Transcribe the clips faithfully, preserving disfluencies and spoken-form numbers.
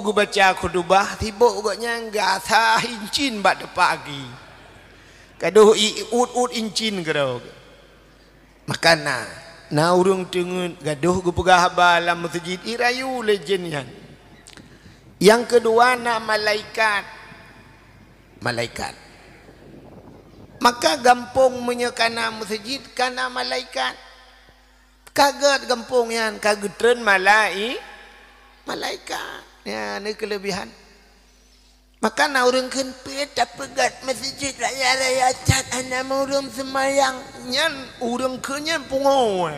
geubaca khutubah, sibok gobnyan gasa incin bak teupaki. Gadôh i-, ut-ut incin keudroe. Maka na, na ureuëng teungeut gadôh geupeugah haba lam meuseujid, irayu lé jén nyan. Nyang keudua na malaikat. Malaikat. Maka gampông meunyoe ka na meuseujid, ka na malaikat. Ka gét gampông nyan, ka geutreun malai-, malaikat. Nyan, nyan keuleubehan. Maka na ureuëng kheun peue tapeugét meuseujid raya-raya that hana ureuëng seumayang. Nyan ureuëng kheun nyan pungoe.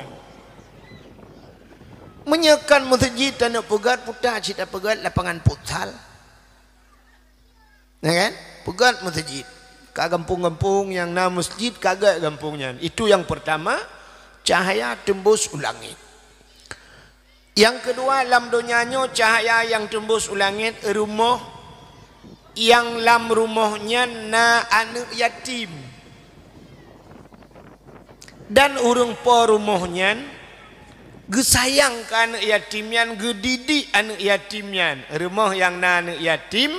Meunyoe kon meuseujid taneuk peugét, puta cit tapeugét lapangan futsal. Ya kan? Peugét meuseujid. Ka gampông-gampông nyang na meuseujid ka gét gampông nyan. Itu nyang pertama, cahaya teumbus u langét. Nyang keudua, lam donya nyoe cahaya nyang teumbus u langét, rumoh nyang lam rumoh nyan na aneuëk yatim. Dan ureuëng po rumoh nyan geusayang keu aneuëk yatim nyan, geudidik aneuëk yatim nyan. Rumoh nyang na aneuëk yatim,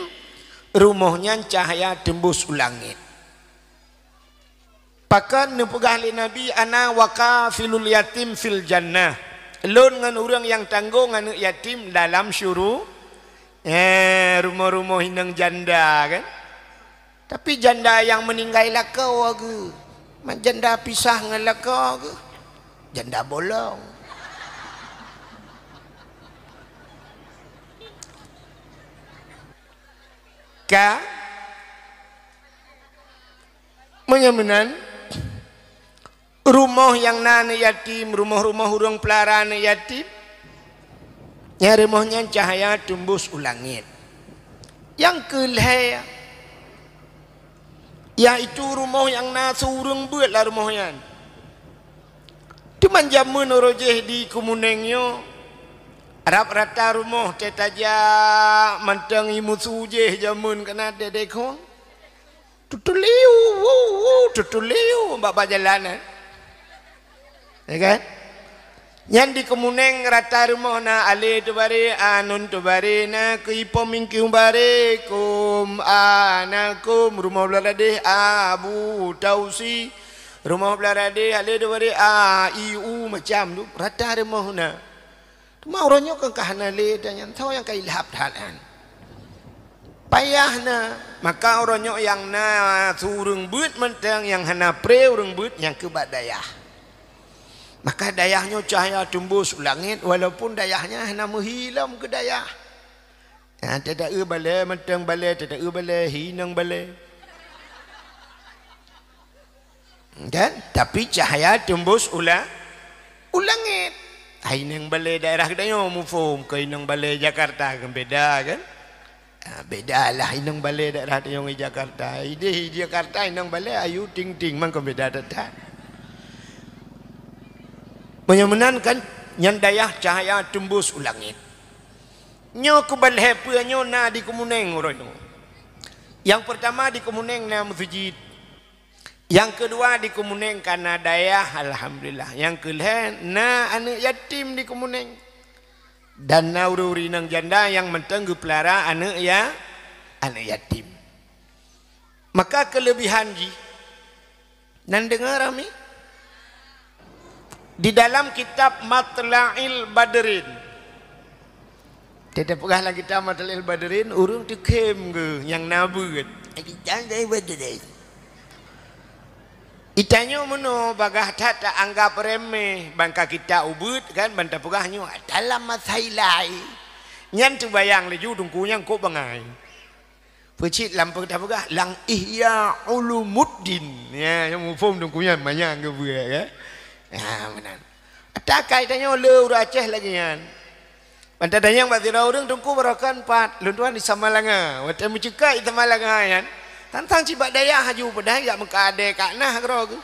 rumoh nyan cahaya teumbus u langét. Pakon neupeugah lé Nabi, "Ana wa kafilul yatim fil jannah." Lôn ngon ureuëng nyang tanggong aneuëk yatim dalam syuru-, eh, rumoh-rumoh inong janda kan. Tapi janda nyang meuninggai lakoe geuh, ma janda pisah ngon lakoe geuh, janda bolong. Ka? Meunyoe meunan, rumoh nyang na aneuëk yatim, rumoh-rumoh ureuëng peulara aneuëk yatim, nyang rumoh nyan cahaya teumbus u langét. Nyang keu lhée, yaitu rumoh nyang na siureuëng beuet lam rumoh nyan. Teuma jameun uroe jéh di Keumeunéng nyoe, rab rata rumoh teuh tajak mantong ié musu jéh jameun keunan deh-deh khong. Tutuliu, wu, wu, tutuliu, bak-bak jalan, eh. Ya kan? Nyan di Keumeunéng rata rumoh na alé teubaré, anun teubaré, na keu ipom mingkiu baré, kum, a, na kum, rumoh blah radeh, a, bu, tausi, rumoh blah radeh, alé teubaré, a, i, u, macam tu, rata rumoh na. Teuma uroe nyoe kan ka hana lé ata nyan, soe nyang ka ilhab that nyan. Payah na, maka uroe nyoe nyang na siureuëng beuet mantong, nyang hana pré ureuëng beuet nyang keu bak dayah. Maka dayah nyoe cahya teumbus u langét, walaupun dayah nyan hana meuhi lom keu dayah. Ha, teuta-eu balée mantong balée, teuta-eu balée hi inong balée. Kan? Tapi cahya teumbus u la-, u langét. Hai inong balée daerah geutanyoe muphom keu inong balée Jakarta kan beda kan? Ha, beda lah inong balée daerah tanyoe ngon Jakarta. Ideh di Jakarta inong balée ayu ting-ting mangkon beda that-that. Meunyoe meunan kan nyan dayah cahya teumbus u langét. Nyoe keu balhée peue nyoe na di Keumeunéng uroe nyoe. Nyang peurtama di Keumeunéng na meuseujid. Nyang keudua di Keumeunéng ka na dayah, alhamdulillah. Nyang keu lhée na aneuëk yatim di Keumeunéng. Dan na ureuëng-ureuëng inong janda nyang mantong geupeulara aneuëk ya-, aneuëk yatim. Maka keuleubehan jih, nan deungoe ramé? Di dalam kitab Matla'il Badrin, teupeugah lam kitab Matla'il Badrin, ureuëng teukhém geuh nyang na beuet. Kitab dari Badrin. Itanyoe meunoe bagah that ta-anggab remeh, ban ka kita ubeuet kan, ban tapeugah nyoe dalam masa ilai. Nyan teubayang laju teungku nyang kok bangai. Peucit lam peugah-peugah, lam Ihya Ulumuddin. Ya, nyang muphom teungku nyan manyang geubeue, ya. Ya, meunan. Takai tanyoe le ureuëng Aceh lagée nyan. Ban tatanyong bak sidroe ureuëng teungku baroekon pat, lôn tuan di Samalanga. Watée meuceukat di Samalanga nyan, tantang cit bak dayah haju peudai jak meuka adé kak nah keudroe geuh.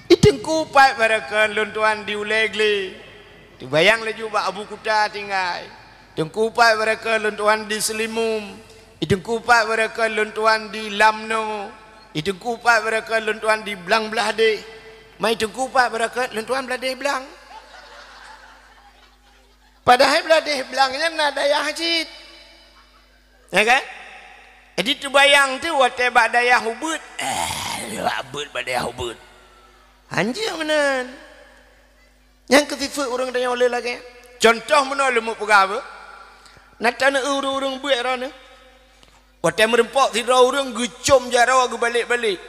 I teungku pat baroekon lôn tuan di Ulée Glé. Teubayang laju bak Abu Kuta tinggai. Teungku pat baroekon lôn tuan di Seulimum. I teungku pat baroekon lôn tuan di Lamno. I teungku pat baroekon lôn tuan di Blang Blahdeh. Ma i teungku pat baroekon lôn tuan Blahdeh Blang. Padahai Bladeh Blang nyan na dayah cit. Ya kan? Jadi teubayang teuh watée bak dayah ubeuet, eh, bak beuet bak dayah ubeuet. Hanjeuet meunan. Nyang keu sifeuet ureuëng tanyoe le lagée. Contoh meunoe leumo peugah beuh. Na taneuk ureuëng-ureuëng beuet droeneuh. Watée meurumpok sidroe ureuëng geucom jaroe geubalek-balek.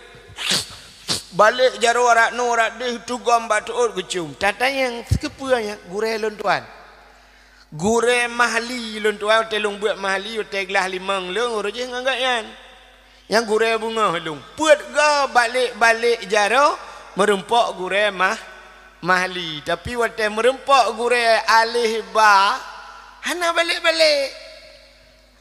Balek jaroe rot noe rot deuh tugom bak teuôt geucom. Tatanyong, "Sikeupeue nyan?" "Gurée lôn tuan." "Gurée Mahli lôn tuan, watée lôn beuet Mahli, watée glah limong lôn, uroe jih ngon gobnyan. Nyang gurée beungoh lôn." Peuet goe balek-balek jaroe meurumpok gurée Mah-, Mahli. Tapi watée meurumpok gurée Aleh Ba, hana balek-balek.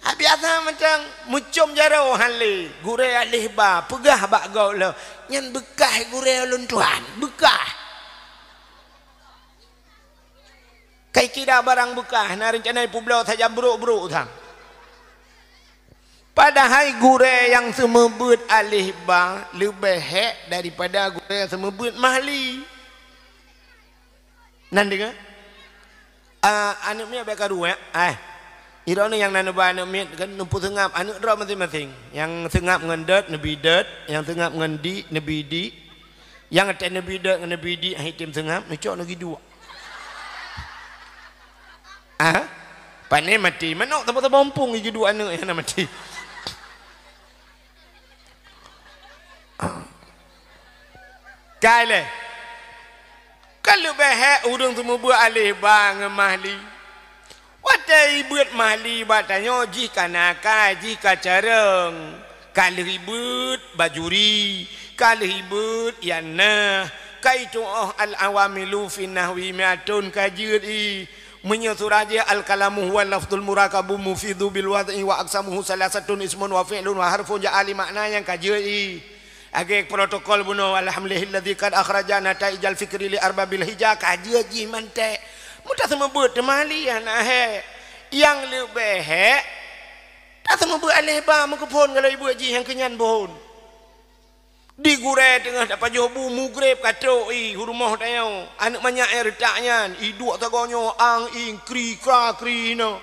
Biasa mantong meucom jaroe han lé, gurée Aleh Ba peugah bak gob lom, "Nyan beukah gurée lôn tuan, beukah." Kai kira barang beukah, na reuncana ipeubloe sajan brok-brok sang. Padahai gurée nyang seumeubeuet Aleh Ba leubeh hék daripada gurée nyang seumeubeuet Mahli. Nan deungoe? Ah, aneuk miet bék karu, eh? Ai. Droeneuh nyang na neuba aneuk miet kan neupeuseungab aneuk droe maséng-maséng. Nyang seungab ngon dot, neubi dot, nyang seungab ngon dik, neubi dik. Nyang até neubi dot ngon neubi dik, hai tem seungab, neucok neugi duek. Ah? Pane maté, manok teuma-teuma mumpung igi duek aneuk nyang na maté. Kai lé. Ka leubeh hék ureuëng seumeubeuet Aleh Ba ngon Mahli. Watée ibeuet Mahli bak tanyoe jih ka nakah, jih ka carông, ka lheueh ibeuet bajuri, ka lheueh ibeuet ianah, ka itu'oh al-awamilu fi nahwi mi'atun ka jeuet i. Meunyoe surah jih al-kalamu huwa lafzul murakabu mufidu bil wad'i wa aqsamuhu salasatun ismun wa fi'lun wa harfun ja'a li makna nyang ka jeuet i. Lagée protokol bunoe, "Alhamdulillahilladzi qad akhraja nataijal fikri li arbabil hija," ka jeuet jih manték. Meutaseumeubeuet teuma lé hana hék. Nyang leubeh hék, taseumeubeuet Aleh Ba meukeuphon galak ibeuet jih nyang keunyan phon. Di gurée teungoh tapajoh bu mugreb ka trok i u rumoh tanyoe. Aneuk manyak nyang reutak nyan, iduek sagoe nyoe, ang ieng kri kra kri hinoe.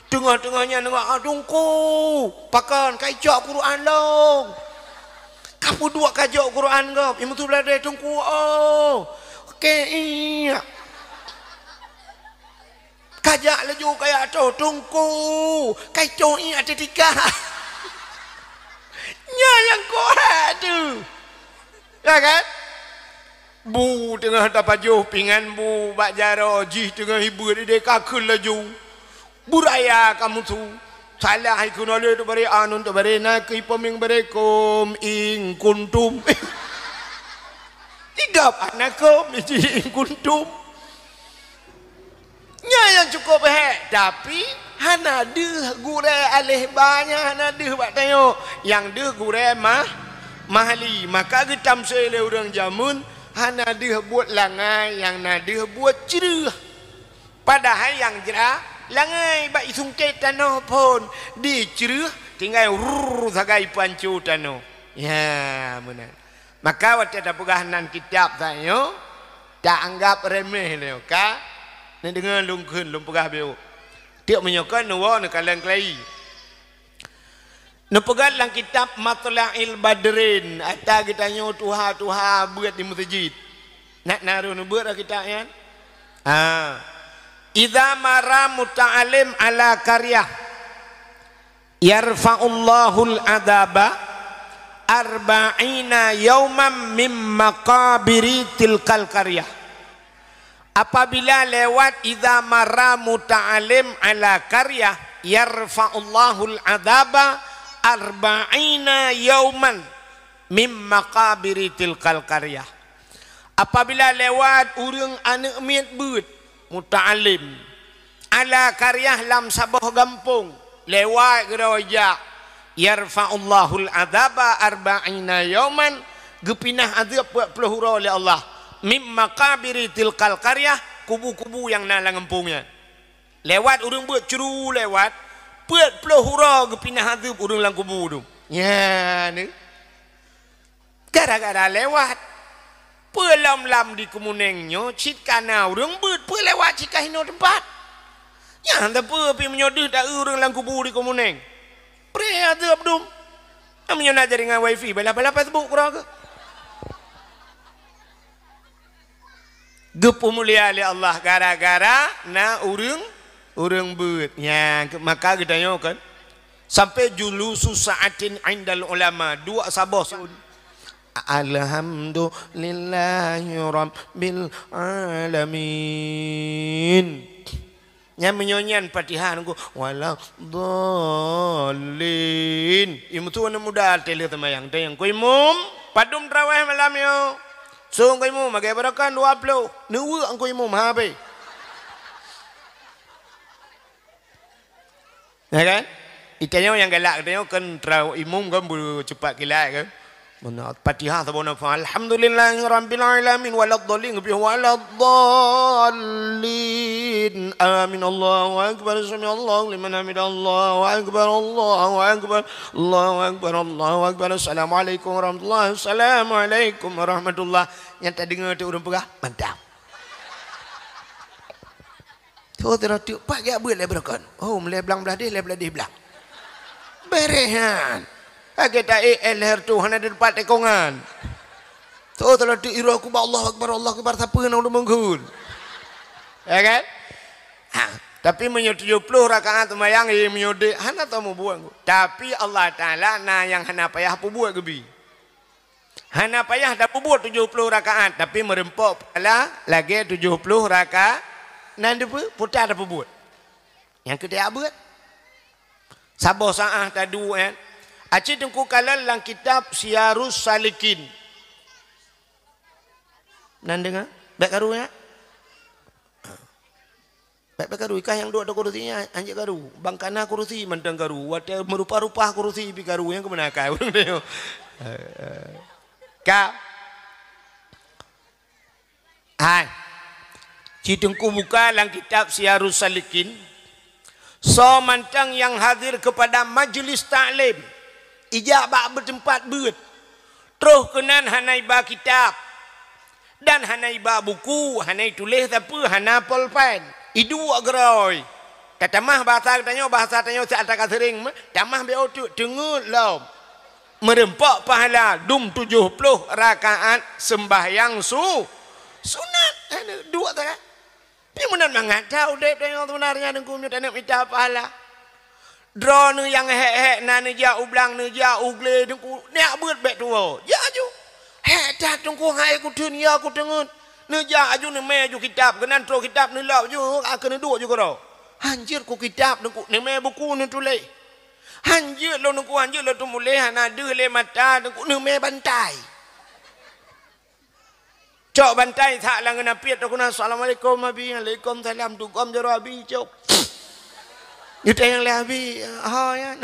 Teungoh-teungoh nyan deungoe, "Ah, Teungku, pakon ka icok Quran lôn?" Ka peuduek ka jok Quran gob, i meusu bladée, "Teungku, oh, keu iek." Ka jak laju kaya toh, "Teungku, ka icok iek até tika." Nyan nyang keuhai teuh. Ya kan? Bu teungoh tapajoh pingan bu bak jaroe, jih teungoh ibeuet ideh ka kheun laju. Beuraya ka meusu. Salah ikheun lé teubare anun teubare nakeuh ipeumieng baré kum ing kuntum. Igab anakeuh miji ing kuntum. Nyan nyang cukôp hék, tapi hana deuh gurée Aleh Ba nyan, hana deuh bak tanyoe. Nyang deuh gurée Mah-, Mahli. Maka geutamsé lé ureuëng jameun, hana deuh buet langai, nyang na deuh buet creueh. Padahai nyang jra langai bak isungkét tanoh phon, dicreueh tinggai rurr sagai panco tanoh. Ya, meunan. Maka watée tapeugah nan kitab tanyoe, taanggab reumeh nyoe ka. Neudeungoe lôn kheun, lôn peugah beu. Tiek meunyoe kon neuwoe neukalon keulayi. Neupeugah lam kitab Matla'il Badrin, ata geutanyoe tuha-tuha beuet di meuseujid. Nak na roh neubeuet lam kitab nyan? Ha. Idza marra muta'allim ala qaryah, yarfa'ullahul adzaba arba'ina yauman mim maqabiri tilkal qaryah. Apabila lewat, idza marra muta'allim ala qaryah, yarfa'ullahul adzaba arba'ina yauman mim maqabiri tilkal qaryah. Apabila lewat ureuëng aneuk miet beuet, muta'allim, ala qaryah lam saboh gampông, lewat keudroe jak, yarfa'ullahul adzaba arba'ina yauman, geupinah azeub peuet ploh uroe lé Allah, mim maqabiri tilkal qaryah, kubu-kubu nyang na lam gampông nyan. Lewat ureuëng beuet curu lewat, peuet ploh uroe geupinah azeub ureuëng lam kubu tu. Nyan. Gara-gara lewat. Peue lom lam di Keumeunéng nyoe cit ka na ureuëng beuet, peue lewat cit ka hinoe teumpat. Nyan teupeu pih meunyoe deuh ta-eu ureuëng lam kubu di Keumunéng. Preh azeub dum. Nyan meunyoe na jaringan wifi, balah-balah Facebook keudroe keuh. Geupeumulia lé Allah gara-gara na ureuëng, ureuëng beuet. Nyan, maka geutanyoe kan, sampai julusu sa'atin indal ulama, duek saboh. Alhamdulillahi rabbil alamin. Nyan meunyoe nyan Fatihah nunggu, "Waladdallin." Imum tu aneuk muda teuh lheueh seumayang. Tanyong, "Ku imum, padum traweh malam nyoe?" "Song ku imum, mageh barokan dua ploh." Neuweuk ku imum, ha, abéh. Ya kan? Itanyoe nyang galak, itanyoe kan tra-, imum kan beucupat kilat kan. Mana Fatihah saboh nafah. Alhamdulillahirabbil alamin waladdallin, geubri waladdallin. Amin. Allahu akbar. Sami'allahu liman hamidah. Allahu akbar. Allahu akbar. Allahu akbar. Allahu akbar. Assalamualaikum warahmatullahi. Assalamualaikum warahmatullah. Nyang tadeungoe teuh ureuëng peugah, mantap. Tho teuh teuk pat geujak beuet lé beureukan. Oh, meulée blang blah deh, lé blah deh blang. Bereh nyan. Lagée ta-ék leher tu hana di teumpat tekongan. Tho teuh teuk iroe kubah Allahu Akbar, Allahu Akbar, sapeue nyang ulôn meunggeun. Ya kan? Ha, tapi meunyoe tujoh ploh rakaat seumayang, eh, meunyoe dek, hana tau mubuet. Tapi Allah Taala na nyang hana payah peubuet geubi. Hana payah tapeubuet tujoh ploh rakaat, tapi meureumpok pahala lagée tujoh ploh rakaat. Nan deupeue puta tapeubuet. Nyang keu tajak beuet. Saboh saah taduek nyan. Aci Teungku kalon lam kitab Siyarus Salikin. Nan deungoe? Bék karu nyan. Bék-bék karu, ikah nyang duek ateueh kurusi nyan, hanjeuet karu. Bang kana kurusi mantong karu. Watée meurupa-rupa kurusi pih karu, nyang keumeuna akai ureuëng nyoe. Ka. Hai. Ci Teungku buka lam kitab Siyarus Salikin. Soe mantong nyang hadir keupada majlis taklim, ijak bak beuteumpat beuet, troh keunan hana iba kitab, dan hana iba buku, hana ituléh sapeue, hana polpen. Iduek geurôi. Tatamah bahasa geutanyoe, bahasa tanyoe siat ka seuring, tamah B O teuk, teungeut lom. Meureumpok pahala dum tujoh ploh rakaat seumbahyang su-, sunat. Hana duek sagai. Pi meunan mangat that udeb tanyoe seubeunarnya Teungku meunyoe taneuk mita pahala. Droeneuh nyang hék-hék na neujak u blang, neujak u glé Teungku, neujak beuet bék tuwoe. Jak aju. Hék that Teungku hai kuteun ya kuteungeut. Neujak aju neumé aju kitab, keunan troh kitab neulop ju, ka keuneuk duek ju keudroe. Hanjeuet ku kitab Teungku, neumé buku neutuléh. Hanjeuet lôn Teungku, hanjeuet lôn teumuléh hana deuh lé mata Teungku, neumé bantai. Cok bantai that lam geunampiet, takheun, "Assalamualaikum, Abi." "Waalaikumsalam." Dugom jaroe Abi cok. Geutanyong lé Abi, "Ho nyan?"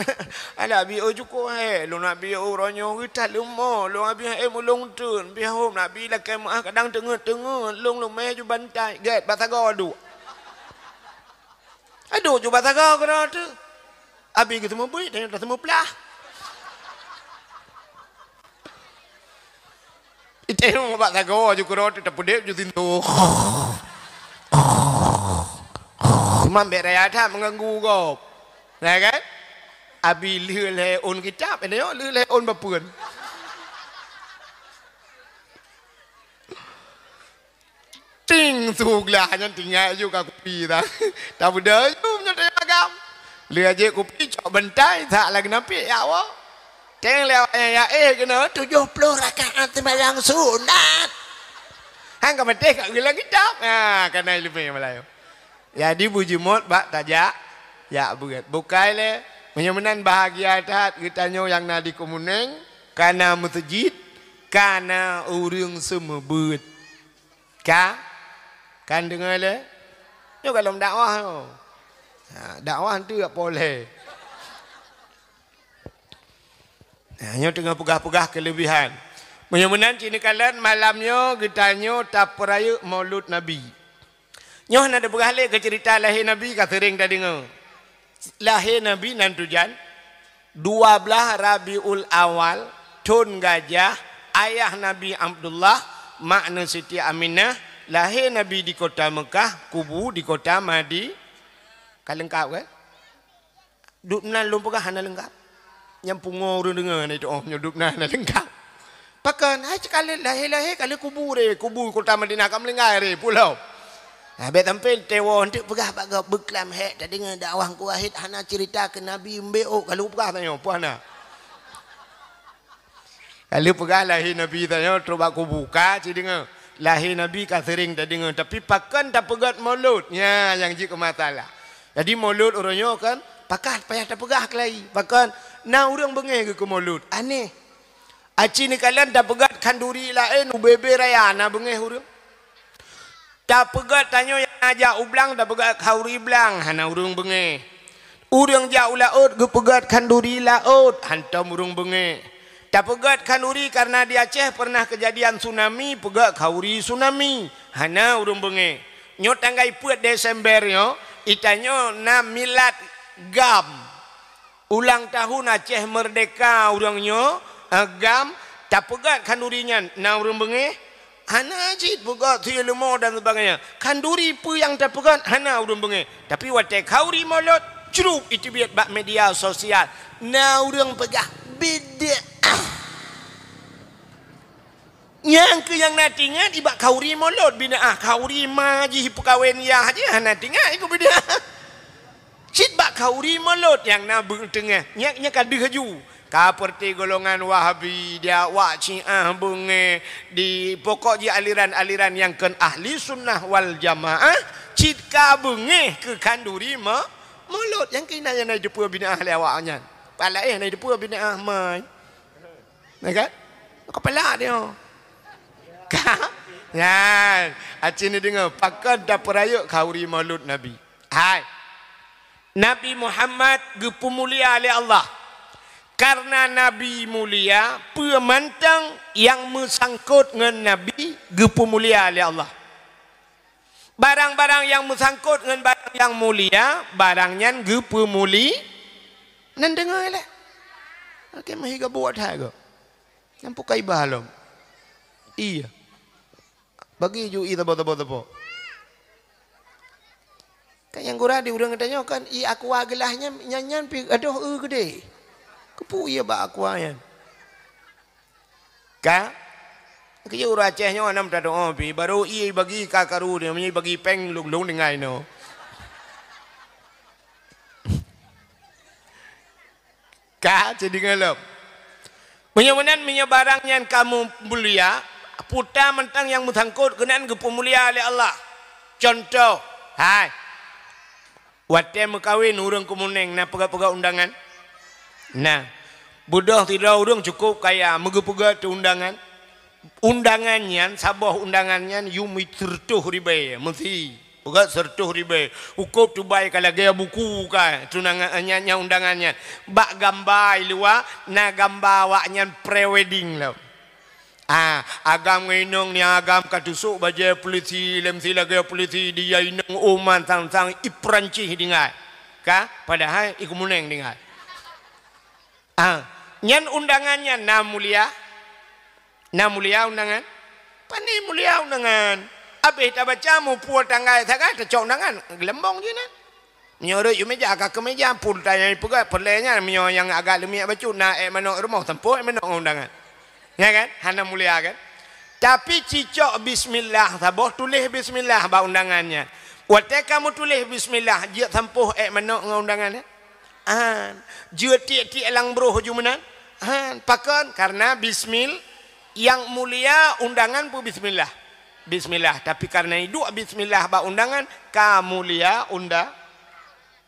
"Alah Abi, oh jukuk, eh, lôn Abi, oh uroe nyoe geutat leumo, lôn Abi, eh, mulông teun, pih hom Abi lakée meuah kadang teungeut-teungeut, lôn leumé ju bantai." Gét, bak sagoe duek. Aduh, ju bak sagoe keudroe teuh. Abi geuseumeubeuet, tanyoe taseumeuplah. Itém bak sagoe ju keudroe teuh tapeudeb ju sintoe. Mambet raya that meuganggu gob. Nah kan? Abi lheueh lhée ôn kitab, tanyoe lheueh lhée ôn bapeuen. Ting, su glah nyan tinggai ju ka kupi ta. Tabeudôh ju meunyoe teuh agam. Lheueh jép kupi cok bantai that lagée nampiek ya Allah. Teng lewat ya eh keunoe tujoh ploh rakaat seumayang sunat. Han ka maté ka geulang kitab. Ha, kana ileumé malayu. Jadi beujeuet bak tajak, jak beuet. Bukai lé, meunyoe meunan bahagia that geutanyoe nyang na di Keumunéng, kana meuseujid, kana ureuëng seumeubeuet. Ka? Kan deungoe lé? Nyoe gohlom dakwah nyoe. Ha, dakwah tu jak polé. Nah, nyoe teungoh peugah-peugah keuleubihan. Meunyoe meunan cit neukalon malam nyoe geutanyoe tapeurayeuk Maulud Nabi. Nyoe hana teupeugah lé keu ceurita lahé Nabi ka seuring tadeungoe. Lahé Nabi nan tujan dua blaih Rabiul Awal, thon gajah, ayah Nabi Abdullah, mak neuh Siti Aminah, lahé Nabi di kota Meukah, kubu di kota Madi-, Ka leungkap kan? Dub nan lôn peugah hana leungkap. Nyang pungo ureuëng deungoe na itu, oh, nyoe dub nan hana leungkap. Pakon, hai, cit ka lheueh lahé-lahé ka lheueh kubu deh, kubu Kota Madinah ka meulinggai deh, pulo. Nah, bék sampai tewoe, eunteuk peugah bak gob, beuklam hék tadeungoe dakwah Teungku Wahid hana ceurita keu Nabi, mbek ôk ka lheueh peugah tanyoe, peue hana. Ka lheueh peugah lahé Nabi tanyoe trok bak kubu, ka cit deungoe. Lahé Nabi ka seuring tadeungoe, tapi pakon tapeugét Maulud? Nyan nyang jeuet keu masalah. Jadi Maulud uroe nyoe kan, pakon payah tapeugah keulai. Pakon na ureuëng beungéh geukeu Maulud? Aneh. Aci neukalon tapeugét khanduri laén u bebe raya na beungéh ureuëng. Tapeugét tanyoe nyang na jak u blang, tapeugét khanduri blang, hana ureuëng beungéh. Ureuëng jak u laôt geupeugét khanduri laôt, hántom ureuëng beungéh. Tapeugét khanduri kareuna di Aceh pernah keujadian tsunami, peugét khanduri tsunami, hana ureuëng beungéh. Nyoe tanggai peuet Desember nyoe, itanyoe na milad GAM. Ulang tahun Aceh Merdeka ureuëng nyoe, eh, GAM, tapeugét khanduri nyan, na ureuëng beungéh? Hana cit, peugét sie leumo dan sebagainya. Khanduri peue nyang tapeugét, hana ureuëng beungéh. Tapi watée khanduri Maulud, jrup iteubiet bak media sosial. Na ureuëng peugah, bid'ah. Nyang keu nyang na teuingat, ibak khanduri Maulud bid'ah. Khanduri ma jih peukawen yah jih hana teuingat, ikut bid'ah. Cit bak khanduri Maulud nyang na beuteungah, nyan, nyan ka deuh laju. Ka peureuté golongan Wahabi, di awak Syiah beungéh, di pokok jih aliran-aliran nyang kon ahli sunnah wal jamaah, cit ka beungéh keu khanduri ma-, Maulud. Nyang keunan nyang na jiteupeu bid'ah lé awak nyan. Pat laén na jiteupeu bid'ah mai. Na kan? Kepala dia. Ka? Nyan. Aci ni deungoe, pakon tapeurayeuk khanduri Maulud Nabi. Hai. Nabi Muhammad geupeumulia lé Allah. Kareuna Nabi mulia, peue mantong nyang meusangkot ngon Nabi geupeumulia lé Allah. Barang-barang nyang meusangkot ngon barang nyang mulia, barang nyan geupeumuli-, nan deungoe lé. Oke, meuhi gabuk that go. Nyang pukai bah lom. Iya. Bagi ju i tabo-tabo-tabo. Kan nyang gura di ureuëng geutanyoe kan i aqua geulaih nyan, nyan, nyan pi adoh eu geude. Keupeue iya bak aqua nyan? Ka? Keu ureuëng Aceh nyoe hana meutateuoh pi, barô ie bagi ka karu dia, meunyoe bagi péng lôn-lôn deungai nyoe. Ka, jadi ngalom. Meunyoe meunan, meunyoe barang nyan ka mu-, mulia, puta mantong nyang meusangkot keunan geupeumulia lé Allah. Contoh, hai. Watée meukawen ureuëng keumuneng na peugah-peugah undangan? Na. Beudôh sidroe ureuëng cukup kaya, meugeupeugah teu undangan. Undangan nyan, saboh undangan nyan yum sireutôh ribée, meusi. Peugah sireutôh ribée. Ukôb tubai ka lagée buku ka, tunangan, nyan, nyan undangan nyan. Bak gamba i luwa, na gamba awaknyan pre-wedding lom. Ah, agam ngon inong ni agam ka tusok bajée polisi, lem si lagée polisi, dia inong uman sang-sang i Peurancih tinggai. Ka, padahai i keumuneng tinggai. Ah, nyan undangan nyan na mulia. Na mulia undangan. Pani mulia undangan. Abéh tabaca mupue tanggai sagai tacok undangan. Geulambong jih nyan. Meunyoe rot yue meja ka keu meja, pun tanyong peugah, peureulée nyan meunyoe nyang agak leumiek bacut na ék manok rumoh, sampôh ék manok ngon undangan. Nya kan? Hana mulia kan? Tapi cicok bismillah saboh, tuléh bismillah bak undangan nyan. Watée kamoe tuléh bismillah, jeuet sampôh ék manok ngon undangan nyan. An, jeuet tiek-tiek lam broh ju meunan. An, pakon? Karena bismil-, nyang mulia undangan pun bismillah. Bismillah. Tapi karena iduek bismillah bak undangan, ka mulia unda-,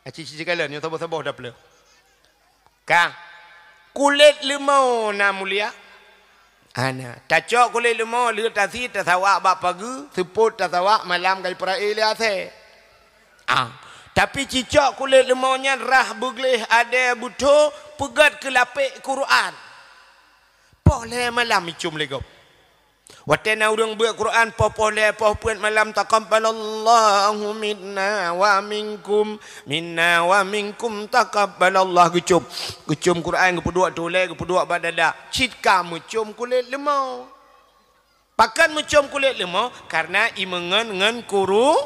Aci-ci kalon, nyoe saboh-saboh dapeuleue. Ka. Kulét leumô na mulia? Hana. Tacok kulét leumô, lheueh tasi tasawak bak pageue, seupôt tasawak malam ka jipeurai lé asée. Ah. Tapi cicok kulét leumô nyan rhah beugleh adée beutho peugét keu lapék Quran. Poh lhée malam icum lé gob. Watée na ureuëng beuet Quran poh-poh lhée poh peuet malam, "Taqabbalallahu minna wa minkum, minna wa minkum taqabbalallah," geucom. Geucom Quran geupeuduek tulée, geupeuduek bak dada. Cit ka meucom kulét leumô. Pakon meucom kulét leumô? Karena imeungon ngon kuru-,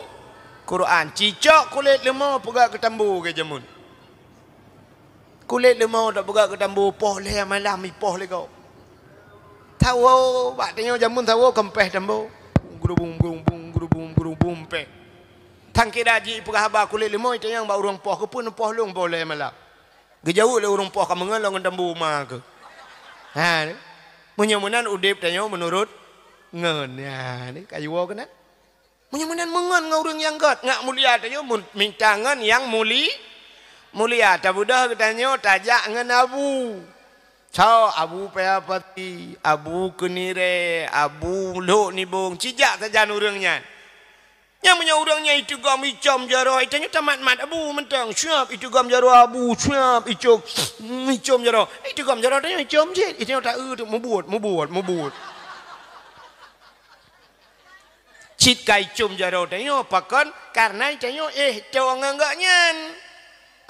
Quran. Cicok kulét leumo peugah keu tambu ke jameun. Kulét leumo tapeugah keu tambu poh lhèe malam ipoh lé gob. Sawoe bak tanyoe jameun sawoe keumpéh tambu. Gurubung, gurubung, gurubung, gurubung, péh. Tangkira jih peugah haba kulét leumo itanyong bak ureuëng poh, keupeue neupoh lôn poh lhèe malam. Geujaweueb lé ureuëng poh ka meungon lom ngon tambu ma keuh. Ha, ni. Meunyoe meunan udeb tanyoe meunurot ngon. Ha, ni kayu woe keunan. Meunyoe meunan meungon ngon ureuëng nyang gét, ngak mulia tanyoe mun-, minta ngon nyang muli-, mulia. Tabeudôh geutanyoe tajak ngon abu. Soe abu paya pati, abu keunirée, abu lhok nibong, cijak sajan ureuëng nyan. Nyang meunyoe ureuëng nyan iteugom icom jaroe, itanyoe tamat-mat abu mantong, siap iteugom jaroe abu, siap icom, icom jaroe. Iteugom jaroe tanyoe icom cit, itanyoe ta-eu teuk mubuet, mubuet, mubuet. Cit ka icom jaroe tanyoe pakon, kareuna itanyoe éh toe ngon gobnyan.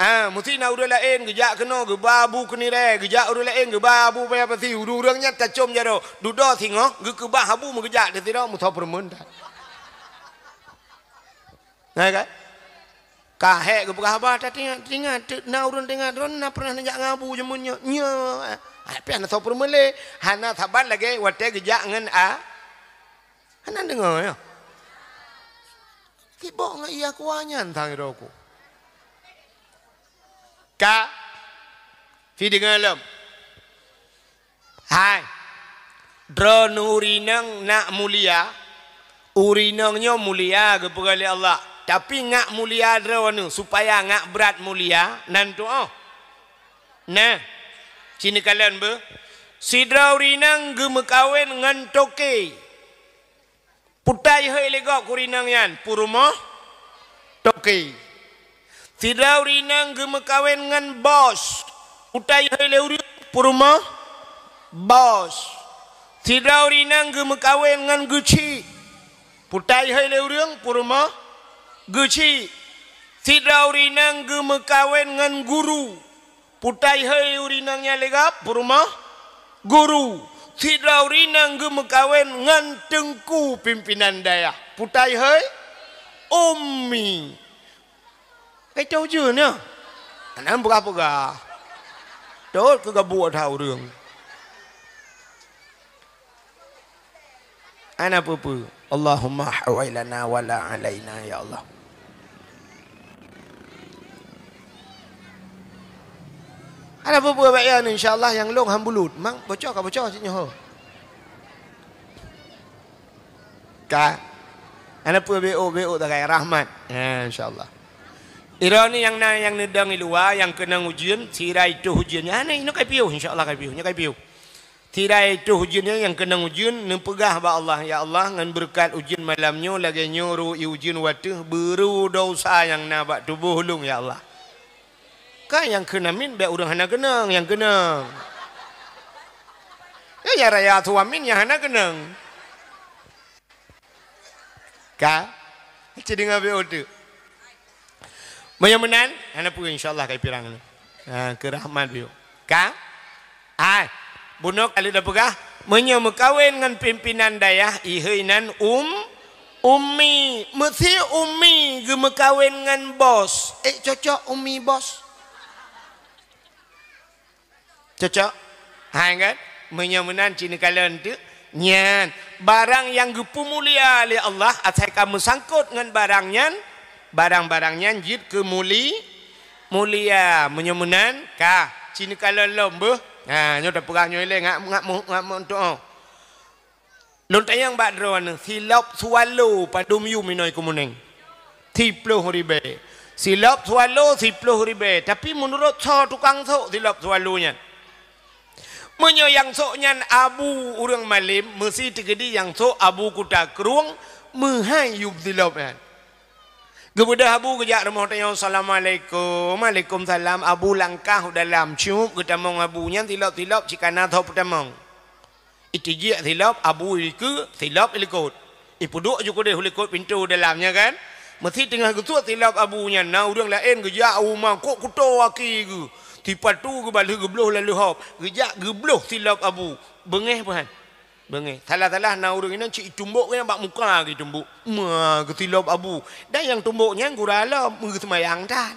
Ah, musti na ureuëng laén geujak keunoe geuba abu keunirée, geujak ureuëng laén geuba abu paya pati, ureuëng-ureuëng nyan tacom jaroe, dudoe singoh geukeubah abu meugeujak di sidroe musoh peureumeun that. Na kan? Ka hék geupeugah haba, tatingat, tingat, na ureuëng tingat, droe na pernah neujak ngon abu jameun nyoe. Nyoe, ah, piah na soe peureumeun lé, hana saban lagée watée geujak ngon a-, hana deungoe nyoe. Sibok ngon iya kuah nyan sang droe ku. Ka, si deungoe lom. Hai, droeneuh ureuëng inong nak mulia, ureuëng inong nyoe mulia geupeugah lé Allah, tapi ngak mulia droeneuh supaya ngak brat mulia, nan tuoh. Nah, sini kalon beuh. Sidroe ureuëng inong geumeukawen ngon toke. Putai hôi lé gob keu ureuëng inong nyan, peurumoh toke. Sidroe ureuëng inong geumeukawen ngon bos. Putai hôi lé ureuëng, peurumoh bos. Sidroe ureuëng inong geumeukawen ngon geuchik. Putai hôi lé ureuëng, peurumoh geuchik. Sidroe ureuëng inong geumeukawen ngon guru. Putai hôi ureuëng inong nyan lé gob, peurumoh guru. Sidroe ureuëng inong geumeukawen ngon teungku pimpinan dayah. Putai hôi ummi. Kai toh ujeuen nyoe. Hana peugah-peugah. Tot keu gabuk that ureuëng. Hana peue-peue. Allahumma hawai lana wa la alaina, ya Allah. Hana peue-peue, bak nyan, insya Allah, nyang lôn han bulut. Mang bocor ka bocor cit nyoe. Ka. Hana peue, beu-ôk, beu-ôk tagai rahmat. Ya, insya Allah. Droeneuh nyang na nyang neudong i luwa, nyang keunong ujeuen, sira itoh ujeuen. Hana, inoe kai piôh, insya Allah kai piôh. Nyoe kai piôh. Sira itoh ujeuen nyan nyang keunong ujeuen, neupeugah bak Allah, "Ya Allah, ngon beureukat ujeuen malam nyoe lagée nyoe ru ie ujeuen u ateueh, beureue desya nyang na bak tuboh ulôn, ya Allah." Ka nyang kheun amin, bék ureuëng hana keunong, nyang keunong. Ya, nyang raya su amin nyang hana keunong. Ka? Ci deungoe beu teuk. Meunyoe meunan, hana peue, insya Allah kai pirang nyoe. Ha, keu rahmat beu. Ka? Hai, bunoe ka lheueh tapeugah, meunyoe meukawen ngon pimpinan dayah, ihôi nan um, ummi. Meusi ummi geumeukawen ngon bos. Eh, cocok ummi bos. Cocok? Hai kan? Meunyoe meunan ci neukalon teuk. Nyan, barang nyang geupeumulia lé Allah, asai ka meusangkot ngon barang nyan, barang-barang nyan jeuet keu muli-, mulia. Meunyoe meunan, ka, ci neukalon lom beuh. Ha, nyoe tapeugah nyoe ilée ngak, ngak mu-, ngak meutuoh. Lôn tanyong bak droeneuh, silop swallow padum yum inoe i Keumunéng? Siploh ribée. Silop swallow siploh ribée. Tapi meunurot soe tukang sôk silop swallow nyan? Meunyoe nyang sôk nyan abu ureuëng malém, meusi teukeudi nyang sôk abu kuta krueng meuhai yum silop nyan. Geubeudôh abu geujak rumoh tanyoe, "Assalamualaikum." "Waalaikumsalam." Abu langkah u dalam, cup geutamong abu nyan silop-silop cit kana soe peutamong. Itijik silop abu ikeue, silop ilikot. Ipeuduek ju keudeh u likot pintoe dalam nyan kan. Meusi teungoh geusuet silop abu nyan, na ureuëng laén geujak u ma kok kuto aki geuh. Sipatu geubalheueh geubloh lalu hop. Geujak geubloh silop abu. Beungéh peuhan. Beungéh. Salah-salah na ureuëng inong cit itumbok nyan bak muka geutumbok. Ma geusilop abu. Dan nyang tumbok nyan gura lom, meuseumayang tan.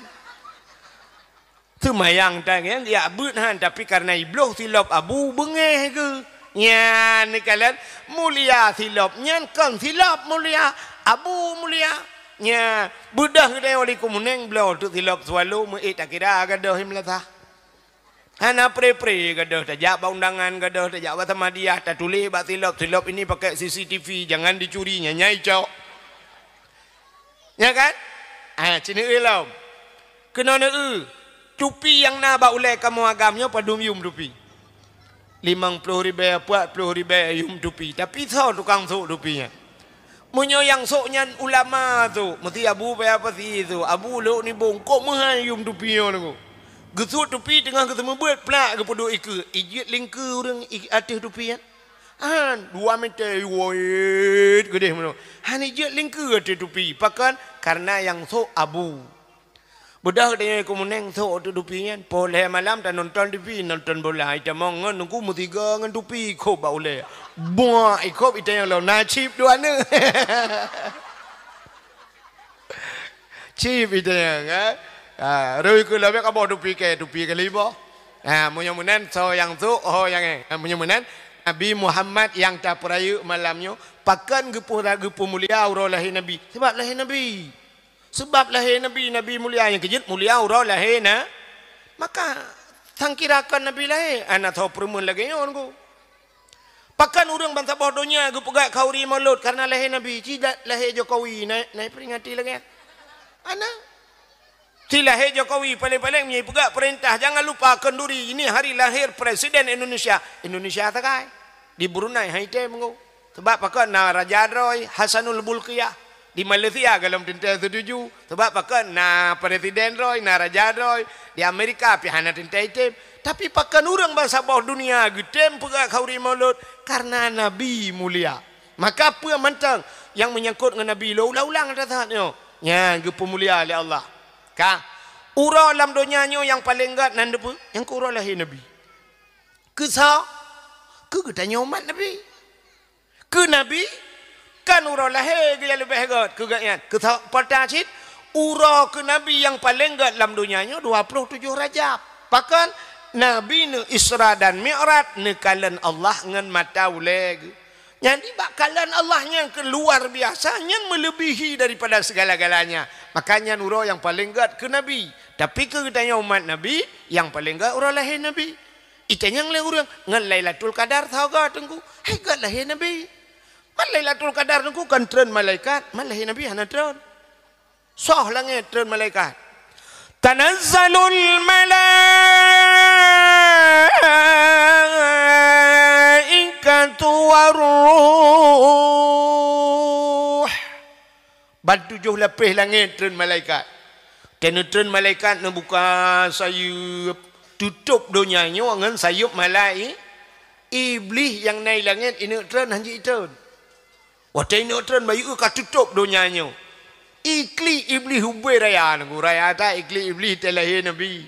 Seumayang tan nyan geujak beuet han, tapi kareuna ibloh silop abu beungéh geuh. Nyan neukalon mulia silop nyan kon silop mulia, abu mulia. Nya, beudôh geutanyoe di Keumeunéng bloe teuk silop swallow meuék takira gadôh i meulasah. Hana pre-pre gadôh tajak bak undangan, gadôh tajak bak Samadiyah, tatuléh bak silop, "Silop ini pakai C C T V, jangan dicuri," nyan nyang icok. Nya kan? Ah, ci neueu lom. Keunoe neueu, tupi nyang na bak ulée kamoe agam nyoe padum yum tupi. Limong ploh ribée, peuet ploh ribée yum tupi. Tapi soe tukang sôk tupi nyan? Meunyoe nyang sôk nyan ulama sôk, meusti abu paya pasi sôk, abu lhok nibong, kok meuhai yum tupi nyoe nyoe. Geusôk tupi teungoh geuseumeubeuet plak geupeuduek ikeue, ijeuet lingkeue ureuëng i ateueh tupi nyan. Han, dua meter, woit, geudeh meunoe. Han ijeuet lingkeue ateueh tupi, pakon? Kareuna nyang sôk abu. Beudôh geutanyoe i Keumeunéng sôk ateueh tupi nyan, poh lhée malam tanonton T V, nonton bola, itamong ngon nungku meusigoe ngon tupi, ikhôb bak ulée. Buak, ikhôb itanyong lom, na chip dua neuk. Chip itanyong, kan? Ha, rui keu lobek kaboh tupi kée, tupi keu libôh. Ha, meunyoe meunan, soe nyang sôk, ho nyang éh. Ha, meunyoe meunan, Nabi Muhammad nyang tapeurayeuk malam nyoe, pakon geupeu-, geupeumulia uroe lahé Nabi? Sabab lahé Nabi. Sabab lahé Nabi, Nabi mulia nyang keujeuet mulia uroe lahé na. Maka, sangkira kon Nabi lahé, hana soe peureumeun lagée nyoe nungku. Pakon ureuëng bansaboh donya geupeugah khauri Maulud kareuna lahé Nabi, ci lahé Jokowi na, na iperingati lagée nyan? Hana. Ci lahé Jokowi paléng-paléng meunyoe ipeugah peurintah, jangan lupa kenduri ini hari lahir Presiden Indonesia. Indonesia sagai. Di Brunei han item nungku. Sabab pakon na raja droe, Hasanul Bolkiah. Di Malaysia golom teuntée setuju. Sabab pakon na presiden droe, na raja droe. Di Amerika pih hana teuntée item. Tapi pakon ureuëng bansaboh dunia geutem peugah khauri Maulud? Kareuna Nabi mulia. Maka peue mantong nyang meunyangkot ngon Nabi lôn ulang-ulang ata saat nyoe. Nyan geupeumulia lé Allah. Ka, uroe lam donya nyoe nyang paléng gét nan dipeue? Nyang keu uroe lahé Nabi. Keu soe? Keu geutanyoe umat Nabi. Keu Nabi, kan uroe lahé geuh nyang leubeh gét keu gobnyan. Keu soe? Peue cit? Uroe keu Nabi nyang paléng gét lam donya nyoe dua ploh tujoh Rajab. Pakon? Nabi neu-Isra dan Mi'raj, neukalon Allah ngon mata ulée geuh. Jadi bak kalon Allah nyang keu luar biasa, nyan meuleubihi daripada segala-galanya. Maka nyan uroe nyang paléng gét keu Nabi. Tapi keu geutanyoe umat Nabi, nyang paléng gét uroe lahé Nabi. Itanyong lé ureuëng, "Ngon Lailatul Qadar soe gét, Teungku?" Hai gét lahé Nabi. Man Lailatul Qadar, Teungku, kon treun malaikat, man lahé Nabi hana treun. Soh langét treun malaikat. Tanazzalul malaikatu warruh. Ban tujoh lapéh langét treun malaikat. Watée neutreun malaikat neubuka sayeuep, tutôb donya nyoe ngon sayeuep malai-, Iblih nyang na i langét ineuk treun, han jeuet itreun. Watée ineuk treun, bayeue ka tutôb donya nyoe. Iklik Iblih ubé raya, nunggu raya that iklik Iblih watée lahé Nabi.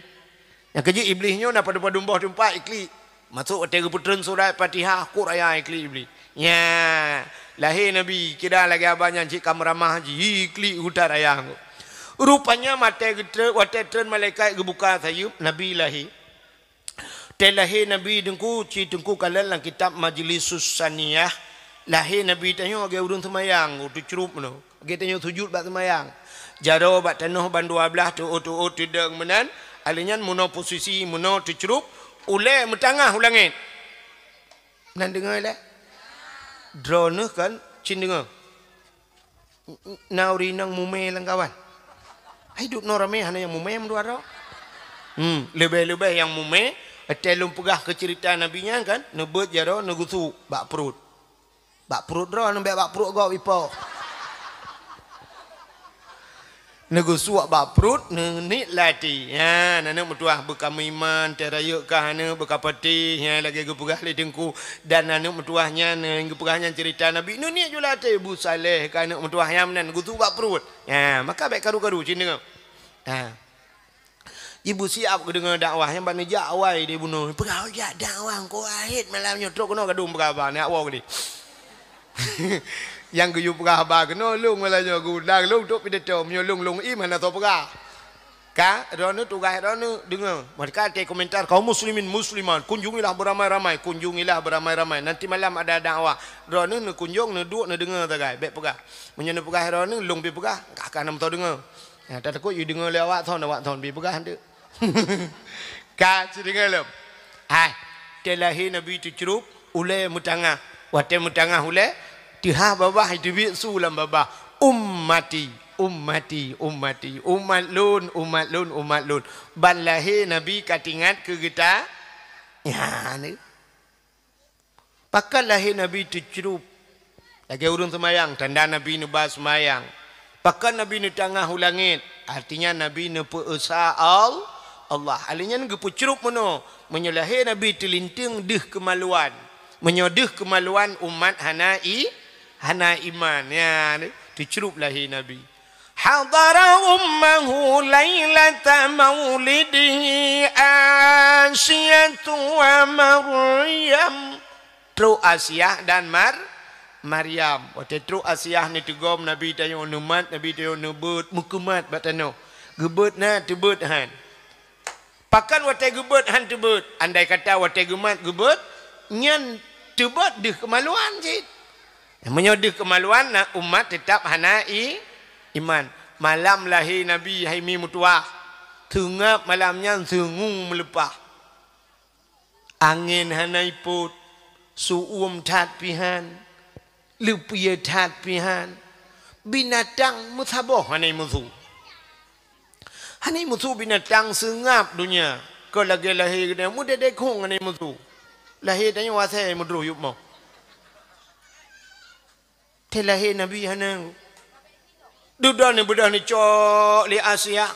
Nyang keujeuet Iblih nyoe na padum-padum boh teumpat iklik. Masôk watée geupeutreun surat Fatihah, kok raya iklik Iblih. Nya, lahé Nabi, kira lagée haba nyan cit ka meuramah jih, iklik uta raya nyoe. Rupanya watée geutreun, watée treun malaikat geubuka sayeuep, Nabi lahé. Watée lahé Nabi Teungku, ci Teungku kalon lam kitab Majlisus Saniyah, lahé Nabi tanyoe lagée ureuëng seumayang, teucrup meunoe. Lagée tanyoe sujut bak seumayang. Jaroe bak tanoh ban dua blaih, teuôt-teuôt teudong meunan, alheuh nyan meunoe posisi, meunoe teucrup, ulée meutangah u langét. Nan deungoe lé? Droeneuh kan cit deungoe. Na ureuëng inong mumé lam kawan. Hai dub noe ramé hana nyang mumé meudua droe. Hmm, leubeh-leubeh nyang mumé, watée lôn peugah keu ceurita Nabi nyan kan, neubeuet jaroe neugeusu bak pruet. Bak pruet droe, neubeuet bak pruet gob ipoh. Neugeusuak bak pruet, neuniet lam até. Nyan, aneuk meutuah beukameuiman, teuh rayeuk kah aneuk beukapatéh, nyan lagée geupeugah lé Teungku. Dan aneuk meutuah nyan, nyang geupeugah nyan ceurita Nabi. Neuniet ju lam até, beusaléh keu aneuk meutuah nyan meunan, geusu bak pruet. Nyan, maka bék karu-karu cit deungoe. Ha. Jibeusiab geudeungoe dakwah, nyan bak neujak awai di bunoe. Peugah jak dakwah, engko akhé malam nyoe trok keunoe gadong peugah haba, neujak woe keudeh. Nyang geuyue peugah haba keunoe lôn malam nyoe, geundang lôn trok pidato, meunyoe lôn, lôn im hana soe peugah. Ka, droeneuh tugaih droeneuh deungoe. Maka até komentar kaum muslimin muslimat, kunjungilah beramai-ramai, kunjungilah beramai-ramai. Nanti malam ada dakwah. Droeneuh neukunjong, neuduek, neudeungoe sagai. Bèk peugah. Meunyoe neupeugah droeneuh, lôn pih peugah, ka, ka na meusoe deungoe. Ya, tatakot yue deungoe lé awak thon, awak thon pih peugah teuk. Ka, ci deungoe lom. Hai, teulahé Nabi teucrup, ulèe meutangah. Watèe meutangah ulèe, teuhah babah, teubiet su lam babah. Ummati, ummati, ummati, umat lôn, umat lôn, umat lôn. Ban lahé Nabi ka teuingat keu geutanyoe. Pakon lahé Nabi teucrup? Lagèe ureueng seumayang, tanda Nabi neuba seumayang. Pakon Nabi neutangah u langèt? Artinya Nabi neupeu-esa Al-, Allah. Ahli nyan geupeucrup meunoe. Meunyoe lahé Nabi teulinteung deuh keumaluan. Meunyoe deuh keumaluan umat hana i-, hana iman. Ya, teucrup lahé Nabi. Hadara ummahu lailata maulidihi Asiyatu wa Maryam. Trok Asiah dan Mar-, Maryam. Watèe trok Asiah neuteugom Nabi tanyoe, neumat Nabi tanyoe, neubeuet, meukeumat bak tanoh. Geubeuet na, teubeuet han. Pakon watèe geubeuet han teubeuet? Andai kata watèe geumat geubeuet, nyan teubeuet deuh keumaluan cit. Meunyoe deuh keumaluan, na umat teutap hana i-, iman. Malam lahé Nabi hai mi meutuwah, seungab malam nyan seungue meuleupah. Angén hana ipôt, su-uem that pih han, leupie that pih han, binatang meusaboh hana imusu. Hana imusu binatang, seungab donya. Kon lagèe lahé geutanyoe meudedek khueng hana imusu. Lahé tanyoe asèe meudroh yup moh. Teulahé Nabi hana. Dudoe neubeudôh neucok lé Asiah.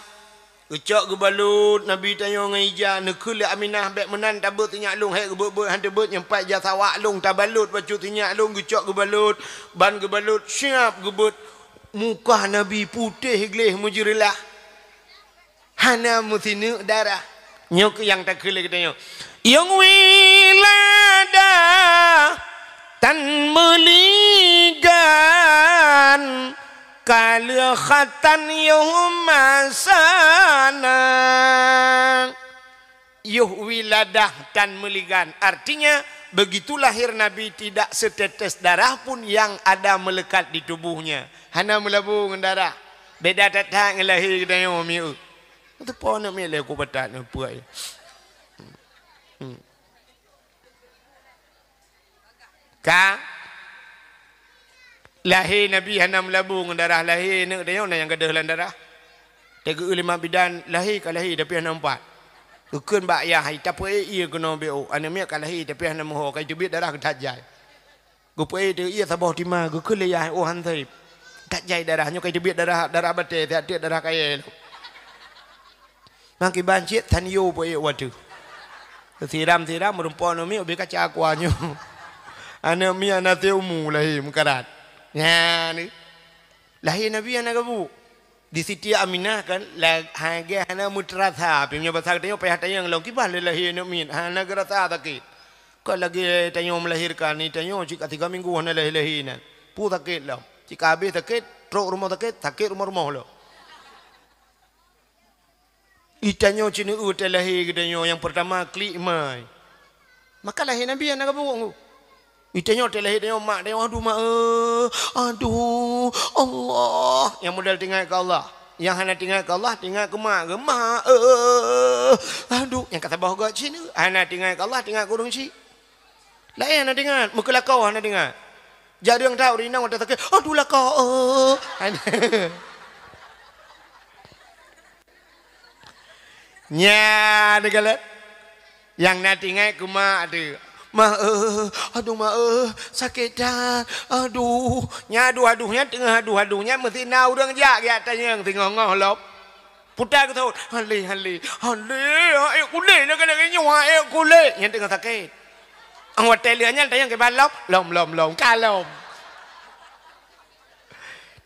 Geucok geubalot Nabi tanyoe ngon ija, neukheun lé Aminah, "Bèk meunan tabeuet sinyak lôn, hèk geubeuet-beuet han teubeuet, nyang pat ija sawak lôn tabalot bacut sinyak lôn." Geucok geubalot, ban geubalot siap geubeuet. Muka Nabi putéh gleh meujeureulah. Hana meusineuk darah. Nyoe keuh nyang takheun lé geutanyoe. Yôh wiladah tan meuligan, ka lheueh khatan yôh masana. Yôh wiladah tan meuligan. Artinya, begitu lahir Nabi tidak setetes darah pun yang ada melekat di tubuhnya. Hana meulabô ngon darah. Beda that-that ngon lahé geutanyoe mieu. Teupeue aneuk miet lé ku batat nyoe peue. Hmm. Ka lahé Nabi hana meulabô ngon darah, lahé aneuk tanyoe na nyang gadôh lam darah. Teugeue lé mak bidan, lahé ka lahé tapi hana meupat. Geukheun bak yah, "Hai tapeuék ié keunoe beu, aneuk miet ka lahé tapi hana meuho, ka iteubiet darah geutat jai." Geupeuék teuh ié saboh tima, geukheun lé yah, "Oh han sép. That jai darah nyoe ka iteubiet darah, darah batée, siat tiek darah kayée." Mangkiban cit tan yo peuék wateuh. Siram-siram meurumpok aneuk miet ubé kaca aqua nyoe. Aneuk miet hana sép umu lahé meukarat. Nyan. Lahé Nabi hana gabuk. Di Siti Aminah kan, la-, lagée hana meuteurasa, pih meunyoe basa geutanyoe payah tanyong lom, kiban lé lahé aneuk miet, hana geurasa sakét. Kon lagée tanyoe meulahirkan, di tanyoe cit ka tiga minggu hana lahé-lahé nan. Peue sakét lom. Cit ka habéh sakét, trok rumoh sakét, sakét rumoh-rumoh lom. Di tanyoe cit neueu teulahé geutanyoe nyang peurtama klik mai. Maka lahé Nabi hana gabuk. Di tanyoe teulahé tanyoe mak tanyoe, "Aduh, mak, eh, aduh, Allah." Nyang modal teuingat keu Allah. Nyang hana teuingat keu Allah, teuingat keu mak geuh, "Mak, eh, aduh." Nyang ka saboh göt cit, hana teuingat keu Allah, teuingat keu ureueng chik. Laén hana teuingat, meukeulakau hana teuingat. Jareueng that ureueng inong watée sakét, "Aduh, lakau, eh." Nyan teuh galak. Nyang na teuingat keu mak teuh. "Mak, eh, aduh, mak, eh, sakét that. Aduh." Nyan aduh-aduh nyan teungoh aduh-aduh nyan meusti na ureueng jak geujak tanyong teungoh-ngoh lom. Puta geuthot, "Halé, halé, halé, aék kulét lagée-lagée nyoe, aék kulét." Nyan teungoh sakét. Watée lheueh nyan tanyong kiban lom, lom, lom, lom, ka lom.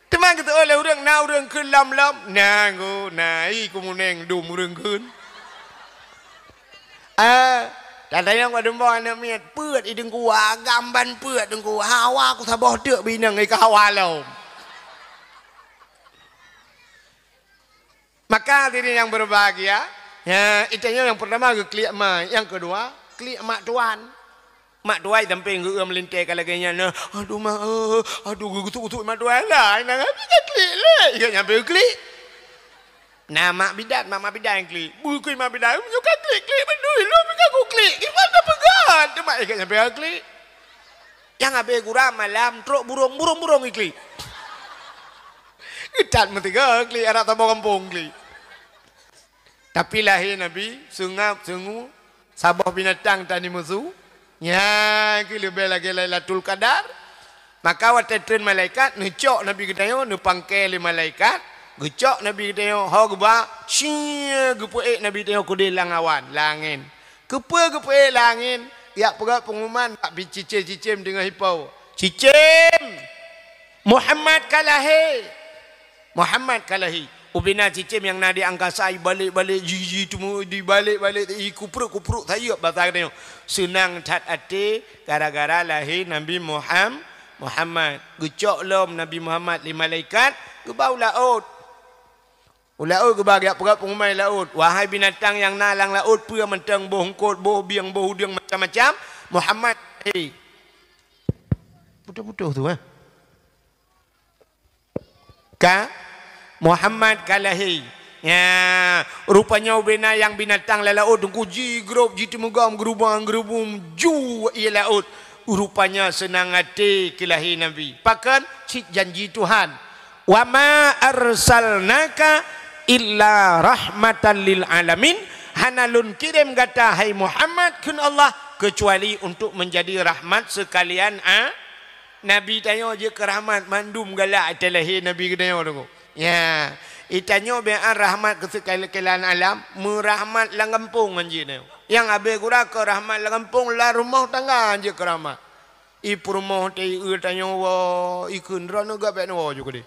Teuma geuteupeue lé ureueng, na ureueng kheun lom-lom, na go, na i keumuneng dum ureueng kheun. Eh, tatanyong bak dumba aneuk miet, peuet i Teungku, agam ban peuet Teungku, hawa kusaboh teuk bak inong i ka hawa lom. Maka hadirin yang berbahagia, ya, itanyoe nyang pertama geuklik ma, nyang kedua klik mak tuan. Mak tuan sampai geu-eu meulintèe ka lagèe nyan, nah, aduh mak, eh, aduh geugusut-gusut mak tuan lah, nyang habéh ka klik lé, ingat nyang habéh klik. Nah, mak bidan, mak, mak bidan nyang klik. Bukon mak bidan, nyoe ka klik-klik bandum, lôn pih ka kuklik. Kiban tapeugah, teuma ingat nyang habéh klik. Nyang habéh gura malam trok burông, burông-burông iklik. Geutat meuteugah klik, adak saboh gampông klik. Tapi lahé Nabi, seungab, seungu, saboh binatang tan imusu. Nyan keuh leubeh lagèe Lailatul Qadar. Maka watèe treun malaikat, neucok Nabi geutanyoe, neupangkée lé malaikat, geucok Nabi geutanyoe, ho geuba, cie, geupeuék Nabi geutanyoe keudéh lam awan, lam angén. Keupeue geupeuék lam angén? Geujak peugah peungumuman bak cicém-cicém deungon ipo. Cicém! Muhammad ka lahé! Muhammad ka lahé! Ubena cicém nyang na di angkasa ibalek-balek, ji-ji teumeu dibalek-balek, ikupruk-kupruk sayeuep basa geutanyoe. Seunang that até gara-gara lahé Nabi Muham-, Muhammad. Geucok lom Nabi Muhammad lé malaikat, geuba u laôt. U laôt geuba geujak peugah peungumuman laôt, "Wahai binatang nyang na lam laôt, peue mantong, boh eungkot, boh bieng, boh udeueng, macam-macam, Muhammad ka lahé." Putôh-putôh tu, eh. Ka? Muhammad ka lahé. Ya, rupanya ubena nyang binatang lam laôt teungku jigrob, jiteumeugam, geurubang-geurubum, ju ie laôt. Rupanya seunang até keu lahé Nabi. Pakon? Cit janji Tuhan. "Wa ma arsalnaka illa rahmatan lil alamin," hana lôn kirém gata, hai Muhammad, kheun Allah, keucuali untuk menjadi rahmat sekalian a-, Nabi tanyoe jeuet keu rahmat, mandum galak até lahé Nabi geutanyoe teungku. Ya, itanyoe bian rahmat keu sekalian alam, meurahmat lam gampông ngon jih tanyoe. Nyang habéh gura keu rahmat lam gampông, lam rumoh tangga jeuet keu rahmat. I peurumoh teuieu tanyoe woe, ikheun droeneuh gabét woe ju keudeh.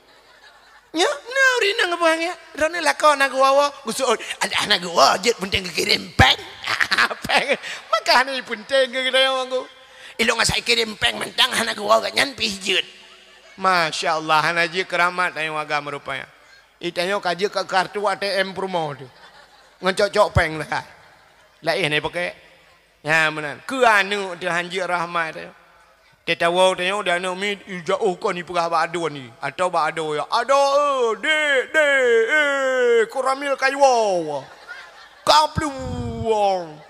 Nyoe, na ureueng inong geupeugah nyan, droeneuh lakoe na geuwoe-woe, geuseuôt, "Adak hana geuwoe jeuet, peunteng geukirém péng." Péng, maka hana peunteng keu geutanyoe, Teungku. Ilôn asai kirém péng mantong hana geuwoe gobnyan pih jeuet. Masya Allah, hana jeuet keu rahmat tanyoe agam rupanya. Itanyoe ka jeuet keu kartu A T M peurumoh teuh. Ngon cok-cok péng leuhah. Laén hana ipaké. Nyan meunan. Keu aneuk teuh han jeuet rahmat teuh. Teuh tawoe tanyoe di aneuk miet, i jiôh kon ipeugah bak aduen i, atawa bak adoe, "Adoe, eh, dék, dék, eh, Koramil ka iwoe. Ka plueng.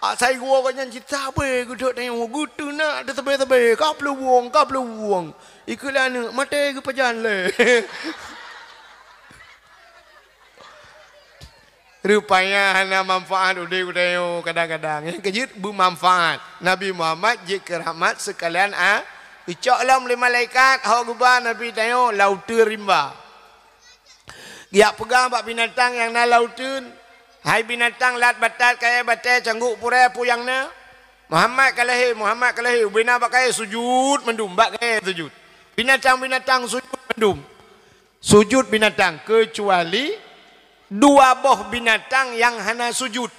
Asai geuwoe gobnyan cit sabe geuduek tanyoe, geuteunak teuh sabe-sabe, ka plueng, ka plueng." Ikheun lé aneuk, "Maté geupajan lé." Rupanya hana manfaat udeb geutanyoe kadang-kadang. Nyang keujeuet beumanfaat. Nabi Muhammad jeuet keu rahmat sekalian a-, geucok lom lé malaikat, ho geuba Nabi tanyoe lam uteuen rimba. Geujak peugah bak binatang nyang na lam uteuen, "Hai binatang lat batat, kayèe batèe, cangguk purèe, peue nyang na? Muhammad ka lahé, Muhammad ka lahé." Ubena bak kayèe sujut mandum, bak kayèe sujut. Binatang-binatang sujut mandum. Sujut binatang, keucuali dua boh binatang nyang hana sujut,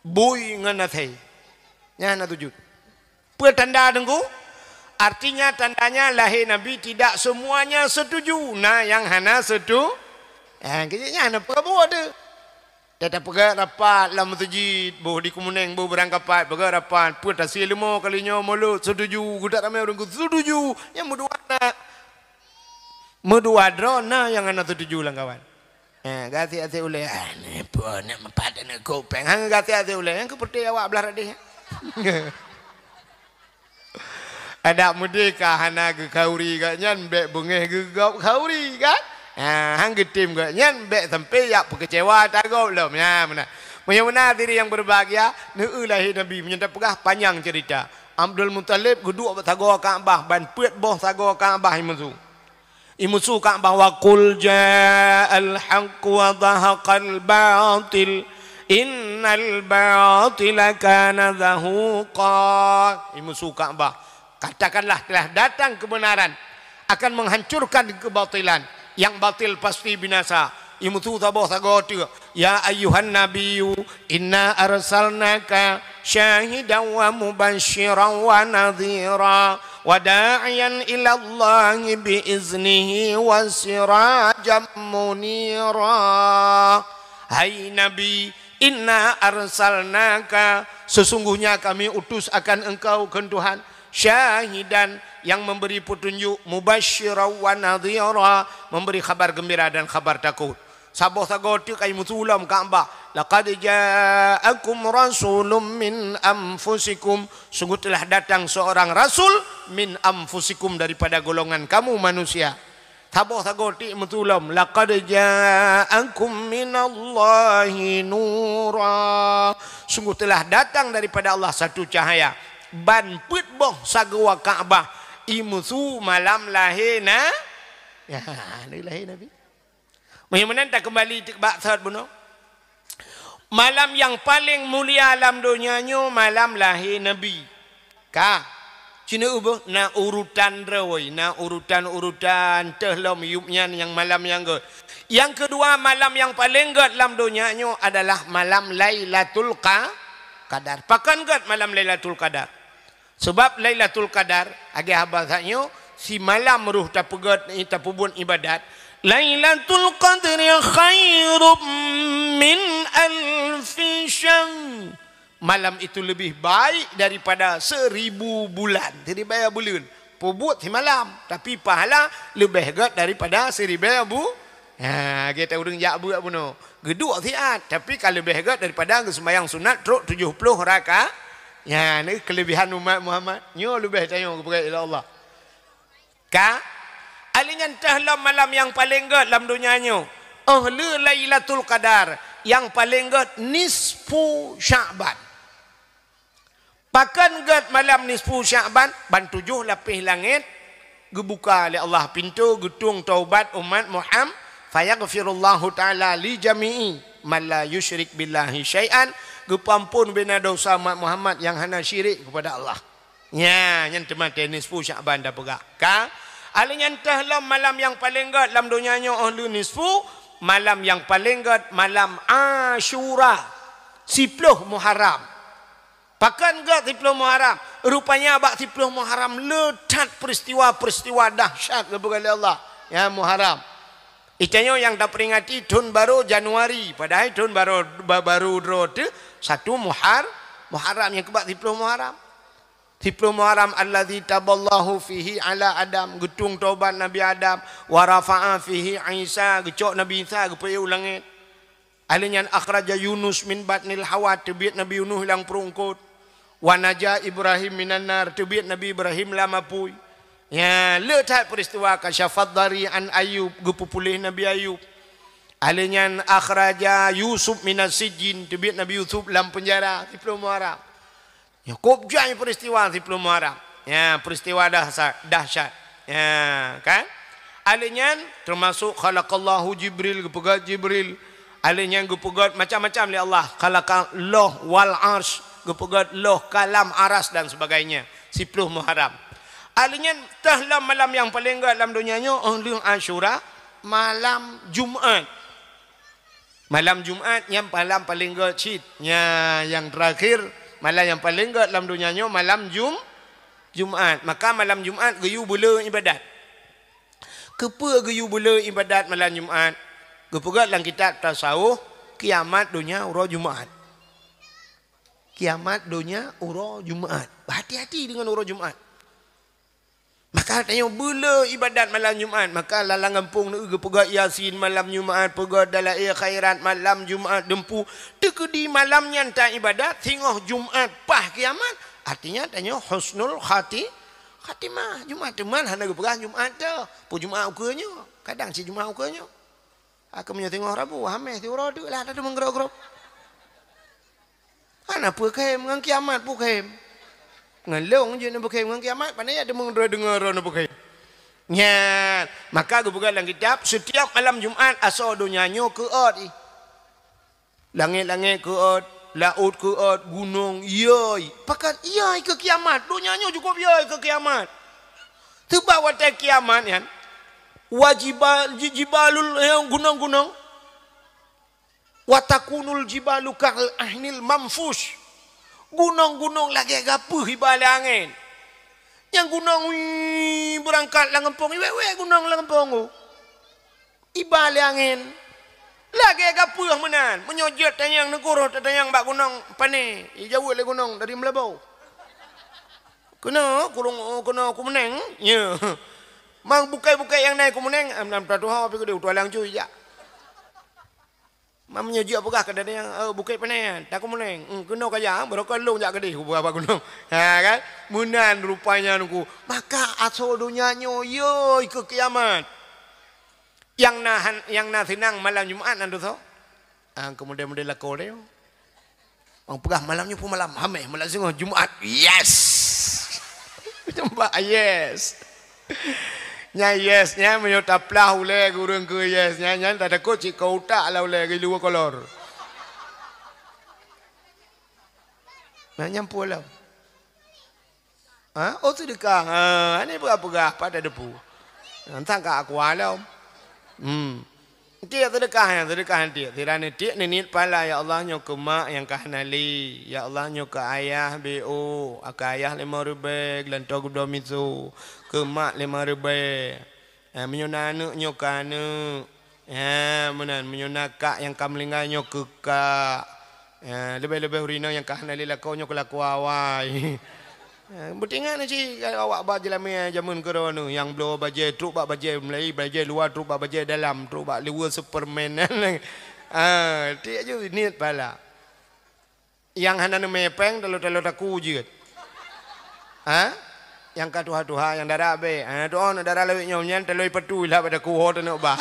bui ngon asèe. Nyan hana sujut. Peue tanda Teungku? Artinya tandanya lahé Nabi tidak semuanya setuju. Na nyang hana setu-, eh, keu nyan hana peue buet teuh. Teutab peugah rapat lam meuseujid, boh di Keumeunéng, boh Beurangkapat, peugah rapat, peue tasie leumo kali nyoe mulod, setuju, geudak ramé ureueng setuju, nyang meudua na. Meudua droe na nyang hana setuju lam kawan. Eh, gasien-gasien ulèe, "Ah, ni peue nak meupat aneuk kupeng?" Hana gasien-gasien ulèe, nyang keupeuteh awak blah radeh. Adak meudeh ka hana geukhauri gobnyan, bèk beungèh geugop khauri, kan? Ha, han geutem gobnyan, bèk sampai jak peukeucewa ata gob lom. Nyan meunan. Meunyoe meunan hadirin yang berbahagia, neueu lahé Nabi, meunyoe tapeugah panyang ceurita. Abdul Muthalib geuduek bak sagoe Ka'bah, ban peuet boh sagoe Ka'bah imusu. Imusu Ka'bah, "Wa qul ja'al haqq wa zahaqal batil, innal batila kana zahuqa." Imusu Ka'bah, "Katakanlah telah datang kebenaran, akan menghancurkan kebatilan, yang batil pasti binasa, Imeuthu saboh sagoe teuk, "Ya ayyuhan nabiyyu, inna arsalnaka syahidan wa mubasysyiran wa nadhira, wa da'iyan ilallahi bi iznihi wa sirajan munira." Hai Nabi, "Inna arsalnaka, sesungguhnya kami utus akan engkau," kheun Tuhan, "syahidan," yang memberi petunjuk, "mubasysyiran wa nadhira," memberi khabar gembira dan khabar takut. Saboh sagoe teuk ka imeuthu lom Ka'bah, "Laqad ja'akum rasulun min anfusikum," sungguh telah datang seorang rasul, "min anfusikum," daripada golongan kamu manusia. Saboh sagoe teuk imeuthu lom, "Laqad ja'akum minallahi nura," sungguh telah datang daripada Allah satu cahaya. Ban peuet boh sagoe Ka'bah imeuthu malam lahé na-, ya, lahé Nabi. Meunyoe meunan takeumbali teuk bak thot bunoe. Malam nyang paleng mulia lam donya nyoe malam lahé Nabi. Ka, ci neueu beuh, na urutan droe, na urutan-urutan teuh lom yup nyan nyang malam nyang gét. Nyang keudua, malam nyang paleng gét lam donya nyoe adalah malam Lailatul Qa-, Qadar. Pakon gét malam Lailatul Qadar? Sabab Lailatul Qadar, lagée haba that nyoe, simalam roh tapeugét, tapeubuet iébadat. "Lailatul Qadri khairum min alfi syahr." Malam itu lebih baik daripada seribu bulan. Jadi, baya buleuen. Peubuet simalam, tapi pahala leubeh gét daripada siribée bu-, Ha, lagée ureuëng jak beuet bunoe. Geuduek siat, tapi ka leubeh gét daripada geuseumbahyang sunat trok tujoh ploh rakaat. Nyan keulebihan umat Muhammad. Nyoe leubeh tanyoe geupeugah lé Allah. Ka? Alheuh nyan teuh lom malam nyang paleng gét lam donya nyoe. Óh lheueh Lailatul Qadar, nyang paleng gét nisfu Sya'ban. Pakon gét malam nisfu Sya'ban? Ban tujoh lapéh langét geubuka lé Allah pintoe geutueng taubat umat Muham-, "Fayaghfirullahu ta'ala li jami'i man la yusyrik billahi syai'an," geupeuamphon beuna desya umat Muhammad nyang hana syirik keupada Allah. Nya, nyan teuma teuh nisfu Sya'ban tapeugah. Ka? Alheuh nyan teuh lom malam nyang paleng gét lam donya nyoe óh lheueh nisfu, malam nyang paleng gét malam Asyura, siploh Muharram. Pakon gét siploh Muharram? Rupanya bak siploh Muharram le that peristiwa-peristiwa dahsyat geupeugah lé Allah. Ya, Muharram. Itanyoe nyang taperingati thon barô Januari, padahai thon barô, ba-, barô droe teuh satu Muhar-, Muharram nyang keubak siploh Muharram. Siploh Muharram, "Allazi taballahu fihi ala Adam," geutueng taubat Nabi Adam, "wa rafa'a fihi Isa," geucok Nabi Isa geupeuék u langét. Alheuh nyan, "Akhraja Yunus min batnil hawa," teubiet Nabi Yunus lam pruet eungkôt. "Wa naja Ibrahim minan nar," teubiet Nabi Ibrahim lam apui. Ya, le that peristiwa, "Kasyafad dari an Ayub," geupeupuléh Nabi Ayub. Alheuh nyan, "Akhraja Yusuf minas sijjin," teubiet Nabi Yusuf lam peunjara, siploh Muharram. Nyoe kôb jai peristiwa siploh Muharram. Ya, peristiwa dahsa-, dahsyat. Ya, kan? Alheuh nyan, teumasok khalaqallahu Jibril, geupeugét Jibril. Alheuh nyan geupeugét macam-macam lé Allah. Khalaqa loh wal arsy, geupeugét loh kalam aras dan sebagainya. Siploh Muharram. Alheuh nyan teuh lom malam nyang paleng gét lam donya nyoe, óh lheueh Asyura, malam Jumat. Malam Jumat nyan malam paleng gét cit. Nya, nyang terakhir, malam nyang paleng gét lam donya nyoe malam Jum-, Jumat. Maka malam Jumat geuyue beuleu iébadat. Keupeue geuyue beuleu iébadat malam Jumat? Geupeugét lam kitab tasawuf, kiamat donya uroe Jumat. Kiamat donya uroe Jumat. Hati-hati deungon uroe Jumat. Maka tanyoe beuleu iébadat malam Jumat. Maka lam gampông neueu geupeugét Yasin malam Jumat, peugét Dalail Khairat malam Jumat, deumpu. Teukeudi malam nyan taiébadat, singoh Jumat paih kiamat. Artinya tanyoe husnul khati-, khatimah. Jumat teuma hana geupeugah Jumat teuh. Peue Jumat ukeue nyoe? Kadang cit Jumat ukeue nyoe. Aku meunyoe singoh Rabu, Hamèh siuroe teuk lah, tadeungoe grop-grop. Hana peue khem, ngon kiamat peue khem. Ngon lôn jeuet neupeukhem ngon kiamat, pane ya deungoe, deungoe droe neupeukhem. Nyan, maka geupeugah lam kitab, setiap malam Jumat asoe donya nyoe keuôt ih. Langét-langét keuôt, laôt keuôt, gunong yôi. Pakon yôi keu kiamat, donya nyoe cukup yôi keu kiamat. Teuma watée kiamat nyan, wajibal, ji-, jibalul, eh, gunong-gunong, Wa takunul jibalu kal ahnil manfush. Gunong-gunong lagèe gapeuh iba lé angén. Nyang gunong, wii, beurangkat lam gampông, iwèk-wèk gunong lam gampông. Iba lé angén. Lagèe gapeuh meunan. Meunyoe jeuet tanyong neugoro, tatanyong bak gunong pané. Ijaweueb lé gunong dari Meulaboh. Keunoe kurong, keunoe Kumeuneng. Ya. Mang bukét-bukét nyang na i Kumeuneng, am, nam tatuha pi keudeh, utua lang cui jak. Mam nyoe jeuet peugah keu datang, eh, Bukét Pané, ta Kumeuneng. Hmm, keunoe ka jak, barokon lôn jak keudeh, kupeugah bak gunong. Ha, kan? Meunan rupanya nungku. Maka asoe donya nyoe, yoi, keu kiamat. Nyang na han-, nyang na seunang malam Jumat nan tu soe? Ah, keumudian-mudian lakoe lé. Orang peugah malam nyoe pun malam Hameh, malam singoh Jumat. Yes. Nampak yes. Nya yes, nya meunyoe taplah ulèe keu ureueng keu yes, nya, nya tatakot cit keu utak lah ulèe keu luwa kolor. Nah, nyampue lom. Ha? Oh, seudeukah. Ha, aneuk peugah-peugah, pat tadepu. Entang ka aku alom. Hmm. Tiek seudeukah nyan, seudeukah nyan tiek. Sira nitiek neuniet pahala, "Ya Allah, nyoe keu mak nyang ka hana lé. Ya Allah, nyoe keu ayah B O. Keu ayah limong ribèe, geulantoe geubloe miso. Keu mak limong ribèe." Eh, meunyoe na aneuk, nyoe keu aneuk. Eh, meunan, meunyoe na kak nyang ka meuninggai, nyoe keu kak. Eh, leubeh-leubeh ureueng inong nyang ka hana lé lakoe, nyoe keu lakoe awai. Eh, beutingat na cit awak ba jeulamé jameun keudroe nyoe, nyang bloe bajèe trok bak bajèe meulai, bajèe luwa trok bak bajèe dalam, trok bak liweue Superman. Ah, tiek ju niet pahala. Nyang hana neumè pèng, talo-talo taku jeuet. Ha? Nyang ka tuha-tuha, nyang dara abéh. Ha, tu'oh aneuk dara lawét nyoe nyan, talo ipatui lah bak taku ho taneuk bah.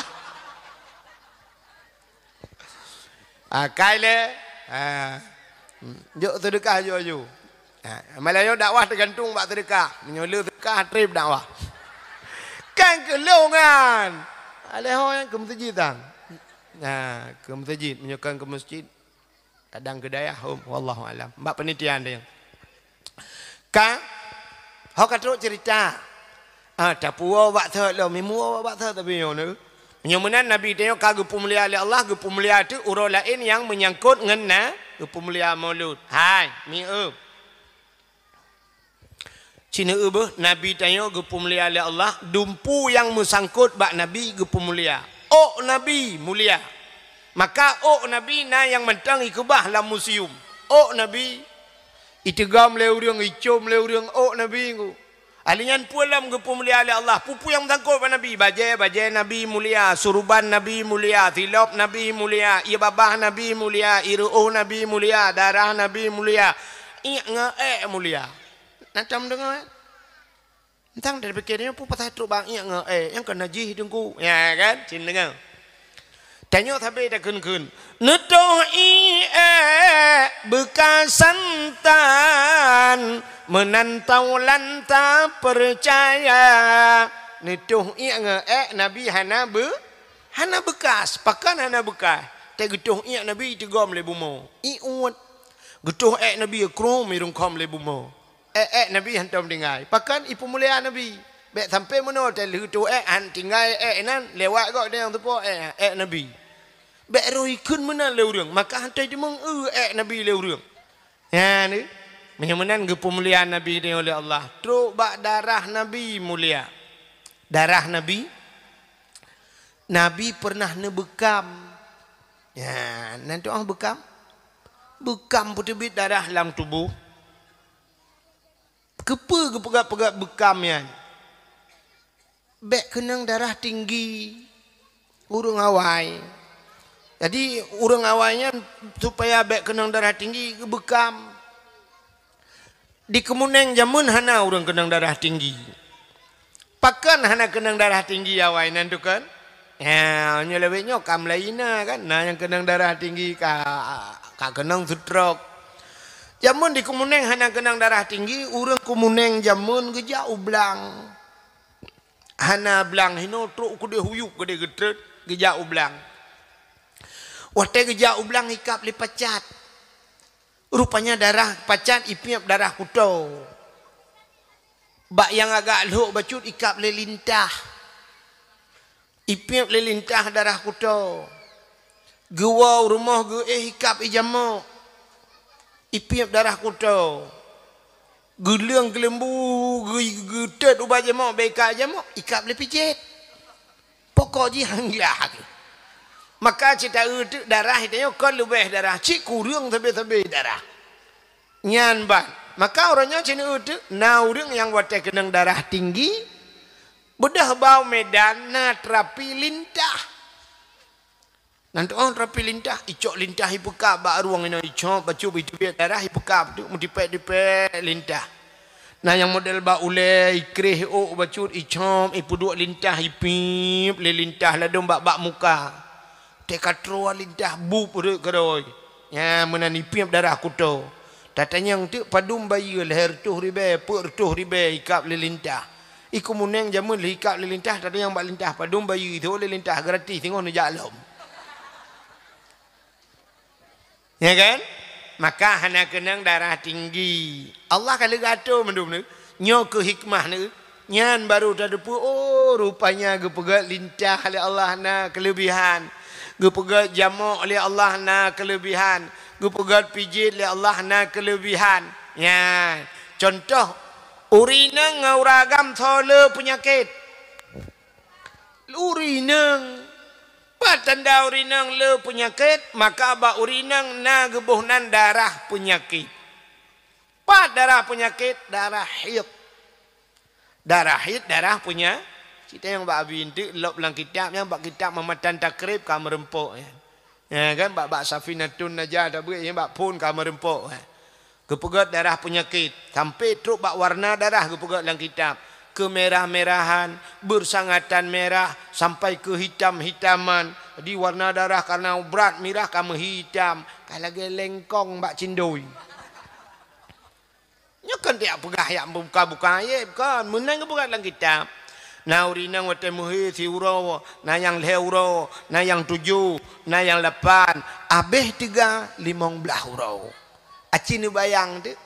Ha, kai lé. Ha. Hmm, jok seudeukah aju-aju. Ha, malam nyoe dakwah teugantung bak seudeukah. Meunyoe le seudeukah, trép dakwah. Kan keu lôn nyan. Alèh ho nyan keu meuseujid tan. Ha, keu meuseujid. Meunyoe kan keu meuseujid, kadang keu dayah, hom, wallahu alam. Bak panitia nyan. Ka, ho ka trok cerita. Ah, tapuwoe bak thot lom, imuwoe bak thot tapi nyoe nyoe. Nyoe meunan Nabi tanyoe ka geupeumulia lé Allah, geupeumulia teuk uroe laén nyang meunyangkot ngon na geupeumulia Maulud. Hai, mieuh. Ci neueu beuh, Nabi tanyoe geupeumulia lé Allah, dumpu nyang meusangkot bak Nabi geupeumulia. Ôk Nabi mulia. Maka ôk Nabi na nyang mantong ikeubah lam museum. Ôk Nabi iteugom lé ureueng, icôm lé ureueng ôk Nabi nyoe. Ahli nyan peue lom geupeumulia lé Allah. Peue-peue nyang meusangkot bak Nabi, bajèe, bajèe Nabi mulia, suruban Nabi mulia, silop Nabi mulia, ié babah Nabi mulia, ié reuôh Nabi mulia, darah Nabi mulia, iék ngon ék mulia. Na tom deungoe? Entang dari pikir nyoe peue pasai trok bak iék ngon ék, nyang ka najih teungku. Ya kan? Cit deungoe. Tanyoe sabe takheun-kheun. Neutoh iék beukasan tan, meunan taulan tapeucaya. Neutoh iék ngon ék Nabi hana beu-, hana beukas. Pakon hana beukas? Teuh geutoh iék Nabi iteugom lé bumoe. Ié uet. Geutoh ék Nabi krom irungkôm lé bumoe. Ék-ék Nabi hantom tinggai. Pakon ipeumulia Nabi? Bèk sampoe meunoe teuh lheueh toh ék han tinggai ék nan lewat gob nyang teupo ék, ék Nabi. Bèk roh ikheun meunan lé ureueng, maka hantom teumeung eu ék Nabi lé ureueng. Nyan, meunyoe meunan geupeumulia Nabi tanyoe lé Allah, trok bak darah Nabi mulia. Darah Nabi, Nabi pernah neubeukam. Nyan, nan tu'oh beukam? Beukam peuteubiet darah lam tuboh. Keupeue geupeugah-peugah beukam nyan? Bèk keunong darah tinggi ureueng awai. Jadi, ureueng awai nyan supaya bèk keunong darah tinggi, geubeukam. Di Keumunéng jameun hana ureueng keunong darah tinggi. Pakon hana keunong darah tinggi awai nan tukon? Ya, nyoe lawét nyoe ka mulai na kan, na nyang keunong darah tinggi ka, ka keunong stroke. Jameun di Keumunéng hana keunong darah tinggi, ureueng Keumunéng jameun geujak u blang. Hana blang hinoe trok keudeh huyup keudeh geutrön geujak u blang. Watèe geujak u blang ikab lé pacat. Rupanya darah pacat ipiep darah kuto. Bak nyang agak lhok bacut ikab lé lintah. Ipiep lé lintah darah kuto. Geuwoe u rumoh geuéh ikab ijamok. Ipiep darah kuto. Geuleueng keuleumbu, geu-, geutet ubat jamok, bèk ikab jamok, ikab lé pijet. Pokok jih han glah. Maka cit taeu teuk darah tanyoe kon leubeh darah, cit kureueng sabe-sabe darah. Nyan ban. Maka uroe nyoe cit neueu teuk na ureueng nyang watèe keunong darah tinggi, beudôh bak u Medan na terapi lintah. Nan teu'oh terapi lintah, icok lintah ipeukab bak rueng inoe, icok bacut iteubiet darah ipeukab teuk meutipèk-tipèk lintah. Na nyang model bak ulèe, ikréh ôk bacut, icok, ipeuduek lintah, ipiep lé lintah ladôm bak, bak muka. Teuka troe lintah bup rhot keudroe. Nyan meunan ipiep darah kuto. Tatanyong teuk padum bayeue lhèe reutôh ribèe, peuet reutôh ribèe ikab lé lintah. Iko muneng jameun lheuh ikab lé lintah, tatanyong bak lintah padum bayeue, ithô lé lintah gratis, singoh neujak lom. Ya kan? Maka hana keunong darah tinggi. Allah ka lheueh geuatô mandum nyoe. Nyoe keuh hikmah nyoe. Nyan barô tateupeue, oh, rupanya geupeugèt lintah lé Allah na keuleubihan. Geupeugèt jamok lé Allah na keuleubihan. Geupeugèt pijet lé Allah na keuleubihan. Nyan. Contoh, ureueng inong ngon ureueng agam soe le peunyakét. Ureueng inong. Pat tanda ureueng inong le peunyakét, maka bak ureueng inong na geuboh nan darah peunyakét. Pat darah peunyakét, darah haid. Darah haid, darah peunya-, cit tanyong bak Abi Enteuk lop lam kitab nyan, bak kitab Mamatan Takrib ka meureumpok nyan. Ya kan, bak, bak Safinatun Najah tabeuet nyan, bak phon ka meureumpok nyan. Geupeugèt darah peunyakét, sampai trok bak warna darah geupeugèt lam kitab. Keumerah-merahan, bersangatan merah, sampai keuhitam-hitaman. Jadi warna darah karena brat mirah ka meuhitam, ka lagèe lengkong bak cindoi. Nyoe kon tajak peugah jak buka-buka ayat, kon. Meunan geupeugèt lam kitab. Na ureueng inong watèe meuhé siuroe, na nyang lhèe uroe, na nyang tujoh, na nyang lapan, abéh teuga limong blaih uroe. Aci neubayang teuk.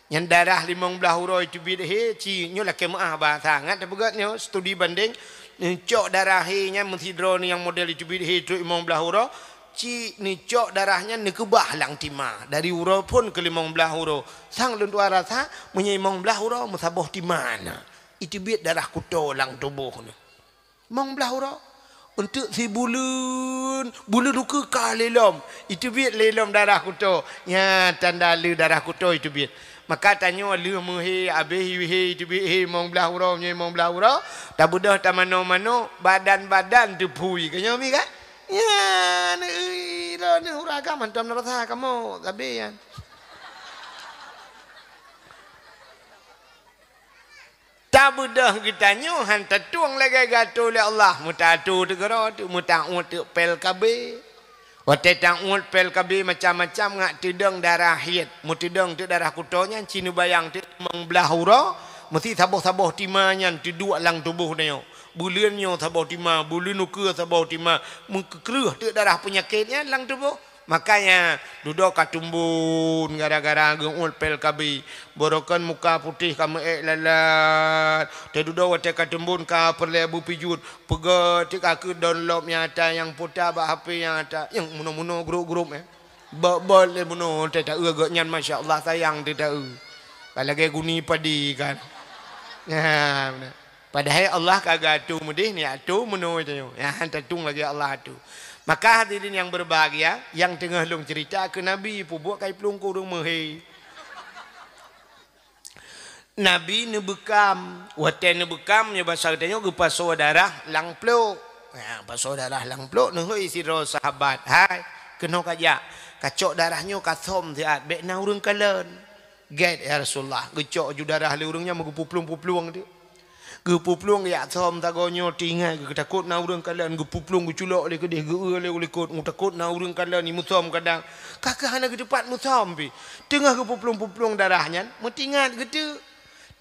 Nyan darah limong blaih uroe iteubiet hé, ci nyoe lakèe meu'ah bahasa. Ngat tapeugèt nyoe, studi bandeng, neucok darah hé nyan meusidroe nyang model iteubiet hé trok limong blaih uroe, ci neucok darah nyan neukeubah lam tima, dari uroe phon keu limong blaih uroe. Sang lôn tuan rasa, meunyoe limong blaih uroe meusaboh tima na, iteubiet darah kuto lam tuboh na. Limong blaih uroe. Eunteuk sibuleuen, buleuen ukeue ka lé lom. Iteubiet lé lom darah kuto. Nyan tanda le darah kuto iteubiet. Maka tanyoe lheueh meuhé, abéh hé iteubiet hé limong blaih uroe, nyoe limong blaih uroe, tabeudôh tamanoe-manoe, badan-badan teuphui. Ka nyoe mi kan? Nyan, ui, droeneuh ureueng agam hantom na rasa kamoe, sabé nyan. Tabeudôh geutanyoe han tatueng lagèe geuatô lé Allah, meutaatur teuk keudroe teuk, meutauet teuk pèl K B. Watèe tauet pèl K B macam-macam ngat teudong darah haid, meuteudong teuk darah kuto nyan, ci neubayang teuk limong blaih uroe, meusti saboh-saboh tima nyan teuduek lam tuboh tanyoe. Buleuen nyoe saboh tima, buleuen ukeue saboh tima, meukeureuh teuk darah peunyakét nyan lam tuboh. Makanya, dudoe ka teumbon gara-gara geu'uet pèl K B. Barokon muka putéh ka meu'èk lalat. Teududoe watèe ka teumbon ka peureulèe beupijuet. Peugèt teuk ka keu download nyang ata nyang puta bak H P nyang ata. Nyang munoe-munoe grup-grup, eh. Bot-bot lé munoe teuh taeu gobnyan, masya Allah, sayang teuh taeu. Ka lagèe guni padi kan. Nah, beuna. Padahai Allah ka geuatô meudeh, ni atô meunoe tanyoe. Nyan tatueng lagèe Allah atô. Maka hadirin nyang berbahagia, nyang teungoh lôn cerita keu Nabi, peubuet kai plueng keu ureueng meuhé. Nabi neubeukam. Watèe neubeukam, nyoe basa geutanyoe geupasoe darah lam plôk. Ha, pasoe darah lam plôk, neuhôi sidroe sahabat, "Hai, keunoe kajak, kacok darah nyoe kasöm siat, bèk na ureueng kalon." "Gèt, ya Rasulullah." Geucok ju darah lé ureueng nyan meugeupuplueng-puplueng teuk. Geupuplueng geujak söm sagoe nyoe, teuingat geutakot na ureueng kalon, geupuplueng geuculok lé keudeh, geu-eu lé u likot, geutakot na ureueng kalon, imeusöm kadang. Ka keuh hana geuteupat meusöm pih. Teungoh geupuplueng-puplueng darah nyan, meuteuingat geuteuk.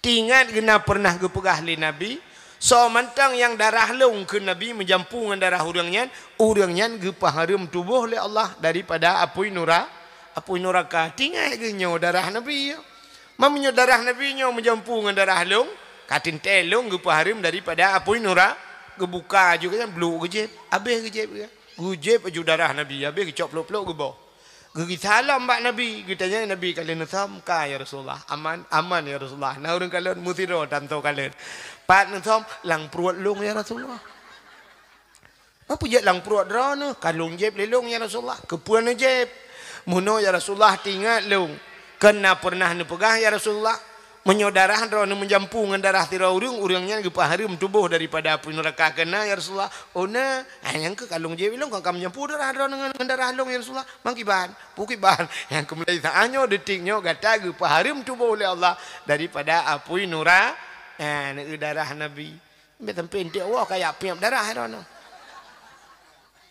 Teuingat geuh na peureunah geupeugah lé Nabi, "Soe mantong nyang darah lôn," kheun Nabi, "meujampu ngon darah ureueng nyan, ureueng nyan geupeuhareuem tuboh lé Allah daripada apui nura-, apui nuraka." Teuingat geuh nyoe darah Nabi nyoe. Meunyoe darah Nabi nyoe meujampu ngon darah lôn, ka teuntèe lôn geupeuhareuem daripada apui nura-, geubuka aju geuh nyan, bluk geuh jép, abéh geuh jép geuh. Geujieb aju darah Nabi, habéh geucok plôk-plôk geuboh. Geugisa lom bak Nabi, geutanyong Nabi, "Ka lheueh neusom?" "Ka, ya Rasulullah." "Aman?" "Aman, ya Rasulullah." Na ureuëng kalon meusidroe tanto kalon. "Pat neusom?" "Lam pruet lôn, ya Rasulullah." "Peue jeuet lam pruet droeneuh?" "Ka lôn jieb lé lôn, ya Rasulullah." "Keupeue neujieb?" "Meunoe, ya Rasulullah, teuingat lôn, kon na peureunah neupeugah, ya Rasulullah, meunyoe darah droeneuh meujampu ngon darah sidroe ureuëng, ureuëng nyan geupeuhareuem tuboh daripada apui neuraka, kon na, ya Rasulullah?" "Oh na." "Ah, nyang keuh ka lôn jieb lôn, kon ka meujampu darah droeneuh ngon, ngon darah lôn, ya Rasulullah." "Meukiban?" "Peue kiban?" "Nyang keuh mulai saát nyoe, detik nyoe gata geupeuhareuem tuboh lé Allah daripada apui nura-, ah, neueu darah Nabi." Bék sampai eunteuk woe kaya piep darah droeneuh.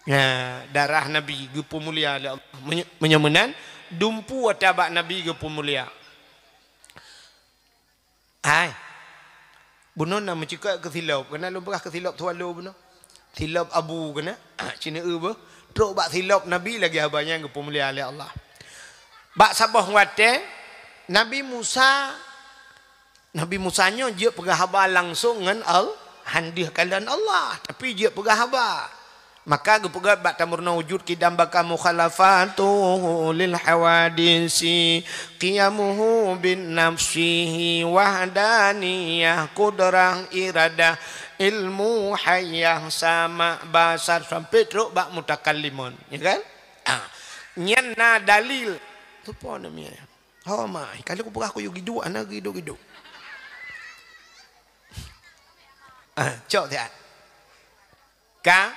Ya, darah Nabi geupeumulia lé Allah. Meunyo-, meunyoe meunan, dumpeue ata bak Nabi geupeumulia. Hai. Bunoe na meucukot keu silop, keunan lôn peugah keu silop Swallow bunoe. Silop abu keunan, ci neueu beuh. Trok bak silop Nabi lagée haba nyan geupeumulia lé Allah. Bak saboh watée, Nabi Musa Nabi Musa nyoe jeuet peugah haba langsong ngon Al-, han deuh kalon Allah, tapi jeuet peugah haba. Maka geupeugah bak tameurunoe wujud qidam baqa mukhalafatuhu lil hawadisi, qiyamuhu bin nafsihi wahdaniyah, qudrah, iradah, ilmu, hayah, sama', basar, sampai trok bak mutakallimun, ya kan? Ah, nyan na dalil. Tu po namanya. Ho mai, kalau kupeugah kuyue giduk, hana giduk-giduk. Ah, cok siat. Ka?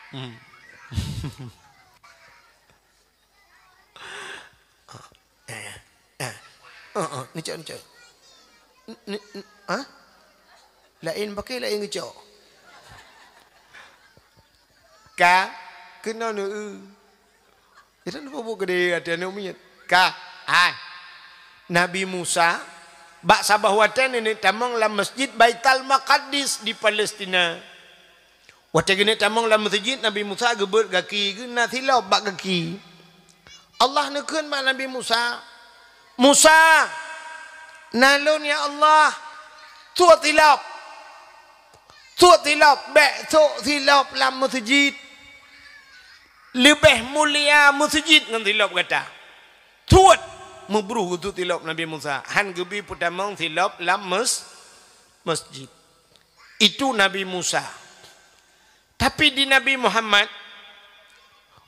Hmm. Ah, ah. Oh, oh, ni cok, ni cok. Ni, ni, ah? Laén pakai, laén geucok. Ka? Keunoe neueu. Jadi, neupeubeuet keudeh até aneuk miet. Ka, hai. Nabi Musa, bak saboh watée neuneuk tamong lam Masjid Baitul Maqadis di Palestina. Watée geuneuk tamong lam meuseujid, Nabi Musa geubeuet gaki geuh, na silop bak gaki. Allah neukheun bak Nabi Musa, "Musa, na lôn, ya Allah, sôk silop." Sôk silop, bék sôk silop lam meuseujid. Leubeh mulia meuseujid ngon silop gata. Sôk! Meubruh geusôk silop Nabi Musa. Han geubi peutamong silop lam mes-, masjid. Itu Nabi Musa. Tapi di Nabi Muhammad,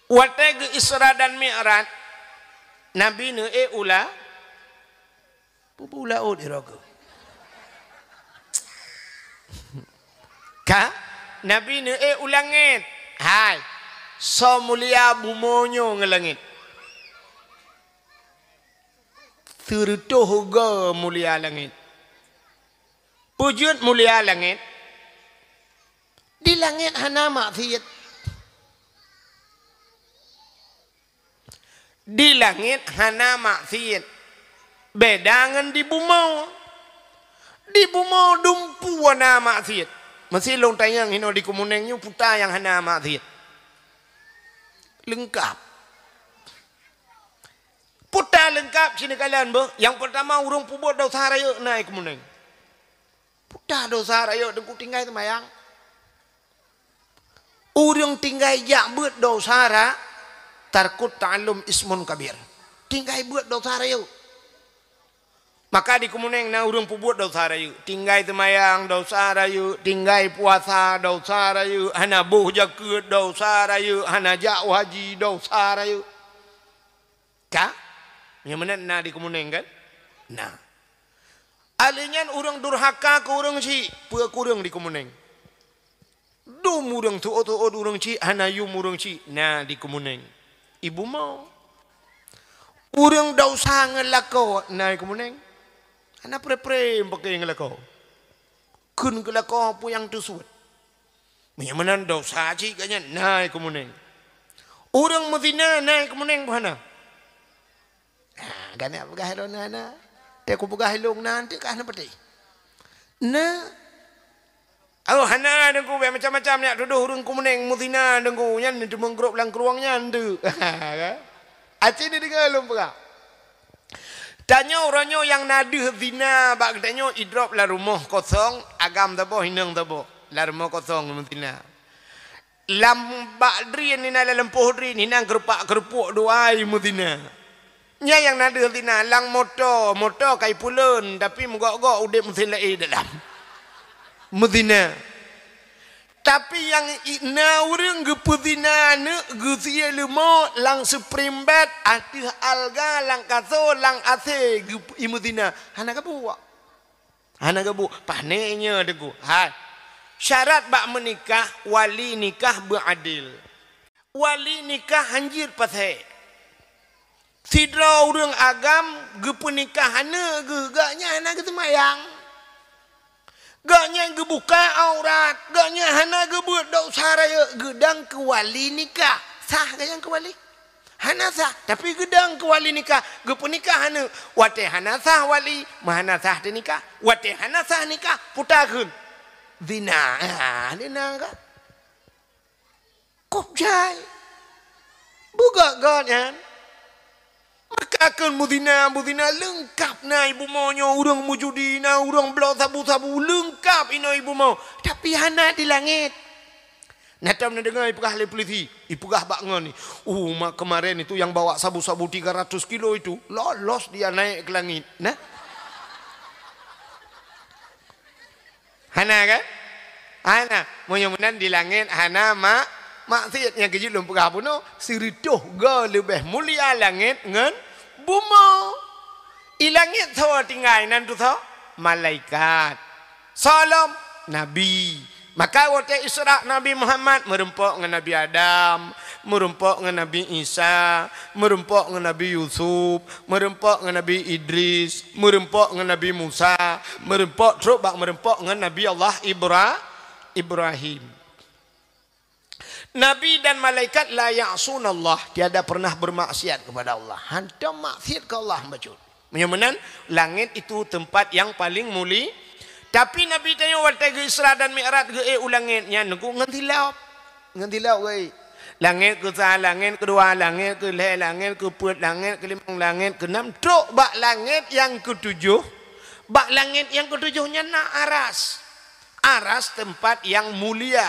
watée geu Isra dan Mi'raj, Nabi neuék u la-, Pupu laôt iroke. Ka, Nabi neuék u langét. Hai, soe mulia bumoe nyoe ngon langét. Seureutôh goe mulia langét. Peue jeuet mulia langét? Di langét hana maksiet. Di langét hana maksiet. Beda ngon di bumoe. Di bumoe dumpeue na maksiet. Meusi lôn tanyong hinoe di Keumeuneung nyoe peue nyang hana maksiet. Leungkap. Peue leungkap sineukala beuh. Nyang peurtama ureuëng peubuet desya rayeuk na i Keumeuneung. Peue desya rayeuk teungku tinggai seumayang. Ureuëng tinggai jak beuet desya ra-, tarkut ta'allum ismun kabir. Tinggai beuet desya rayeuk. Maka di Keumeuneung na ureuëng peubuet desya rayeuk. Tinggai seumayang desya rayeuk, tinggai puasa desya rayeuk, hana boh jakeuet desya rayeuk, hana jak u haji desya rayeuk. Ka? Nyang meunan na di Keumeuneung kan? Na. Ahli nyan ureuëng durhaka keu ureuëng chik, peue kureueng di Keumeuneung. Dum ureuëng tuôt-tuôt ureuëng chik, hana yum ureuëng chik, na di Keumeuneung. I bumoe. Ureuëng desya ngon lakoe, na i Keumeuneung. Hana pre-pre meupaké ngon lakoe. Kheun keu lakoe peue nyang teusuet. Meunyoe meunan desya cit gobnyan na i Keumeuneung. Ureuëng meuzina na i Keumeuneung peue hana? Ha, gobnyan peugah lôn na, na. Teuku peugah lôn na, teuka na peutéh. Na. Oh, hana deungku, bék macam-macam nyak tudoh ureuëng Keumeuneung meuzina deungku, nyan teumeugrôp lam krueng nyan tu. Aci ni deungoe lôn peugah. Tanyoe uroe nyoe nyang na deuh zina bak geutanyoe idrop lam rumoh kosong, agam saboh, inong saboh, lam rumoh kosong meuzina. Lam bak drien inan, lam lampôh drien inan, keurupak-keurupuek dua i meuzina. Nyan nyang na deuh zina, lam moto, moto ka ipuleuen, tapi meugok-gok udeb meusén laén dalam. Meuzina. Tapi nyang i-, na ureuëng geupeuzina aneuk, geusie leumô lam spring bed, ateueh alga, lam kaso, lam asé, geup-, i meuzina. Hana geubuet. Hana geubuet. Pané nyoe Teungku. Hai. Syarat bak meunikah, wali nikah beuadil. Wali nikah hanjeuet paséh. Sidroe ureuëng agam geupeunikah aneuk geuh, gobnyan hana geuseumayang. Gobnyan geubuka aurat, gobnyan hana geubeuet desya rayeuk, geudong keu wali nikah. Sah gobnyan keu wali? Hana sah, tapi geudong keu wali nikah, geupeunikah aneuk. Watée hana sah wali, meuhana sah teunikah. Watée hana sah nikah, puta kheun. Zina. Ah, zina kan? Kop jai. Beugét-gét nyan. Maka kheun meuzina, meuzina leungkap na i bumoe nyoe, ureuëng meujudi na, ureuëng bloe sabu-sabu, leungkap inoe i bumoe. Tapi hana di langét. Na tom neudeungoe ipeugah lé polisi, ipeugah bak ngon ni. Uh, ma-, kemarin itu yang bawa sabu-sabu tiga ratus kilo itu, lolos dia naik ke langit. Nah. Hana kan? Hana. Meunyoe meunan di langét hana mak-, maksiat nyang keujeuet lôn peugah bunoe, sireutôh goe leubeh mulia langét ngon bumoe. I langét soe tinggai nan tu soe? Malaikat. Soe lom? Nabi. Maka watée Isra Nabi Muhammad meurumpok ngon Nabi Adam, meurumpok ngon Nabi Isa, meurumpok ngon Nabi Yusuf, meurumpok ngon Nabi Idris, meurumpok ngon Nabi Musa, meurumpok trok bak meurumpok ngon Nabi Allah Ibra-, Ibrahim. Nabi dan malaikat la ya'sunallah, tiada pernah bermaksiat kepada Allah. Hantom maksiat ke Allah bacut. Meunyoe meunan, langét itu tempat yang paling muli. Tapi Nabi tanyoe watée geu-Isra dan Mi'raj geuék u langét nyan Teungku ngon silop. Ngon silop geuék. Langét keusa, langét keudua, langét keulhée, langét keupeuet, langét keulimong, langét keunam, trok bak langét nyang keutujoh. Bak langét nyang keutujoh nyan na aras. Aras tempat yang mulia.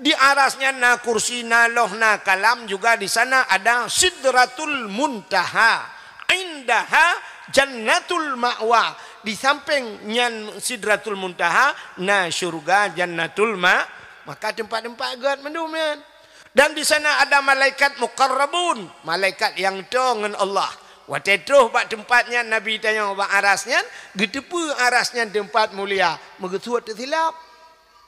Di aras nyan na kursi, na loh, na kalam, juga di sana ada Sidratul Muntaha. Indaha Jannatul Ma'wa. Di samping nyan Sidratul Muntaha na syurga Jannatul Ma-, maka tempat-tempat gét mandum nyan. Dan di sana ada malaikat muqarrabun, malaikat nyang toe ngon Allah. Watée troh bak teumpat nyan Nabi tanyoe bak aras nyan, geuteupeue aras nyan teumpat mulia, meugeusuet teusilop.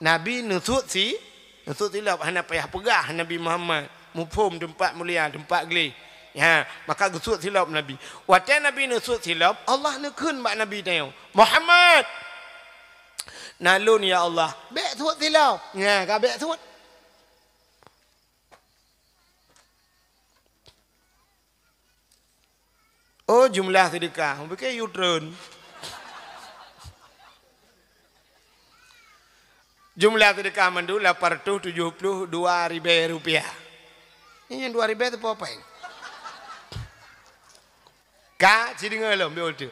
Nabi neusuet si-, neusuet silop, hana payah peugah Nabi Muhammad, muphom teumpat mulia, teumpat gleh. Ha, maka geusuet silop Nabi. Watée Nabi neusuet silop, Allah neukheun bak Nabi tanyoe, "Muhammad!" "Na lôn, ya Allah." "Bék suet silop." Nya, ka bék suet. Oh, jumlah sedekah. Mungkin you turun. Jumlah sedekah mandum lapan ratus tujuh puluh dua ribée rupiah. Ini yang dua ribée tu apa? Ka, ci deungoe lom, beutôi.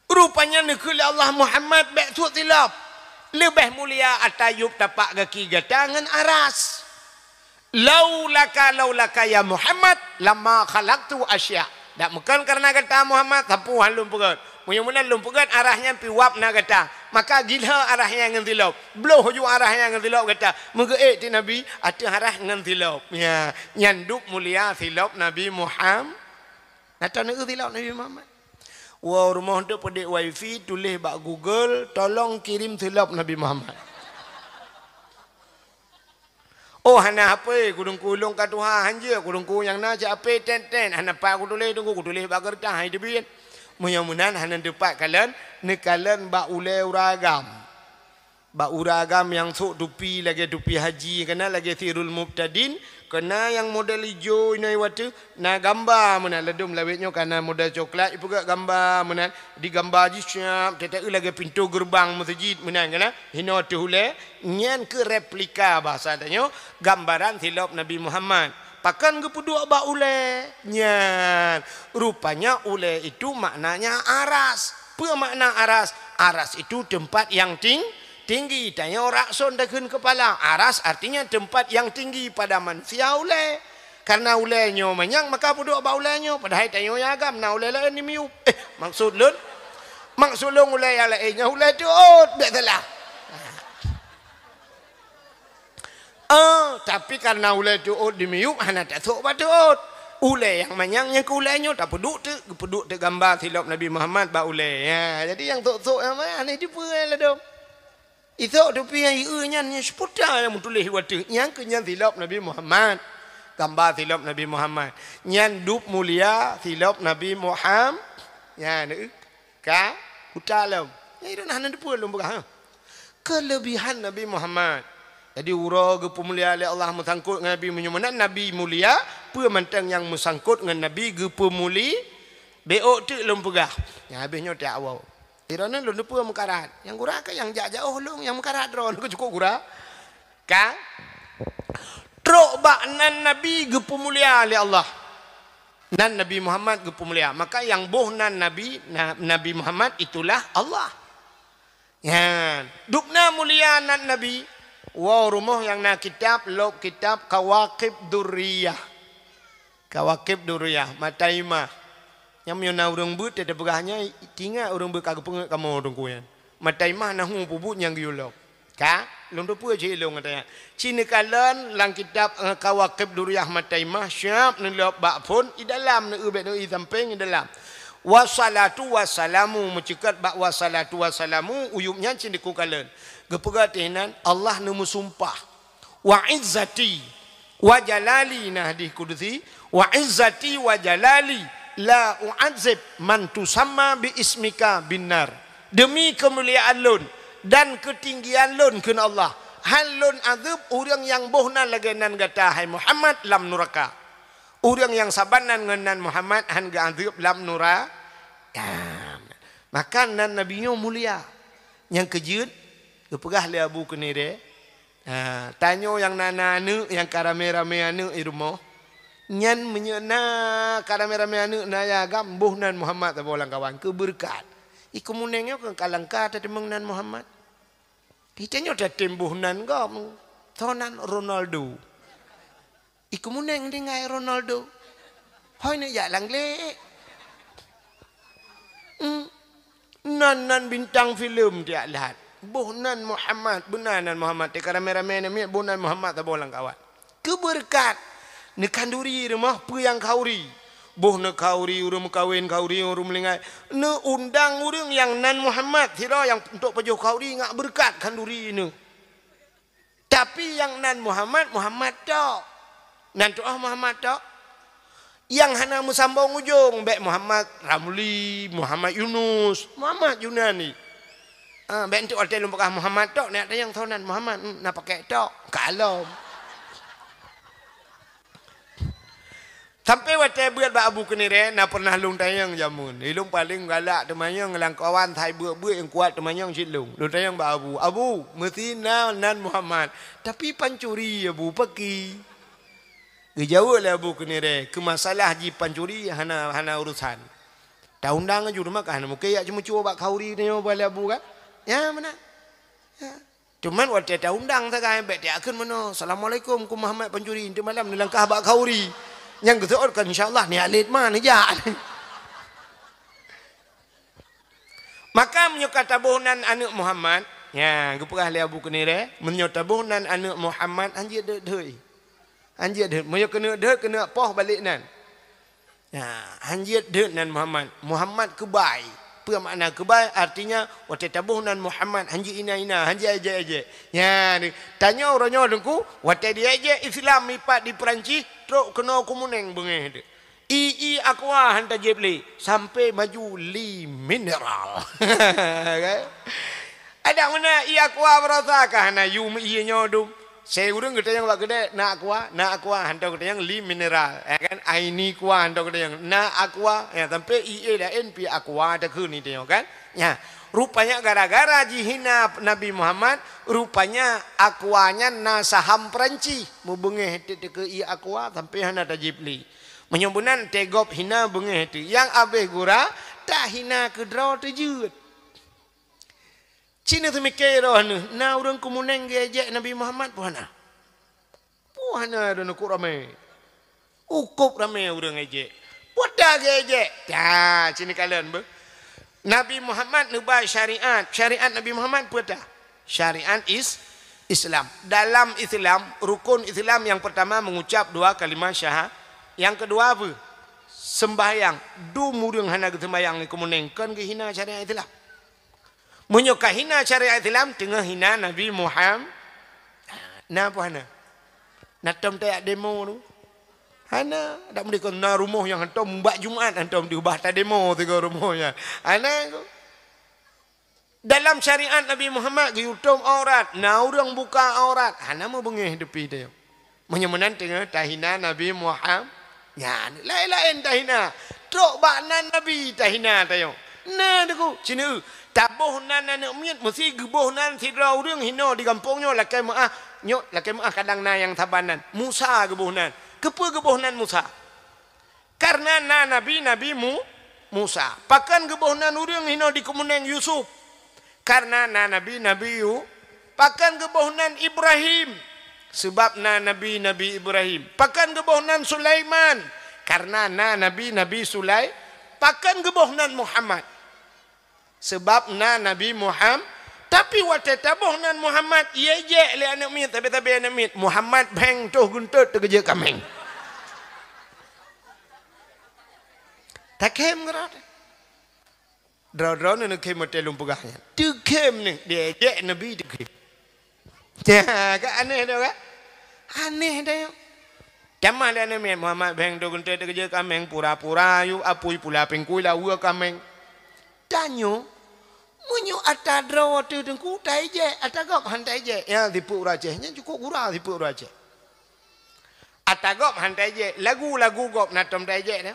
Rupanya neukheun lé Allah, "Muhammad, bék suet silop. Leubeh mulia ata yueb tapak gaki gata ngon aras." "Laulaka, laulaka ya Muhammad, lama khalaqtu asya." Dak meukon kareuna gata Muhammad, sapeue han lôn peugét. Meunyoe meunan lôn peugét aras nyan pih wab na gata. Maka gilhô aras nyan ngon silop. Bloh ju aras nyan ngon silop gata. Meugeuék ti Nabi ateueh aras ngon silop. Ya, nyan dub mulia silop Nabi Muhammad. Na taneuk silop Nabi Muhammad. Woe rumoh tu peudek wifi, tuléh bak Google, "Tolong kirim silop Nabi Muhammad." Oh, hana hapé, kudungku lôn ka tuha, hanjeuet, kudungku nyang na cit hapé tét-tét, hana pat kutuléh, Teungku, kutuléh bak keureutah, hai teubiet. Meunyoe meunan, hana teupat kalon, neukalon bak ulée uragam. Bak uragam nyang sôk tupi lagée tupi haji, kana lagée Sirul Mubtadin, kana nyang model ijo inoe watée, na gamba meunan, ladôm lawét nyoe kana model coklat, ipeugét gamba meunan, di gamba jih siab, teuta lagée pintoe geureubang meuseujid meunan kana, hinoe teuh ulée, nyan keuh replika bahasa tanyoe, gambaran silop Nabi Muhammad. Pakon geupeuduek bak ulée? Nyan, rupanya ulée itu maknanya aras. Peue makna aras? Aras itu tempat yang ting-, Tinggi, tanyoe ra'sun takheun kepala. Aras artinya tempat yang tinggi pada manusia ulée. Karena ulée nyoe manyang, maka peuduek bak ulée nyoe. Padahai tanyoe nyang agam na ulée laén di miyueb. Eh, maksud lôn, maksud lôn ulée nyang laén nyoe ulée teuôt, bék salah. Ah, tapi karena ulée teuôt di miyueb hana tasok bak teuôt. Ulée nyang manyang nyang keu ulée nyoe tapeuduek teuk, geupeuduek teuk gamba silop Nabi Muhammad bak ulée. Ya, jadi nyang sok-sok nyang manyang hana jipeue ladom. Isok tupi nyang ieu nyan nyang seputa nyang meutuléh watée. Nyang keu nyan silop Nabi Muhammad. Gamba silop Nabi Muhammad. Nyan dub mulia silop Nabi Muhammad. Nyan, eh, ka buta lom. Nyang iron hana teupeu lom peugah, ha. Kelebihan Nabi Muhammad. Jadi uroe geupeumulia lé Allah meusangkot ngon Nabi, meunyoe meunan Nabi mulia, peue mantong nyang meusangkot ngon Nabi geupeumuli, bék teuk lom peugah. Nyang habéh nyoe tiak woe. Droeneuh lôn teupeue meukarat. Nyang gura ka nyang jak jaoh lôn nyang meukarat droeneuh keu cukôp gura. Ka? Trok bak nan Nabi geupeumulia lé Allah. Nan Nabi Muhammad geupeumulia. Maka nyang boh nan Nabi, na-, Nabi Muhammad itulah Allah. Nyan. Dubna mulia nan Nabi. Woe rumoh nyang na kitab, lôb kitab Kawakib Durriyah. Kawakib Durriyah, mata imah. Nyang meunyoe na ureuëng beuet teupeugah nyan, tingat ureuëng beuet ka geupeungeut kamoe teungku nyan. Mata imah na hu peubuet nyang geuyue lom. Ka, lôn teupeue cit ilôn gata nyan. Ci neukalon lam kitab, eh, Kawakib Durriyah mata imah, siab neulôb bak phon, i dalam neu-eu bék neu-eu i sampéng i dalam. Wassalatu wassalamu, meuceukat bak wassalatu wassalamu, uyueb nyan ci neukalon. Geupeugah teuh nan, Allah neumeusumpah. Wa izzati wa jalali, na hadih kudusi, wa izzati wa jalali la u'adzib man tusamma bi ismika binnar. Demi keumuliaan lôn dan keutinggian lôn, kheun Allah, hán lôn azeueb ureuëng nyang boh nan lagée nan gata, hai Muhammad, lam nuraka. Ureuëng nyang saban nan ngon nan Muhammad hán geuazeueb lam nura-, maka nan Nabi nyoe mulia. Nyang keujeuet, geupeugah lé Abu Keunirée, Ha, tanyoe nyang na, na aneuëk nyang ka ramé-ramé aneuëk i rumoh. Nyan meunyoe na ka ramé-ramé aneuëk na ya agam, boh nan Muhammad saboh lam kawan keu beureukat. I keumuneng nyoe ka langka tateumeung nan Muhammad. Kita nyoe tatem boh nan gob. Soe nan Ronaldo. I keumuneng tinggai Ronaldo. Hôi neujak lam glé. Hmm. Nan, nan bintang filem tiak lhat. Boh nan Muhammad, beuna nan Muhammad. Teuka ramé-ramé namiet boh nan Muhammad saboh lam kawan. Keu beureukat. Neukhanduri rumoh peue nyang khanduri. Boh neukhanduri ureuëng meukawen, khanduri ureuëng meulinggai. Neuundang ureuëng nyang nan Muhammad. Sidroe nyang untuk pajoh khanduri ngat beureukat khanduri nyoe. Tapi nyang nan Muhammad, Muhammad tok. Nan tuoh Muhammad tok. Nyang hana meusambong ujong, bék Muhammad Ramli, Muhammad Yunus, Muhammad Junani. Ah, bék enteuk watée lôn peugah Muhammad tok, neujak tanyong soe nan Muhammad, hmm, na pakék tok, kalom. Sampai watée beuet bak Abu Keunirée, na pernah lôn tanyong jameun. Ilôn paleng galak teumanyong lam kawan, sai beuet-beuet nyang kuat teumanyong cit lôn. Lôn tanyong bak Abu, "Abu, meusti na nan Muhammad, tapi pancuri, Abu, pakri?" Geujaweueb lé Abu Keunirée, "Keu masalah jipancuri hana, hana urusan. Taundang aju teuma ka hana mungken jak ceumeucue bak khanduri tanyoe," ba lé Abu kan. Ya, meunan. Ya. Cuman watée taundang sagai, bék tajak kheun meunoe, "Assalamualaikum, keu Muhammad pancuri." Enteuk malam neulangkah bak khanduri. Nyang geuseuôt kan, insya Allah, niat lét ma neujak. Maka meunyoe ka taboh nan aneuëk Muhammad, ya, geupeugah lé Abu Keunirée, meunyoe taboh nan aneuëk Muhammad, hanjeuet deuet-deuet. Hanjeuet deuet. Meunyoe keuneuk deuet, keuneuk poh balek nan. Ya, hanjeuet deuet nan Muhammad. Muhammad keubai. Peue makna keubai? Artinya, watée taboh nan Muhammad, hanjeuet ina-ina, hanjeuet ejek-ejek. Ya, tanyoe uroe nyoe Teungku, watée diejek Islam mipat di Peurancih, trok keunoe keumuneng beungéh teuh. I, i aqua han tajieb lé, sampai maju li mineral. Kan? Adak meunan i aqua barosa ka hana yum ié nyoe dum. Sei ureuëng geutanyong bak keudè, "Na aqua?" "Na aqua," hantom geutanyong li mineral. Ya kan? "Aini aqua," hantom geutanyong. "Na aqua," ya, sampai ié laén pi aqua takheun tanyoe kan? Ya. Rupanya gara-gara jihina Nabi Muhammad, rupanya aqua nyan na saham Peurancih. Meubeungéh teuka i aqua sampai hana tajieb lé. Meunyoe meunan teugob hina beungéh teuh. Nyang abéh gura, tahina keudroe teujeuet. Ci neuseumiké droeneuh, na ureuëng keumuneng geuejek Nabi Muhammad peue hana? Peue hana droeneuh kok ramé? Ukôb ramé ureuëng ejek. Peue ta geuejek? Ta, ci neukalon beuh. Nabi Muhammad neuba syariat. Syariat Nabi Muhammad peue ta? Syariat is-, Islam. Dalam Islam, rukun Islam yang pertama mengucap dua kalimah syaha-, yang kedua apa? Sembahyang. Dum ureuëng hana geuseumbahyang keumuneng, kon geuhina syariat Islam. Meunyoe ka hina syariat Islam, teungoh hina Nabi Muhammad. Na peue hana? Na tom tajak demo tu? Hana. Dak meudeh kon na rumoh nyang hantom bak Jumat hantom diubah tademo sigoe rumoh nyan. Hana ko. Dalam syariat Nabi Muhammad geuyue tom aurat, na ureuëng buka aurat, hana meubeungéh teupie teuh. Meunyoe meunan teungoh tahina Nabi Muhammad, nyan laén-laén tahina. Trok bak nan Nabi tahina tanyoe. Na Teungku, ci neueu, taboh nan aneuëk miet meusi geuboh nan sidroe ureuëng hinoe di gampông nyoe lakée meuáh, nyoe lakée meuáh kadang na nyang saban nan. Musa geuboh nan. Keupeue geuboh nan Musa? Kareuna na nabi, Nabi Mu-, Musa. Pakon geuboh nan ureuëng hinoe di keumuneng Yusuf? Kareuna na nabi, Nabi Yu-, pakon geuboh nan Ibrahim? Seubab na nabi, Nabi Ibrahim. Pakon geuboh nan Sulaiman? Kareuna na nabi, Nabi Sulai-, pakon geuboh nan Muhammad? Seubab na Nabi Muham-, tapi watée taboh nan Muhammad, ijek lé aneuëk miet, sabe-sabe aneuëk miet, Muhammad bheng toh geuntot teukeujeuet kaméng. Takhem keurot. Droe-droe neuneuk khem watée lôn peugah nyan. Teukhem nyoe, diejek Nabi teukhem. Ka aneh tu kan? Aneh tu. Tamah lé aneuëk miet, Muhammad bheng toh geuntot teukeujeuet kaméng, pura-pura yue apui pula pingkui lawa kaméng. Tanyoe, meunyoe ata droe teuh Teungku taijek, ata gob han taijek. Ya, sipeuet ureuëng Aceh. Nyan cukôp gura sipeuet ureuëng Aceh. Ata gob han taijek, lagu-lagu gob na tom taijek dah.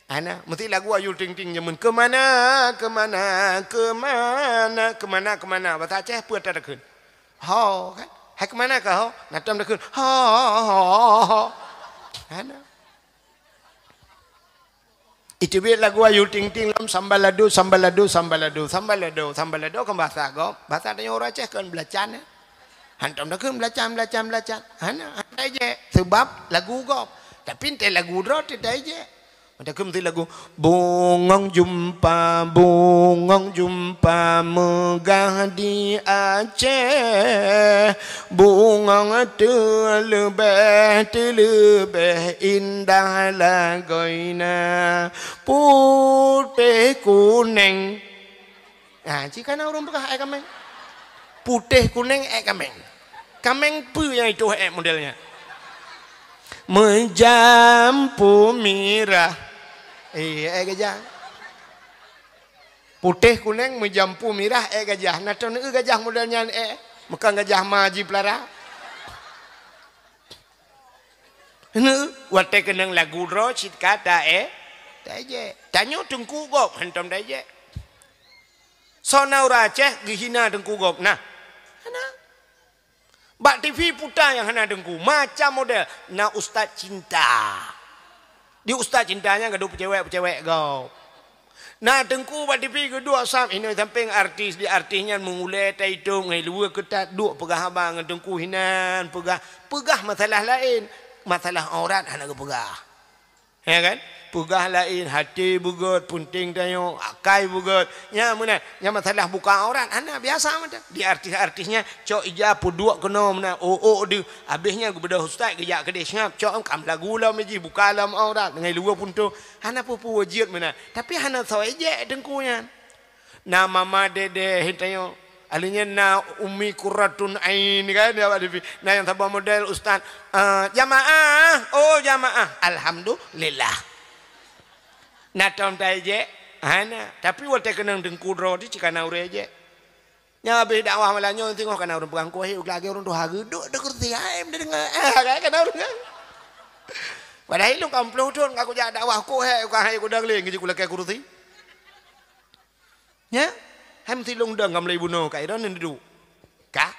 Hana, meusti lagu Ayu Ting Ting jameun, "Keumana, keumana, keumana, keumana, keumana." Basa Aceh peue ata takheun? Ho, kan? Hai keumana kah ho? Na tom takheun, "Ho, ho, ho, ho, ho." Hana. Iteubiet lagu Ayu Ting Ting lom, sambalado, sambalado, sambalado, sambalado, sambalado kan basa gob. Basa tanyoe ureuëng Aceh kan belacan, eh. Han tom takheun belacan, belacan, belacan. Hana, han taijek. Seubab lagu gob. Tapi entée lagu droe teuh taijek. Meutakheun meusti lagu, "Bungong jeumpa, bungong jeumpa meugah di Aceh. Bungong teuleubeh, teuleubeh indah lagoina. Putéh kuneng." Ha, ci kana ureuëng peugah ék kaméng. Putéh kuneng ék kaméng. Kaméng peue nyang itoh ék model nyan? Meujampu mirah. Eh, ék gajah. Putéh kuneng meujampu mirah ék gajah. Na tom neueu gajah model nyan ék? Meukon gajah ma jipeulara. Hana, watée keunong lagu droe cit ka ta-, eh, taijek. Tanyoe Teungku gob han tom taijek. Soe na ureuëng Aceh geuhina Teungku gob? Na. Hana. Bak T V puta nyang hana Teungku, macam model. Na Ustaz Cinta. Di Ustaz Cinta nyan gadôh peucewek-peucewek gob. Na Teungku bak T V geuduek sam, inoe sampéng artis, di artis nyan meungulée taitong ngon luweue keutat duek peugah haba ngon Teungku hinan, peugah, peugah masalah laén, masalah aurat hana geupeugah. Ya kan? Peugah laén, até beugét, peunteng tanyoe, akai beugét. Nya meunan, nya masalah buka aurat, hana biasa meunan. Di artis-artis nyan, cok ija peuduek keunoe meunan, ôk-ôk deuh. Abéh nyan geubeudôh ustaz geujak keudeh seungab, cok kam lagu lom jih, buka lom aurat, ngon luweue punto. Hana peue-peue jeuet meunan. Tapi hana soe ijek Teungku nyan. Na Mama Dede, tanyoe. Ahli nyan na Umi Kuratun Ain, kan, ya, Pak Devi. Na nyang saboh model, Ustaz, eh, jamaah, oh, jamaah. Alhamdulillah. Na tom taijek? Hana. Tapi watée keunong Teungku droe teuh cit kana ureuëng ijek. Nyang habéh dakwah malam nyoe singoh kana ureuëng peugah keu hai lagée ureuëng tuha geuduek di kursi hai meudeungoe. Eh, kana ureuëng. Padahai lôn ka ploh thon ka kujak dakwah keu hai, ka hai kudang lé ngeujak kulakée kursi. Nya? Hai meusilong dong ka mulai bunoe ka idong neuduek. Ka?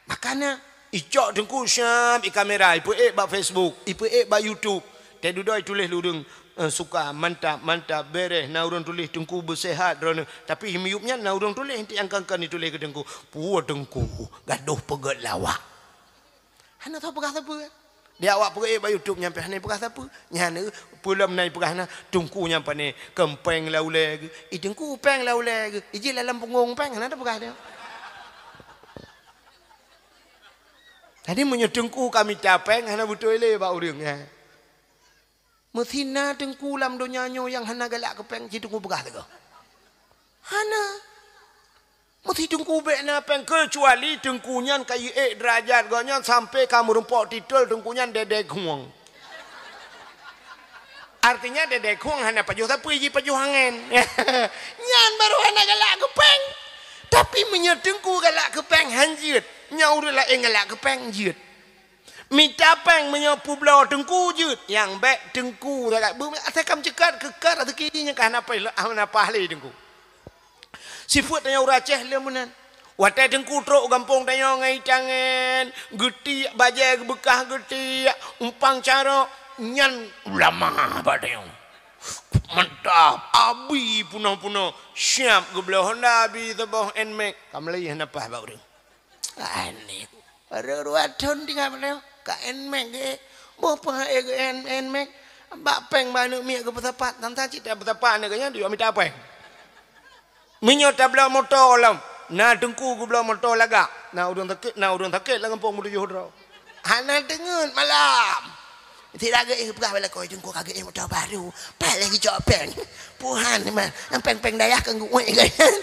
Makana icok Teungku Syam i kamera, ipeuék bak Facebook, ipeuék bak YouTube. Teududoe ituléh lureueng, Eh, suka, mantap, mantap, beres, na ureuëng tuléh Teungku beuseuhat droeneuh. Tapi miyueb nyan na ureuëng tuléh, inti angka-angka ni tuléh keu Teungku. Puwoe Teungku, gadoh peugét lawak. Hana tapeugah sapeue. Di awak peugét bak YouTube nyan pih hana peugah sapeue. Nyan, eh, peulom na peugah na, Teungku nyan pane keu péng lam ulée geuh. I Teungku péng lam ulée geuh. Iji lam punggong péng hana tapeugah dia. Jadi meunyoe Teungku ka mita péng, hana beutôi lé bak ureuëng, ya. Meusi na Teungku lam donya nyoe nyang hana galak keu péng, ci Teungku peugah sigoe? Hana. Meusi Teungku bék na péng, keucuali Teungku nyan ka jiék deurajat gobnyan sampai ka meurumpok titel Teungku nyan Dede Khueng. Artinya Dede Khueng hana pajoh sapeue, jipajoh angén. Nyan baru hana galak keu péng. Tapi meunyoe Teungku galak keu péng, han jeuet. Nyan ureuëng laén galak keu péng, jeuet. Mita péng meunyoe peubloe Teungku jeuet, nyang bék Teungku sagai. Beu-, asai ka meuceukat keu ka raseuki nyang ka hana paih, hana paih lé Teungku. Sifeuet tanyoe ureuëng Aceh lé meunan. Watée Teungku trok u gampông tanyoe ngon itangen, geutiek bajée geubeukah geutiek, umpang carok, nyan ulama bak tanyoe. Mantap, abi punoh-punoh, siap geubloe Honda, abi saboh Nmax. Ka meulayeue hana paih bak ureuëng. Aneh. Baru dua thon tinggai bak nyoe, ka Nmax geuék. Boh peuhai geuék Nmax. Bak péng bak aneuëk miet geupeusapat, tan-tan cit tapeusapat aneuëk geuh nyan, duek mita péng. Meunyoe tabloe moto lom, na Teungku geubloe moto lagak. Na ureuëng sakét, na ureuëng sakét lam gampông meutujoh droe. Hana teungeut malam. Sira geuék peugah bak lakoe, Teungku ka geuék moto baru. Paih lé geucok péng. Puhan, man. Nyang péng-péng dayah ka geuék geuh nyan.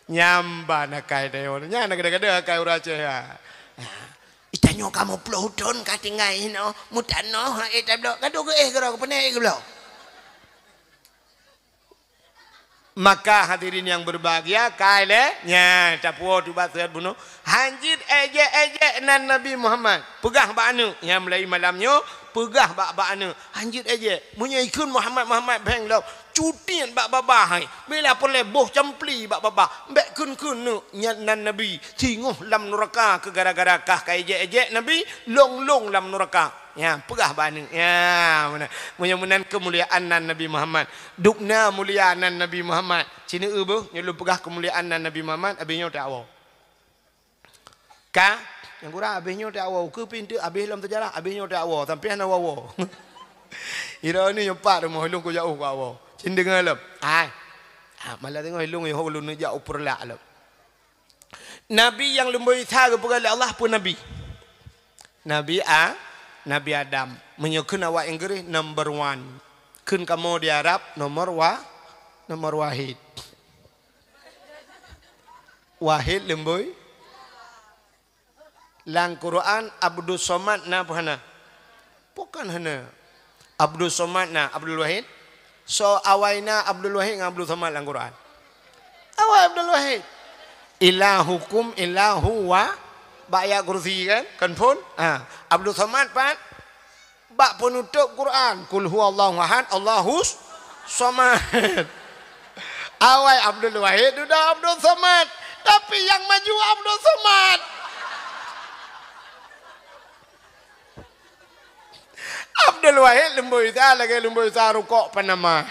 Nyan ban akai tanyoe. Nyan na gada-gada akai ureuëng Aceh, ya. Itanyoe ka meuploh thon ka tinggai inoe, meutanoh, ha, eh, tabloe, gadoh geuéh keudroe, keupeuneh geuh bloe. Maka hadirin yang berbahagia, kai lé, nya, tapuwoe tubat seuhat bunoe. Han jeuet éjek-éjek nan Nabi Muhammad. Peugah bak aneuëk, nyang mulai malam nyoe, peugah bak, bak aneuëk. Han jeuet éjek. Meunyoe ikheun Muhammad, Muhammad bheng lom. Cutiet bak babah hai. Bila peureulée boh campli bak babah. Bék kheun-kheun neuk nyan nan Nabi. Singoh lam nuraka keu gara-gara kah ka éjek-éjek Nabi, long-long lam nuraka. Ya, peugah bak aneuëk. Ya, meunan. Meunyoe meunan keumuliaan nan Nabi Muhammad. Dubna mulia nan Nabi Muhammad. Ci neueu beuh, nyoe lôn peugah keumuliaan nan Nabi Muhammad, abéh nyoe tawoe. Ka, nyang gura abéh nyoe tawoe, keu pintoe abéh lom seujarah, abéh nyoe tawoe, sampoe hana woe-woe. Ira ni nyoe pat rumoh lôn kujak uh kujak woe. Cin deungoe lom. Hai. Ha, malah deungoe lôn, yoh lôn neujak u Peureulak lom. Nabi nyang leumboi sa geupeugah lé Allah peue nabi? Nabi A, Nabi Adam. Meunyoe kheun awak Inggris, number one. Kheun kamoe di Arab, nomor wa-, nomor wahid. Wahid leumboi. Lam Quran Abdus Somad na peue hana? Bukan hana. Abdus Somad na, Abdul Wahid. So awai na Abdul Wahid ngon Abdul Somad lam Quran? Awai Abdul Wahid. Ilahukum ilahu wa, bak ayat kursi kan? Kan phon? Ha. Abdul Somad pat? Bak peunutôb Quran, "Qul huwallahu ahad, Allahus somad." Awai Abdul Wahid dudoe Abdul Somad, tapi nyang maju Abdul Somad. Abdul Wahid leumboi sa lagée leumboi sa rukok Panama.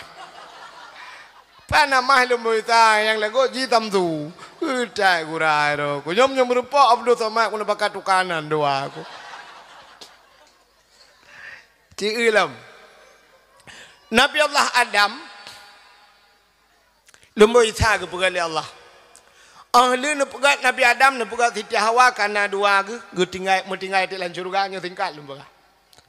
Panama leumboi sa nyang lagot ji Samsu. Utai gura ro. Kunyom nyom rupa Abdul Somad kuna bakat tukanan dua aku. Ci eu lom. Nabi Allah Adam leumboi sa geupeugah lé Allah. Oh lheueh neupeugah Nabi Adam, neupeugah Siti Hawa ka na dua geuh, geutinggai, meutinggai teuk lam syeuruga, nyoe singkat lôn peugah.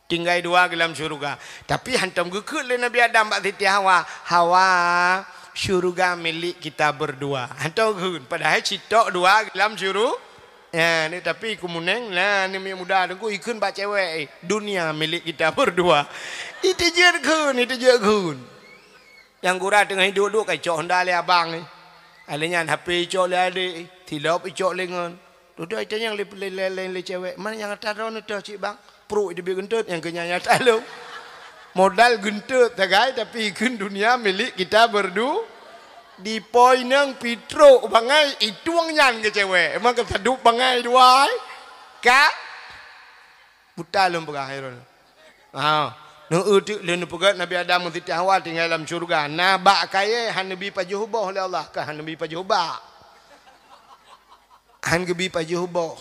Tinggai dua geuh lam syeuruga. Tapi hantom geukheun lé Nabi Adam bak Siti Hawa, "Hawa, syeuruga milik kita berdua." Hantom geukheun, padahai sitok dua geuh lam syeuruga. Ya, ni tapi kumuneng, nah, ni miet muda teungku ikheun bak cewek, eh, "Dunia milik kita berdua." Itu jeuet kheun, itu jeuet kheun. Nyang gura teungoh iduek-duek ka icok honda lé abang, eh. Alé nyan H P icok lé adek, eh. Tilop icok lé ngon. Dudoe itanyong lé, lé, lé, lé, lé cewek, "Man nyang ata droeneuh toh cit bang?" Pruek iteubiet geuntot nyang keu nyan nyata lom. Modal geuntot sagai tapi ikheun dunia milik kita berdu-, Di po inong pitrok bangai itueng nyan keu cewek. Emang keu sadup bangai dua ai. Ka? Buta lôn peugah hai droeneuh. Ha, neueu teuk lheueh neupeugét Nabi Adam ngon Siti Hawa tinggai lam syeuruga. Na bak kayée han neubi pajoh boh lé Allah, ka han neubi pajoh bak. Han geubi pajoh boh.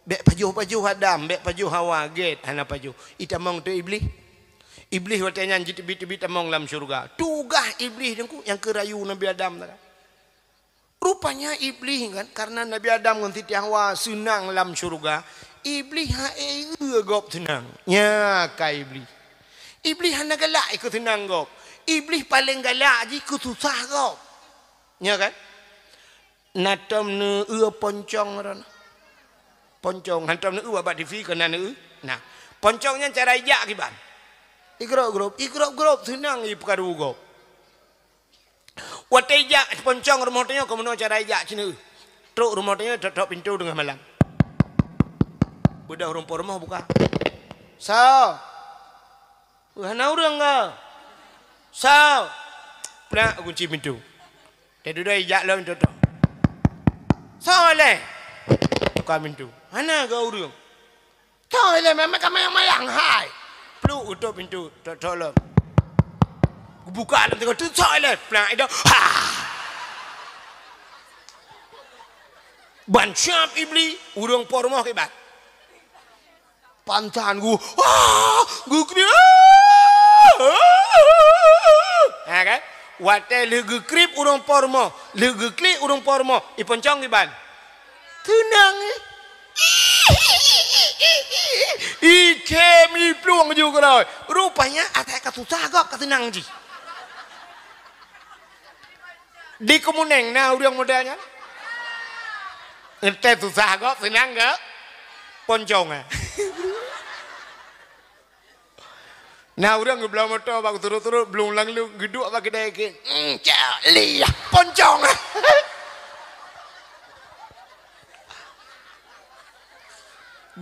Bék pajoh-pajoh Adam, bék pajoh Hawa, gét hana pajoh. Itamong teuk Iblih. Iblih watée nyan jiteubiet-teubiet tamong lam syeuruga. Tugaih Iblih teungku nyang keu rayu Nabi Adam teuka. Rupanya Iblih kan, karena Nabi Adam ngon Siti Hawa seunang lam syeuruga, Iblih hana eu gob seunang. Nya ka Iblih. Iblih hana galak ikeu seunang gob. Iblih paleng galak jih keu susah gob. Nya kan? Na tom neueu poncong ron. Poncong hantom neueu bak T V keu na neueu. Nah, poncong nyan cara ijak kiban. Igrop-grop, igrop-grop seunang ipeukaru gob. Watée ijak poncong rumoh tanyoe, keumeunyoe cara ijak cit neueu. Trok rumoh tanyoe, tok-tok pintoe teungoh malam. Beudôh ureuëng po rumoh buka. "Soe?" "Hana ureuëng ka." "Soe?" Plak gunci pintoe. Teududoe ijak lom tok-tok. "Soe lé?" Buka pintoe. "Hana ka ureuëng." "Soe lé, memang ka mayang-mayang hai." Pluk geutok pintoe, tok-tok lom. Geubuka lom teungoh teuk, "Soe lé?" Plak idong. Ha! Ban siab Iblih, ureuëng po rumoh kiban. Pantan gu, ah, geukriek. Ha kan? Watée lheueh geukriek ureuëng po rumoh, lheueh geukriek ureuëng po rumoh, iponcong kiban. Seunang, eh. Ikhem iplueng ju keurôi. Rupanya asai ka susah gob ka seunang jih. Di Kemuneng na ureuëng model nyan. Entée susah gob seunang gob. Poncong, eh. Na ureuëng geubloe moto bak turot-turot blung lam lôn geuduek bak keudai keuh. "Hmm, cok liah poncong."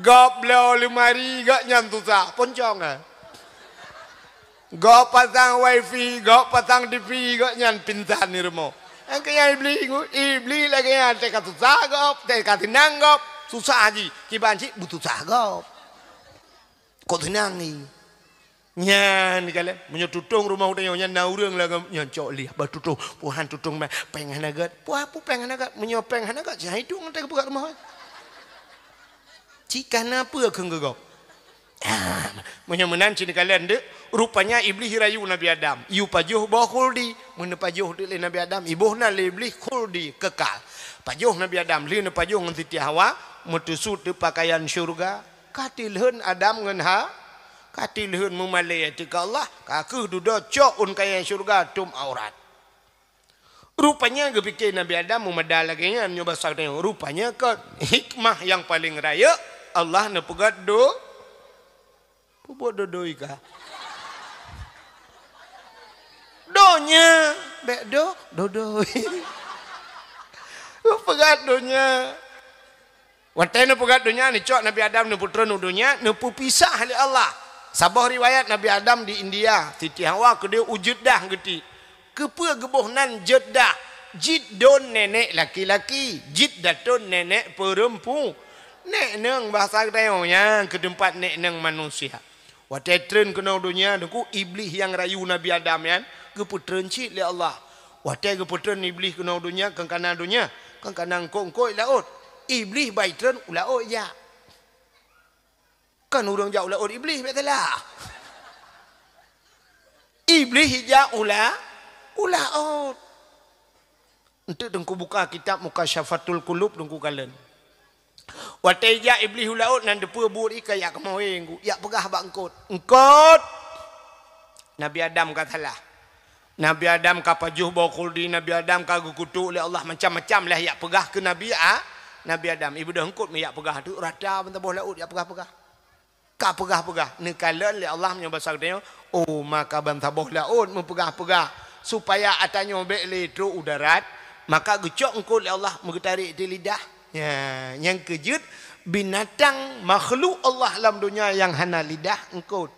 Gob bloe leumari, gobnyan susah, poncong, eh. Gob pasang wifi, gob pasang T V, gobnyan pingsan di rumoh. Nyang keu nyan Iblih, Iblih lagée nyan, teuka susah gob, teuka seunang gob, susah jih, kiban cit beususah gob. Kok seunang ni? Nyan kalon, meunyoe tutong rumoh tanyoe nyan na ureuëng lam nyan cok liah, bah tutong, puhan tutong mah, péng hana gét. Puah pu péng hana gét, meunyoe péng hana gét, siah hidup ngon teuka peugah rumoh. Cit ka na peue kheun geugob. Ah, meunyoe meunan cit kalon deuk, rupanya Iblih rayu Nabi Adam. Yue pajoh boh khuldi, meuneu pajoh deuk lé Nabi Adam, iboh na lé Iblih khuldi kekal. Pajoh Nabi Adam, lheueh neupajoh ngon Siti Hawa, meuteusut deuk pakaian syeuruga. Ka tilheun Adam ngon Ha, ka tilheun meumalée teuka Allah, ka kheueh dudoe cok ôn kayée syeuruga tom aurat. Rupanya geupike Nabi Adam meumada lagée nyan nyoe basa geutanyoe. Rupanya kon hikmah nyang paleng rayeuk Allah neupeugét do, peubuet dodoi ka. Donya, bék do, dodoi. Neupeugét donya. Watée neupeugét donya, neucok Nabi Adam neupeutreun u donya, neupeupisah lé Allah. Saboh riwayat Nabi Adam di India, Siti Hawa keudeh u Jeddah geuti. Keupeue geuboh nan Jeddah? Jiddon nenek laki-laki, Jiddatun nenek peurempu. Nek neng bahasa geutanyoe nyan keu teumpat nek neng manusia. Watée treun keunoe donya, teungku Iblih nyang rayu Nabi Adam nyan geupeutreun cit lé Allah. Watée geupeutreun Iblih keunoe donya, kon kana donya, kon kana eungkôt-eungkôt laôt. Iblih bai treun u laôt jak. Kon ureuëng jak u laôt Iblih, bék salah. Iblih jak u la-, u laôt. Enteuk teungku buka kitab Mukasyafatul Qulub teungku kalon. Watée jak Iblih u laôt nan teupeue buet ié ka jak keumoe, jak peugah bak eungkôt. Eungkôt! Nabi Adam ka salah. Nabi Adam ka pajoh boh khuldi, Nabi Adam ka geukutok lé Allah macam-macam lah jak peugah keu Nabi A-, Nabi Adam. Ibeudôh eungkôt meujak peugah tu rata bansaboh laôt jak peugah-peugah. Ka peugah-peugah, neukalon lé Allah meunyoe basa geutanyoe, oh, maka bansaboh laôt meupeugah-peugah, supaya ata nyoe bék lé trok u darat, maka geucok eungkôt lé Allah meugeutarek di lidah. Nya, nyang keujeuet binatang makhluk Allah lam donya nyang hana lidah eungkôt.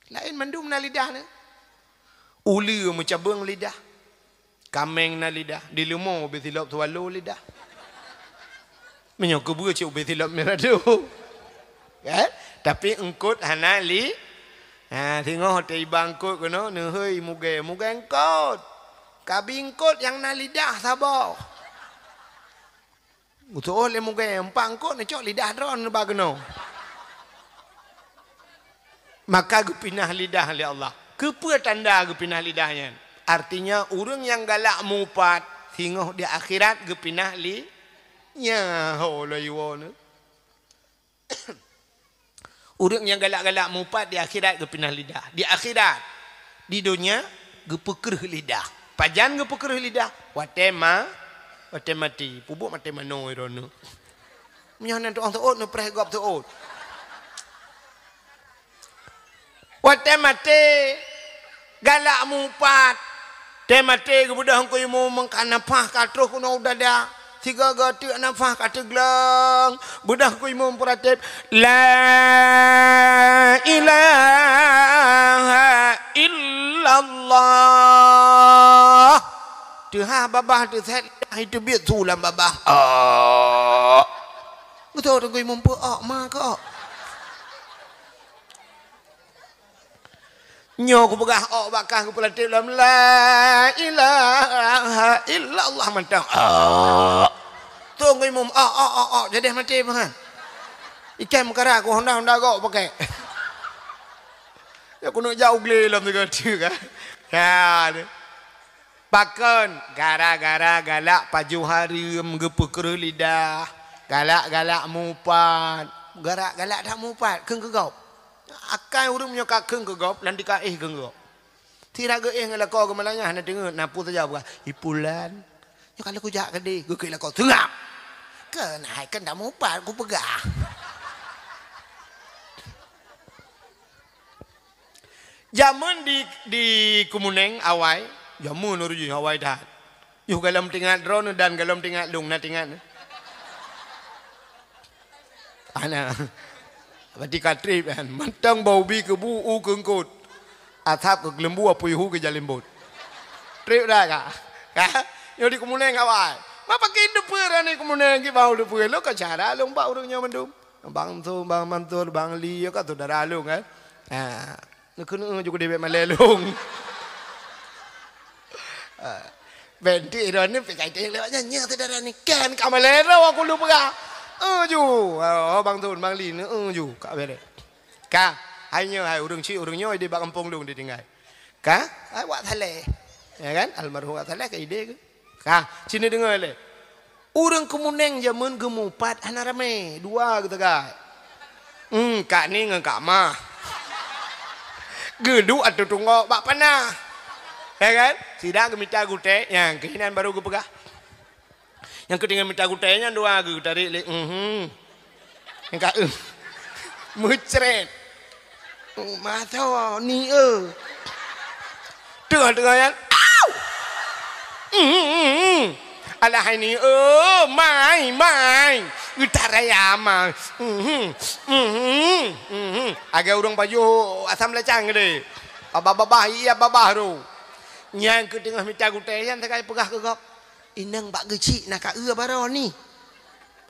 Laén mandum na lidah nyan. Uleue meucabeueng lidah. Kaméng na lidah, di leumo ubé silop swallow lidah. Meunyoe keubeue cit ubé silop mirado. Kan? Tapi eungkôt hana li-, ha, singoh watèe iba eungkôt keunoe, neuhôi mugée, mugée eungkôt. Kabi eungkôt nyang na lidah saboh. Geuseuôt lé mugée, eumpat eungkôt neucok lidah droeneuh neuba keunoe. Maka geupinah lidah lé Allah. Keupeue tanda geupinah lidah nyan? Artinya, ureuëng nyang galak mupat, singoh di akhirat geupinah li-, nya ho lôn iwoe nyoe. Ureuëng nyang galak-galak mupat di akhirat geupinah lidah. Di akhirat, di donya geupeukreuh lidah. Pajan geupeukreuh lidah? Watée ma-, watée maté. Peubuet maté manoe droeneuh. Meunyoe hana tuoh seuôt, neupreh gob seuôt. Watée maté, galak mupat. Watée maté geubeudôh Teungku Imum, meuka nafah ka troh keunoe u dada. Sigoe-goe teuk nafah ka teugleueng. Beudôh Teungku Imum peuratéb, "La ilaha illallah." Teuhah babah teusét, teuhah teubiet su lam babah. Oh. Beutôi Teungku Imum peu-ok ma keu-ok. Nyoe kupeugah ok bak kah geupeulatéb lom, "La ilaha illallah," mantong. Ok. Teungku Imum, ok, ok, ok, ok, jadeh maté meuhan. Ikai meukara ku honda-honda gok pakai. Ya, keuneuk jak u glé lom sigoe teuk kan. Ya, ni. Pakon? Gara-gara galak pajoh hareuem, geupeukreuh lidah, galak-galak mupat. Galak-galak that mupat, kheun keu gob. Akai ureuëng nyoe ka kheun keu gob, lam tika éh kheun keu gob. Sira geuéh ngon lakoe geumeulanyah, hana deungoe, na peue saja peugah, "Ipulan, nyoe ka lheueh kujak keudeh," geukheun lakoe, "Seungab! Keuhai keu that mupat kupeugah." Jameun di, di Keumuleng awai, jameun ureuëng jih awai that. Yoh gohlom teuingat droeneuh dan gohlom teuingat lôn, na teuingat? Hana. Berarti ka treb kan. Mantong bak ubi keubu u keu eungkôt. Asab keu keuleumbu, apui hu keu jalembot. Treb dah ka? Ka? Nyoe di Keumuleng awai. Ma pakon teupeue droeneuh Keumuleng, kiban teupeue? Lôn ka cara lôn bak ureuëng nyoe mandum. Bang Su, Bang Mansur, Bang Li, ka syedara lôn kan. Ha, neukeuneuk ju keudeh bèk malèe lôn. Ha, bèk nteuk droeneuh pih ka iteng lewat nyan, "Nyoe syedara ni kan ka malèe droe aku lôn peugah." Eh ju, oh, Bang Sun, Bang Li, eh ju, ka bèrèh. Ka, hai nyoe, hai ureuëng chik, ureuëng nyoe ideh bak gampông lôn ditinggai. Ka, hai Wak Saleh. Ya kan? Almarhum Wak Saleh ka ideh ke? Ka, sini deungoe lé. Ureuëng Keumuleng jameun geumupat hana ramé, dua geusagai. Hmm, Kak Ni ngon Kak Mah. Geuduek ateueh tunggok bak panah. Ya kan? Sira geumita gutèe, nyang keuh inan baru geupeugah. Nyang keuh teungoh mita gutèe nyan dua geutarek lé, mhm. Nyang ka, eh. Meucret. Oh, masa ni, eh. Tengah-tengah nyan. Au! Mhm, mhm. Alah ni, eh, mai, mai. Utaraya mai. Mhm, mhm, mhm. Agak ureuëng pajoh asam lacang gede. Babah-babah, iya babah tu. Nyang keuh teungoh mita gutèe nyan sagai peugah keu gob. Inong bak geuchik na ka eu baroe ni.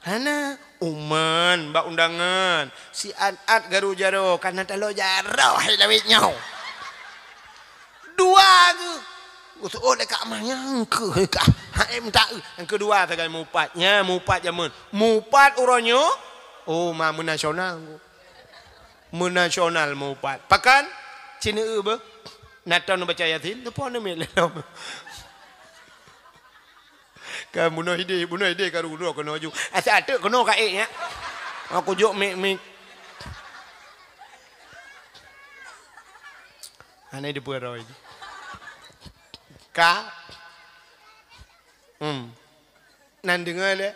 Hana, uman bak undangan, siat-at garu jaroe, kana taloe jaroe hai lawét nyoe. Dua geuh, geutu'oh lé Kak Mah nyang keuh ka, hai mita eu. Nyang keudua sagai mupat, nya mupat jameun. Mupat uroe nyoe, oh, ma meunasional. Meunasional mupat. Pakon? Cina eu beuh. Na ton baca Yasin, teupon neumiet lé lom. Ka bunoe ideh, bunoe ideh ka rudoh keunoe ju. Asai ateuk keunoe ka ék nyan. Aku jok mik-mik. Hana dipeuroi. Ka. Hmm. Nan deungoe lé.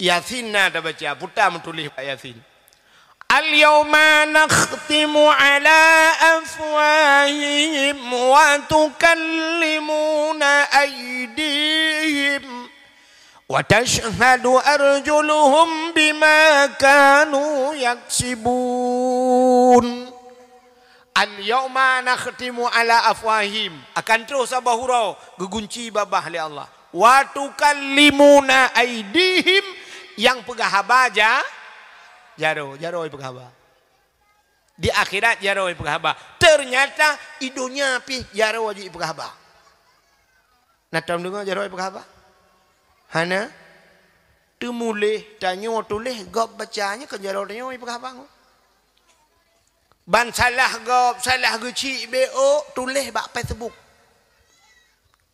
Yasin na tabaca, puta meutuléh bak Yasin. "Al-yauma nakhtimu ala afwahihim wa tukallimuna aydihim wa tashhadu arjuluhum bima kanu yaksibun." "Al-yauma nakhtimu ala afwahihim," akan troh saboh uroe geugunci babah lé Allah. "Wa tukallimuna aydihim," nyang peugah haba ja-, jaroe, jaroe peugah haba. Di akhirat jaroe ipeugah haba. Ternyata i donya pih jaroe jih ipeugah haba. Na tom deungoe jaroe ipeugah haba? Hana? Teumuléh, tanyoe tuléh, gob baca, nyoe kon jaroe tanyoe ipeugah haba ngon. Ban salah gob, salah geuchik, B O, tuléh bak Facebook.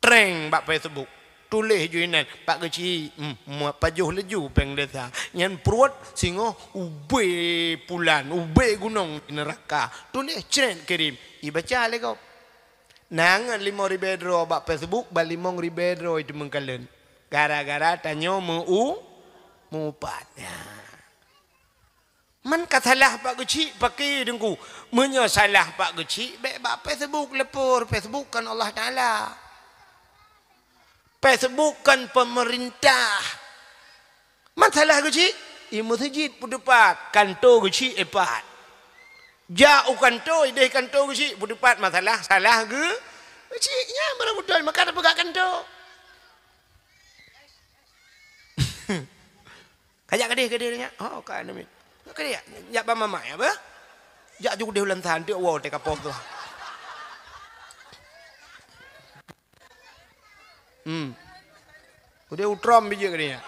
Treng bak Facebook. Tuléh ju inan, bak geuchik, hmm, pajoh laju péng desa. Nyan pruet singoh ubé pulan, ubé gunong di neuraka. Tuléh cret kirim, ibaca lé gob. Na ngon limong ribée droe bak Facebook, ban limong ribée droe iteumeung kalon. Gara-gara tanyoe meu-, meuupat. Nyan. Man ka salah bak geuchik, paké Teungku. Meunyoe salah bak geuchik, bék bak Facebook leupur. Facebook kon Allah Taala. Facebook kon peumeurintah. Man salah geuchik, i meuseujid peuteupat, kanto geuchik ipat. Jak u kanto, ideh kanto geuchik peuteupat masalah, salah geu-, geuchik. Nyan baru beutôi, maka tapeugah kanto. Kajak keudeh, keudeh nyan. Oh, ka namiet. Keudeh, jak ban mamak, ya, bah? Jak ju keudeh ulang tahan, tiek woe teuka poh tu. Hmm. Keudeh utrom bijéh keudeh nyan.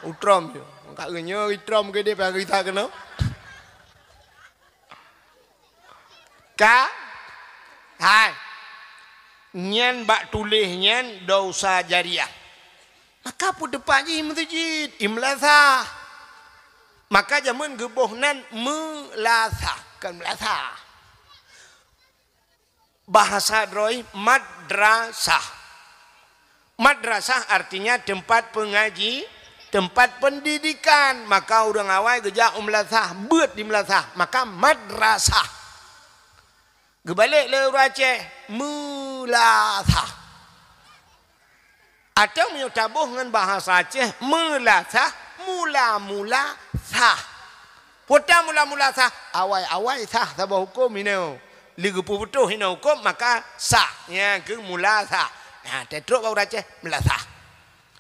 Utrom je. Ka nyoe itrom keudeh, payah kita keunoe. Ka? Hai. Nyan bak tuléh nyan dosa jariah. Maka peuteupat jih i meuseujid, i meulasah. Maka jameun geuboh nan meulasah, kon meulasah. Bahasa droe madrasah. Madrasah artinya tempat pengaji, tempat pendidikan. Maka ureuëng awai geujak u meulasah, beuet di meulasah. Maka madrasah. Geubalek lé ureuëng Aceh, meulasah. Atawa meunyoe taboh ngon bahasa Aceh, meulasah, mula-mula sah. Peue ta mula-mula sah, awai-awai sah saboh huköm inoe. Lé geupeubeutôh inoe huköm, maka sah. Nyan keuh mula sah. Nah, teutrok bak ureuëng Aceh, meulasah.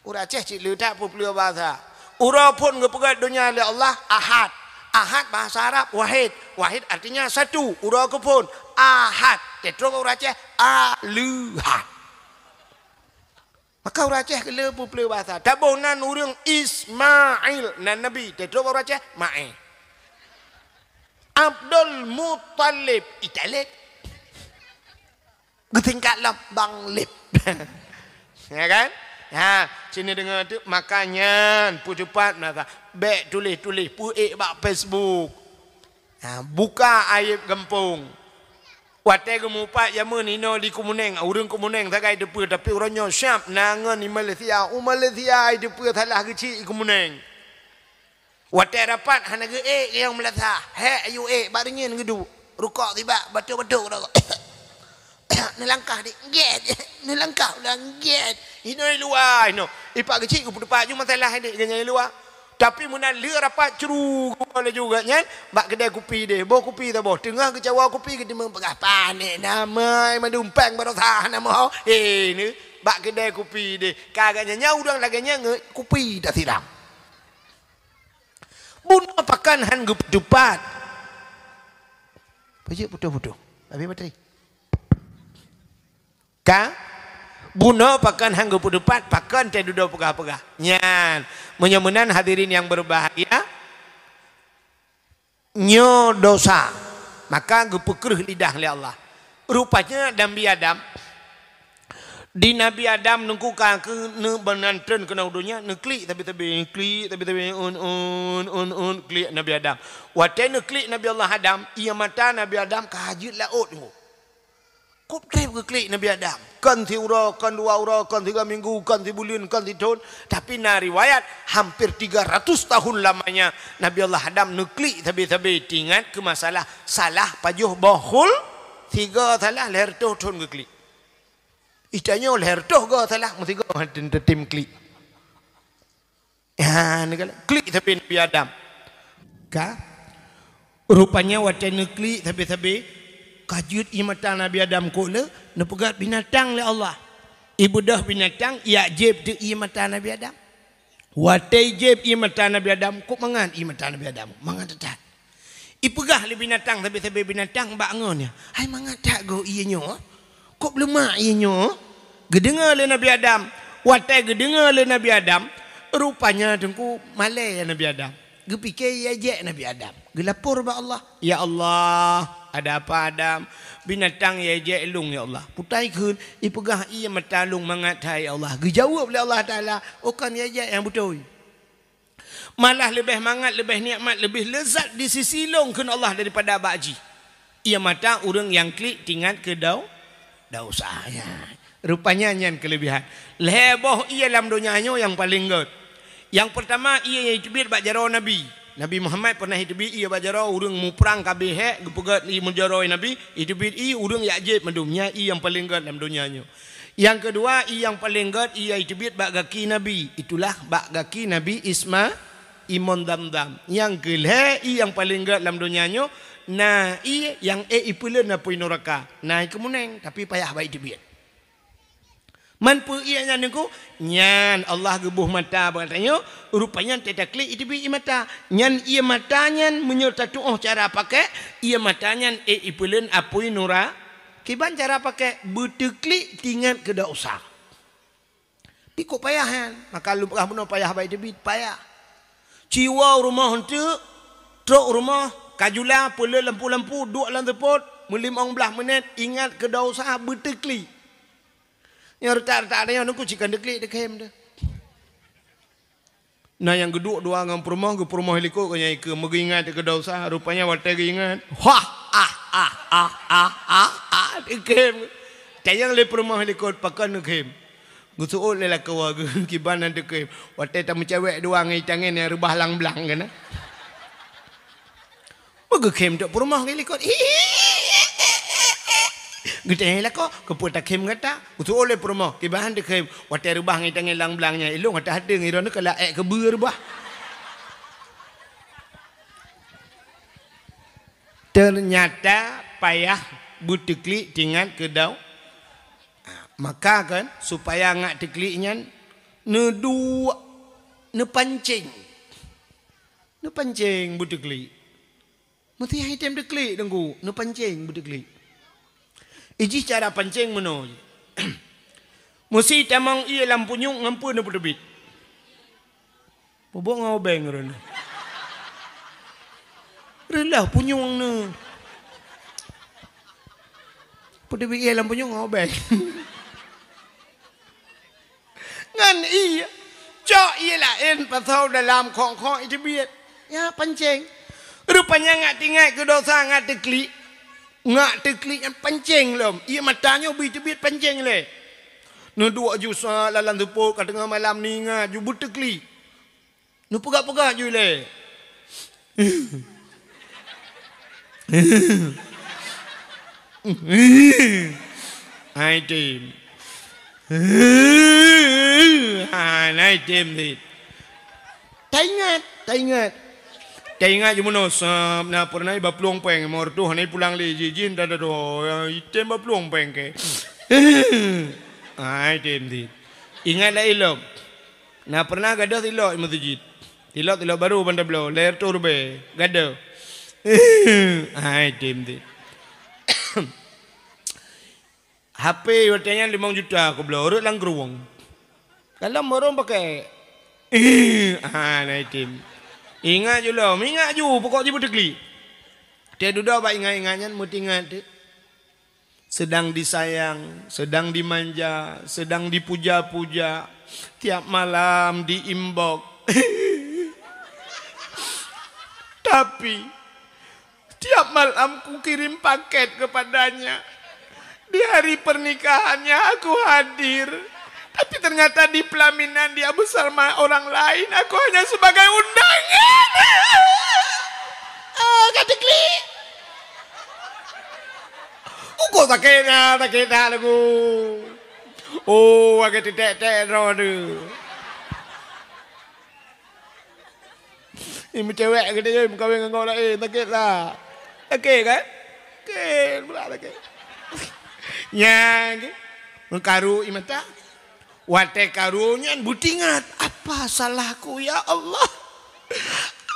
Ureuëng Aceh cit le that peupleue bahasa. Uroe phon geupeugét donya lé Allah, Ahad. Ahad bahasa Arab, wahid. Wahid artinya satu. Uroe keuphon, Ahad. Teutrok bak ureuëng Aceh, Aleuhad. Maka ureuëng Aceh keu le peupleue bahasa. Taboh nan ureuëng Ismail, nan nabi, teutrok bak ureuëng Aceh, Maé. Abdul Muttalib, Italib. Geutingkat lom Bang Lib. Ya kan? Ha, sini deungoe tu, maka nyan peuteupat meulasah. Bék tuléh-tuléh, peuék bak Facebook. Ha, buka aib gampông. Watée geumupat jameun inoe di Keumeunéng, ureuëng Keumeunéng sagai teupeue, tapi uroe nyoe siab na ngon i Malaysia. U Malaysia ai teupeue salah geuchik i Keumeunéng. Watée rapat hana geuék nyang meulasah, hék ayue ék bak reunyeun geuduek. Rukok sibak, batuk-batuk rukok. Neulangkah di, gét, neulangkah ulang gét. Inoe i luwa inoe. Ipak geuchik geupeuteupat ju masalah dek geuhnyan i luwa. Tapi meunan lheueh rapat curu geuwoe laju geuhnyan bak keudè kupi deh. Boh kupi saboh. Teungoh geucawa kupi geuteumeung peugah panéh namai mandum péng baroesa hana meuho. Eh, ni bak keudè kupi deh. Ka geuhnyan nyan ureuëng lagée nyan ngon kupi tasiram. Bunoe pakon han geupeuteupat. Pajak putôh-putôh. Habis bateri. Ka? Bunoe pakon han geupeuteupat, pakon teududoe peugah-peugah. Nyan. Meunyoe meunan hadirin nyang berbahagia, nyoe dosa. Maka geupeukreuh lidah lé Allah. Rupanya Nabi Adam, di Nabi Adam nungku ka keu neubeunan treun keunoe donya, neuklik sabe-sabe, klik sabe-sabe, un, un, un, un, klik Nabi Adam. Watée neuklik Nabi Allah Adam, ié mata Nabi Adam ka jeuet laôt nungku. Kop treb geuklik Nabi Adam. Kon siuroe, kon dua uroe, kon tiga minggu, kon sibuleuen, kon sithon. Tapi na riwayat, hampir tiga ratus tahun lamanya Nabi Allah Adam neuklik sabe-sabe teuingat keu masalah salah pajoh boh khul, sigoe salah lhèe reutôh thon geuklik. Itanyoe lhèe reutôh goe salah, meusigoe tem klik. Ha, neugalak. Klik sabe Nabi Adam. Ka? Rupanya watée neuklik sabe-sabe, ka jeuet ié mata Nabi Adam kok le, neupeugét binatang lé Allah. Ibeudôh binatang, ijak jieb teuk ié mata Nabi Adam. Watée jieb ié mata Nabi Adam, kok mangat ié mata Nabi Adam, mangat that-that. Ipeugah lé binatang sabe-sabe binatang bak ngon nyan, "Hai mangat that goe ié nyoe! Kok leumah ié nyoe!" Geudeungoe lé Nabi Adam. Watée geudeungoe lé Nabi Adam, rupanya teungku malée Nabi Adam. Geupike ié jek Nabi Adam. Geulapor bak Allah, "Ya Allah, ada apa Adam? Binatang ié jek lôn, ya Allah." Putai kheun, ipeugah ié mata lôn mangat that, ya Allah. Geujaweueb lé Allah Taala, "Oh, kon ié jek nyang beutôi. Malah leubeh mangat, leubeh nikmat, leubeh leuzat di sisi lôn kheun Allah daripada bak jih." Ié mata ureuëng nyang klik tingat keu dau-, dosa. Ya. Rupanya nyan keulebihan. Lhée boh ié lam donya nyoe nyang paleng gét. Nyang peurtama ié nyang iteubiet bak jaroe Nabi. Nabi Muhammad pernah iteubiet ié bak jaroe ureuëng muprang ka abéh hék, geupeugét ié meujaroe Nabi, iteubiet ié ureuëng jak jieb mandum. Nyan ié nyang paleng gét lam donya nyoe. Nyang keudua, ié nyang paleng gét ié iteubiet bak gaki Nabi. Itulah bak gaki Nabi Isma-, imon Dam-Dam. Nyang keulhée ié nyang paleng gét lam donya nyoe, na ié nyang ék ipeuleuen apui nuraka. Na ié keumuneng, tapi payah bak iteubiet. Man peue ié nyan teungku? Nyan Allah geuboh mata bak tanyoe, rupanya teutaklik iteubiet ié mata. Nyan ié mata nyan meunyoe tatuoh cara pakai, ié mata nyan ék ipeuleuen apui nura-, kiban cara pakai, beuteuklik tingat keu dosa. Pi kok payah nyan? Maka lôn peugah bunoe payah bak iteubiet, payah. Ci woe rumoh eunteuk, trok rumoh, ka jula, peuleueh lampu-lampu, duek lam seupôt, meulimong blaih menit, ingat keu dosa, beuteuklik. Nyang reutak-reutak tanyoe teungku ci kon teuklik, teukhem teuh. Na nyang geuduek dua ngon peurumoh, geupeurumoh likot keu nyang ikeu, meugeuingat keu dosa, rupanya watée geuingat, wah, ah, ah, ah, ah, ah, ah, teukhem. Tanyong lé peurumoh likot, pakon teukhem. Geuseuôt lé lakoe geuh, kiban han teukhem. Watée tameucewek dua ngon itangen nyang reubah lam blang keunan. Meugeukhem trok peurumoh ngon likot. Geutanyong lakoe, "Keupeue takhem gata?" Geuseuôt lé peurumoh, "Kiban han teukhem, watée reubah ngon itangen lam blang nyan, ilôn hate-hate ngon droeneuh kala ék keubeue reubah." Teunyata payah beuteuklik tingat keu dau-, maka kan, supaya ngat teuklik nyan neuduek, neupancéng. Neupancéng beuteuklik. Meusti han item teuklik teungku, neupancéng beuteuklik. Ijih cara pancéng meunoe. Meusti tamong ié lam punyueng ngon peue neupeuteubiet. Bobok ngon obeng rön. Reuloh punyueng neu. Peuteubiet ié lam punyueng ngon obeng. Ngon ié, cok ié laén pasoe dalam khong-khong iteubiet. Ya, pancéng. Rupanya ngat tingat keu dosa, ngat teuklik. Ngat teuklik nyan pancéng lom. Ié mata nyoe bri teubiet pancéng lé. Neuduek ju sa lam seupôt ka teungoh malam, neuingat ju beuteuklik. Neupeugah-peugah ju ilée. Hai tem. Hai, hai tem dit. Taingat, taingat. Taingat ju meunoe sab, na peureunah iba plueng péng, mor tuh hana ipulang lé, jih-jih nda doh, item ba plueng péng keu. Hai tem dit. Ingat lé ilom. Na peureunah gadôh tilok i meuseujid. Tilok, tilok barô ban tabloe, lhèe reutôh ribèe, gadôh. Hai, tem, tem. H P watèe nyan limong juta kubloe, rhot lam krueng. Kalon barô pakèk. Hai, tem. Ingat ju lom, ingat ju, pokok jih beuteuklik. Watèe dudoe bak ingat-ingat nyan, meutingat teuk. Sedang disayang, sedang dimanja, sedang dipuja-puja, tiap malam di-inbox. Tapi, tiap malam kukirim paket kepadanya. Di hari pernikahannya aku hadir. Tapi ternyata di pelaminan dia bersama orang lain, aku hanya sebagai undangan. Ah, ka teuklik. Ukoe sakét na, sakét that lagu. Oh, lagèe teutek-tek droe tu. Ni meucewek geutanyoe meukawen ngon gobnyan, eh, sakét lah. Sakét kan? Sakét pula sakét. Nyan, meukaru i mata. Watèe karu nyan beutingat, "Apa salahku, ya Allah?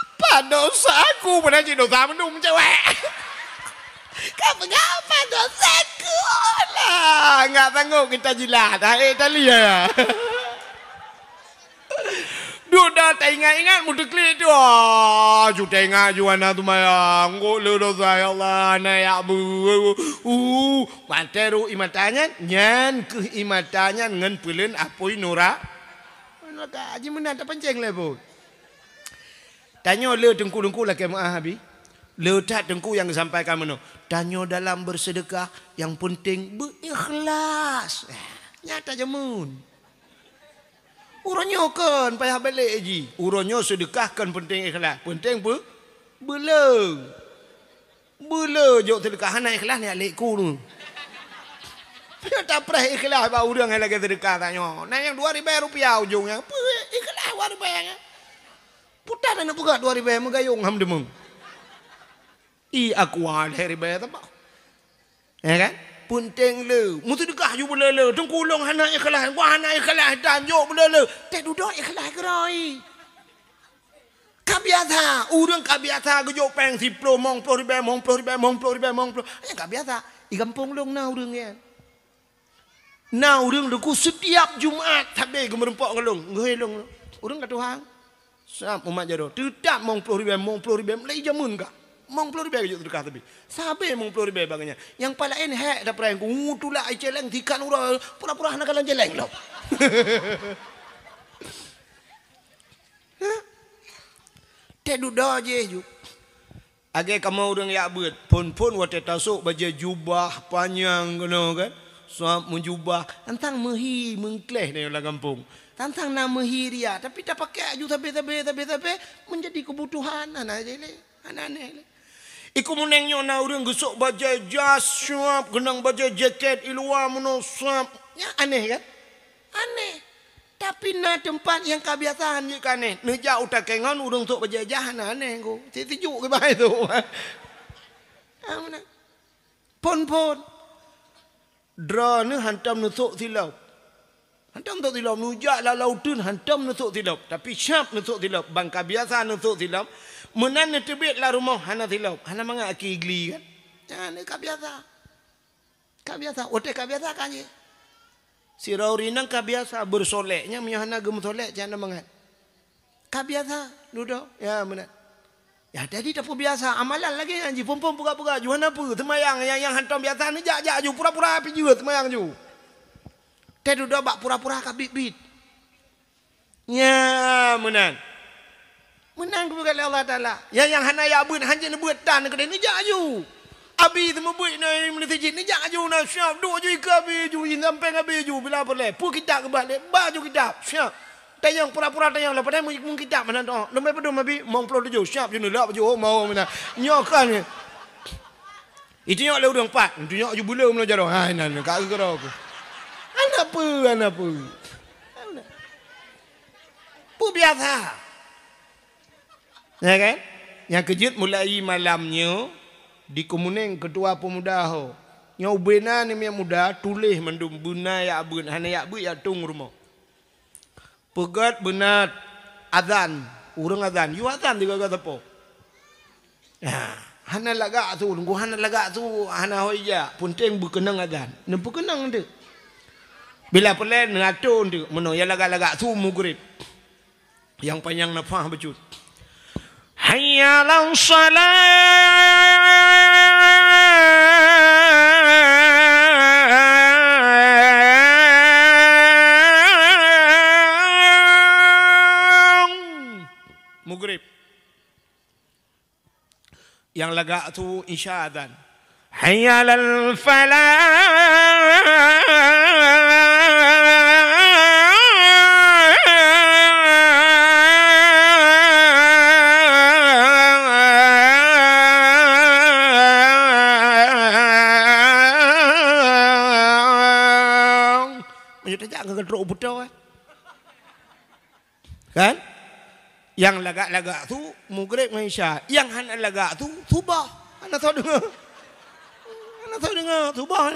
Apa Dosa aku, padahal cit dosa mandum cewek. Ka peugah apa dosa aku lah. Enggak sanggup kita jilat. Hai, tali ya. Duda taingat-ingat meuteuklik tu. Ah, ju taingat ju hana seumayang. Ngok le dosa, ya Allah, hana yak bu. Uh, maté ru imata nyan, nyan keuh imata nyan ngon peuleuen apui nura-, nuraka. Haji meunan tapancéng lé buet. Tanyoe le teungku-teungku lakée meu'ah abi. Le that teungku nyang geusampaikan meunoe. Tanyoe dalam bersedekah, yang penting beu ikhlas. Nyata jameun. Uroe nyoe kon payah balek ji. Uroe nyoe seudeukah kon peunteng ikhlas. Peunteng beu-, beuleu. Beuleu jok seudeukah hana ikhlas nyak lek ku tu. Tapreh ikhlas bak ureueng nyang lagée seudeukah tanyoe. Na nyang dua ribée rupiah ujong nyan. Peue ikhlas dua ribée nyan. Puta na peugah dua ribée meugayong ham deungoe. I aqua lhée ribée teuma. Ya kan? Peunteng le. Meuseudeukah ju beuleu-leu. Teungku lôn hana ikhlas. Gua hana ikhlas dan jok beuleu-leu. Teuh dudoe ikhlas keuroi. Ka biasa. Ureueng ka biasa geujok péng siploh, mong ploh ribée, mong ploh ribée, mong ploh ribée, mong ploh. Nyang ka biasa. Di gampông lôn na ureueng nyan. Na ureueng teungku setiap Jumat sabe geumeureumpok ngon lôn. Ngeuhôi lôn. Ureueng ka tuha. Sab umat jaroe. Teutap mong ploh ribée, mong ploh ribée, mulai jameun ka. Mong ploh ribée geujok seudeukah sabe. Sabe mong ploh ribée bak nyan. Nyang paléng hék tapreh ku, uh, tulak ai céléng tikan uroe, pura-pura hana kalon céléng lom. Teuh dudoe jih ju. Lagée kamoe ureueng yak beuet, phon-phon watée tasok bajée jubah panyang keunoe kan, sab meujubah, tantang meuhi meungkléh nyoe lam gampông. Tantang na meuhi riak, tapi tapakée aju sabe-sabe, sabe-sabe, meunjadi keubutuhan, hana jai lé, hana aneh lé. Iku meuneng nyoe na ureueng geusok bajée jas sab, keunong bajée jakét i luwa meunoe sab. Nyan aneh kan? Aneh. Tapi na teumpat nyang ka biasa han jeuet keu aneh. Neujak u takée ngon ureueng sôk bajée jas hana aneh, ngko. Cit sijuek keubai sôk. Ah, meunan. Phon-phon. Droeneuh hantom neusôk silop. Hantom neusôk silop. Neujak lam lauteun hantom neusôk silop. Tapi sab neusôk silop. Ban ka biasa neusôk silop. Meunan neuteubiet lam rumoh hana silop. Hana mangat aki gli kan. Nyan ka biasa. Ka biasa, watée ka biasa ka jih. Sidroe ureueng inong ka biasa beureusolek, nyan meunyoe hana geumeusolek, cit hana mangat. Ka biasa, dudoe, ya meunan. Ya, jadi tapeubiasa, amalan lagée nyan jih, phon-phon peugah-peugah, ju hana peue, seumayang nyang, nyang hantom biasa, neujak-jak ju, pura-pura pih jeuet seumayang ju. Teuh dudoe bak pura-pura ka biet-biet. Nya, meunan. Meunan geupeugah lé Allah Taala. Nyang, nyang hana yak beuet, hanjeuet neubeuet tan keudeh, neujak aju. Abi seumeubeuet na meunasijid, neujak aju na siab, duek aju ikeue abi aju, sampéng abi aju, bila peureulée. Peue kitab geubat lé, ba aju kitab, siab. Tanyong pura-pura tanyong lah, padahai meukitab meunan tu. Leumé padum abi, mong ploh tujoh, siab ju neulak baju, oh, mau meunan. Nyoe kan. Itunyok lé ureueng pat, itunyok ju buleue meunyoe jaroe. Hai nan ka keudroe ku. Hana peue, hana peue. Peue biasa. Ya kan? Nyang keujeuet mulai malam nyoe di Keumunéng Keutua Peumuda ho. Nyoe ubena ni miet muda tuléh mandum beuna yak beuet, hana yak beuet yak tueng rumoh. Peugét beuna azan, ureueng azan, yue azan di gaga sapo. Nah, hana lagak su, nunggu hana lagak su, hana hôi jak, peunteng beukeunong azan. Neupeukeunong teuk. Bila peureulée neuato teuk, meunoe ya lagak-lagak su mugrib. Nyang panyang nafah bacut. Hayya 'alas shalah. Mugrib. Nyang lagak su isya azan. Hayya 'alal falah. Meunyoe tajak keu trok u Puto, eh. Kan? Nyang lagak-lagak su mugrib ngon isya. Nyang hana lagak su subah. Hana soe deungoe. Hana soe deungoe subah.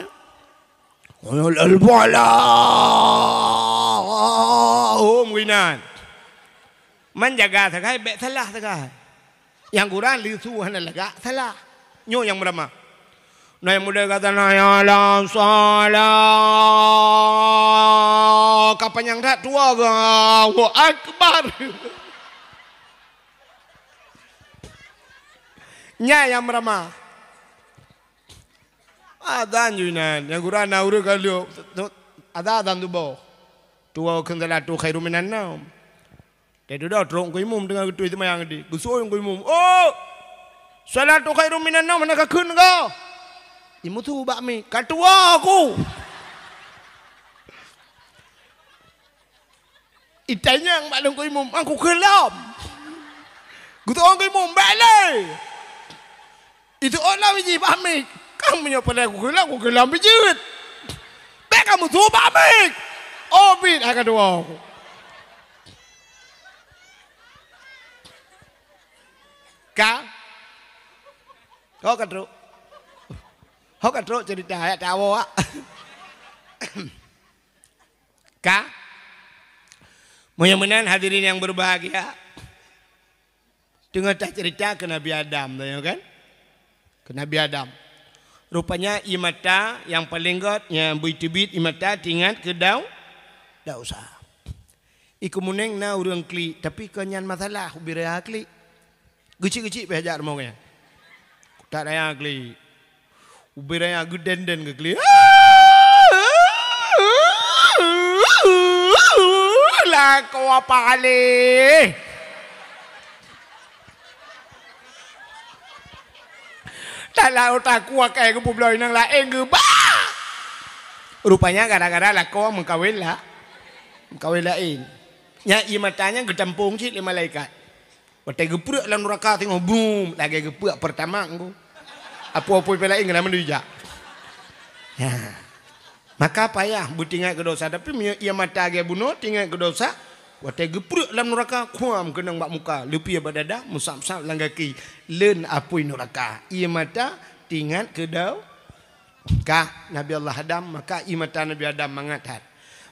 Al-falah. Oh, meuinan. Man jaga sagai, bék salah sagai. Nyang gura leusu hana lagak salah. Nyoe nyang meuramah. Na nyang muda kata, "Hayya 'alas shalah." Ka panyang that tuwoe, Allahu Akbar. Nyan nyang meuramah. Azan ju inan, nyang gura na ureuëng ka lheueh. Azan, azan tuboh. Tuwoe kheun, "Shalatu khairum minan naum." Teududoe trok Teungku Imum teungoh geutuih seumayang di. Geusuet Teungku Imum, "Oh! Shalatu khairum minan naum hana kakheun kah?" Imum su bak mic, "Ka tuwoe ku." Itanyong bak Teungku Imum, "An kukheun lom?" Geutuwoe Teungku Imum, "Bék lé!" Itu oh lom jih bak mic. Kang meunyoe palai kukheun lom, kukheun lom bijeuet. Bék kamoe su bak mic. Oh, bit hai ka tuwoe. Ka? Ho ka trok? Ho ka trok cerita ayat tawoe, ah. Ka? Meunyoe meunan hadirin yang berbahagia, teungoh tacerita keu Nabi Adam, tanyong kan? Keu Nabi Adam. Rupanya ie mata nyang paleng gét, nyang bui teubiet ie mata teuingat keu Dau-, Dausa. Ie keumuneng na ureuëng klik, tapi kon nyan masalah ubé raya klik. Geucik-geucik pih jak rumoh nyan. Kutak raya klik. Ubé raya geuden-den geuklik. Lakoe apa aleh? Talau takue keu geupubloe inong laén geuba. Rupanya gara-gara lakoe meukawen la-, meukawen laén. Nyan ie mata nyan geutampong cit lé malaikat. Watée geupreuek lam nuraka singoh, brum, lagée geupreuek Pertamax ngon apui-apui pih laén keunan mandum jak. Ya. Maka payah beuteuingat keu dosa, tapi meunyoe ie mata lagée bunoe teuingat keu dosa, watée geupreuek lam nuraka, kuam keunong bak muka, leupie bak dada, meusab-sab lam gaki, leuen apui nuraka. Ie mata teuingat keu do-, Ka Nabi Allah Adam, maka ie mata Nabi Adam mangat that.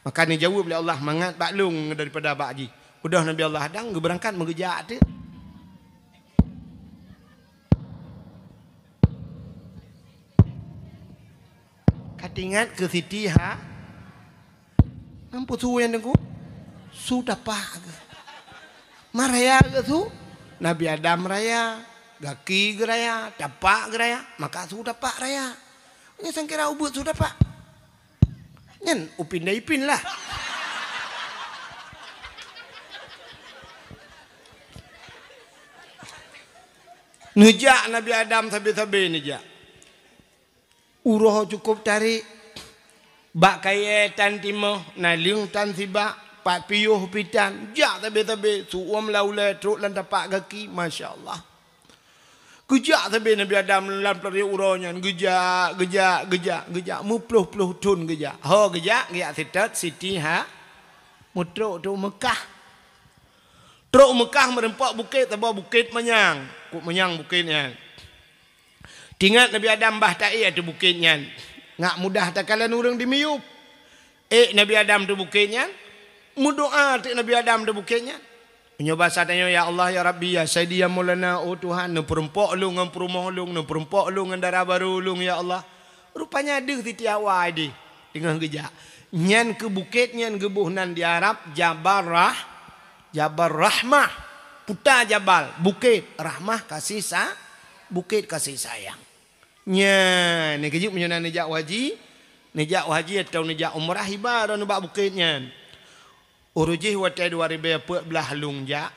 Maka neujaweueb lé Allah, "Mangat bak lôn daripada bak jih." Udah Nabi Allah Adam geubeurangkat meugeujak teuk. Ka teuingat keu Siti Ha-, Ngon peue su nyang teungku? Su tapak geuh. Ma raya geuh su? Nabi Adam raya, gaki geuraya, tapak geuraya, maka su tapak raya. Nyan sangkira ubeut su tapak. Nyan upin dan ipin lah. Neujak Nabi Adam sabe-sabe neujak. Uroe cukôp tarék. Bak kayée tan timoh, naleueng tan sibak, pat piôh pih tan, jak sabe-sabe, su-uem lam ulée, trok lam tapak gaki, masya Allah. Geujak sabe Nabi Adam lam tarék uroe nyan, geujak, geujak, geujak, geujak, meuploh-ploh thon geujak. Ho geujak, geujak seutôt Siti Ha-, meutrok trok Meukah. Trok Meukah meureumpok bukét, saboh bukét manyang. Kok manyang bukét nyan. Teuingat Nabi Adam bah taék ateueh bukét nyan, ngat mudah takalon ureuëng dimiyueb. Ék Nabi Adam ateueh bukét nyan, meudoá ateueh Nabi Adam ateueh bukét nyan. Meunyoe basa tanyoe, "Ya Allah, ya Rabbi, ya Sayyidi, ya Maulana, oh Tuhan, neupeureumpok lôn ngon peurumoh lôn, neupeureumpok lôn ngon dara barô lôn, ya Allah." Rupanya deuh Siti Hawa ideh teungoh geujak. Nyan keuh bukét nyan geuboh nan di Arab Jabal Rah-, Jabal Rahmah, puta jabal, bukét, rahmah, kasih sa-, bukét kasih sayang. Nyan, neukeujeuet meunyoe na neujak haji, neujak haji atawa neujak umrah, iba droeneuh bak bukét nyan. Uroe jih watée dua ribée peuet blaih lôn jak,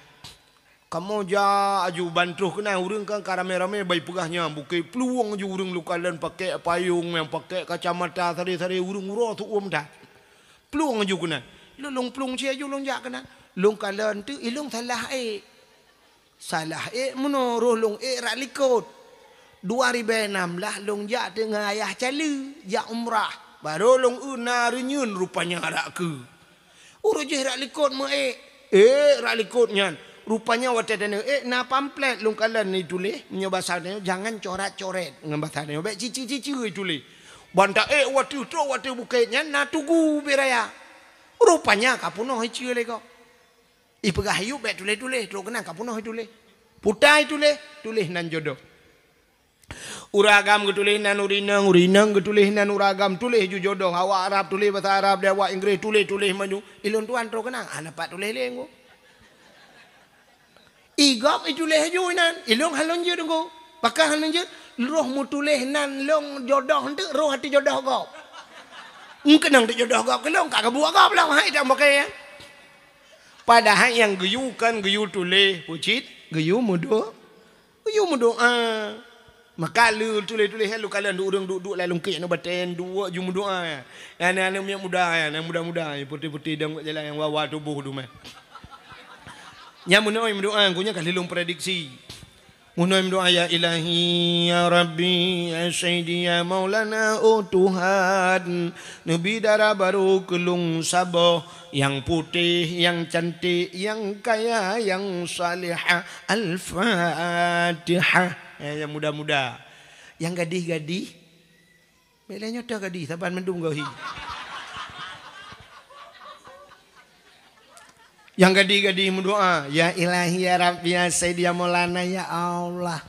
kamoe jak aju ban troh keunan, ureuëng kan ka ramé-ramé bai peugah nyan bukét, plueng aju ureuëng lôn kalon pakék payong, nyang pakék kacamata, sare-sare ureuëng uroe su-uem that. Plueng aju keunan. Lôn, lôn plueng cit aju lôn jak keunan. Lôn kalon teuk, i lôn salah ék. Salah ék meunoe, roh lôn ék rak likot. Dua ribée nam blaih lôn jak teuk ngon ayah Cali, jak umrah. Barô lôn eu na reunyeun rupanya rak keue. Uroe jih rak likot meu ék. Ék rak likot nyan. Rupanya watée tanyoe ék na pamflet lôn kalon ituléh, meunyoe basa tanyoe jangan coret-coret, ngon basa tanyoe bék cici-cici ituléh. Ban taék watée trok watée bukét nyan na tugu ubé raya. Rupanya ka peunoh iceue lé gob. Ipeugah iyueb bék tuléh-tuléh, trok keunan ka peunoh ituléh. Putai tuléh, tuléh nan jodoh. Ureueng agam geutuléh nan ureueng inong, ureueng inong geutuléh nan ureueng agam, tuléh ju jodoh. Awak Arab tuléh basa Arab, di awak Inggréh tuléh, tuléh maju. Ilôn tuan troh keunan, hana pat tuléh lé ngon. I gob ituléh ju inan, ilôn hana lôn jeuet ngon. Pakon hana lôn jeuet? Roh meutuléh nan lôn jodoh eunteuk, roh até jodoh gob. Meukeunong teujodoh gob keu lôn, ka geubuet gob lom, hai dan bokeh. Padahai nyang geuyue kon geuyue tuléh, pucit, geuyue meudo-, geuyue meudoa. Maka lé tuléh-tuléh nyan lôn kalon di ureueng duek-duek lam lungkek nyoe batèe nyan duek ju meudoa. Nyan aneuk-aneuk miet muda nyan, nyang muda-muda, nyang putéh-putéh dong jalan nyang wa-wa tuboh dumah. Nyan meunoe meudoa, geuh nyan ka lheueh lôn prediksi. Meunoe meudoa, "Ya Ilahi, ya Rabbi, ya Sayyidi, ya Maulana, oh Tuhan, neubi dara barô keu lôn saboh, nyang putéh, nyang cantik, nyang kaya, nyang salihah." Al-Fatihah. Eh, nyang muda-muda. Nyang gadih-gadih, bèk lé nyoe teuh gadih, saban mandum gohi. Nyang gadih-gadih meudoa, "Ya Ilahi, ya Rabbi, ya Sayyidi, ya Maulana, ya Allah.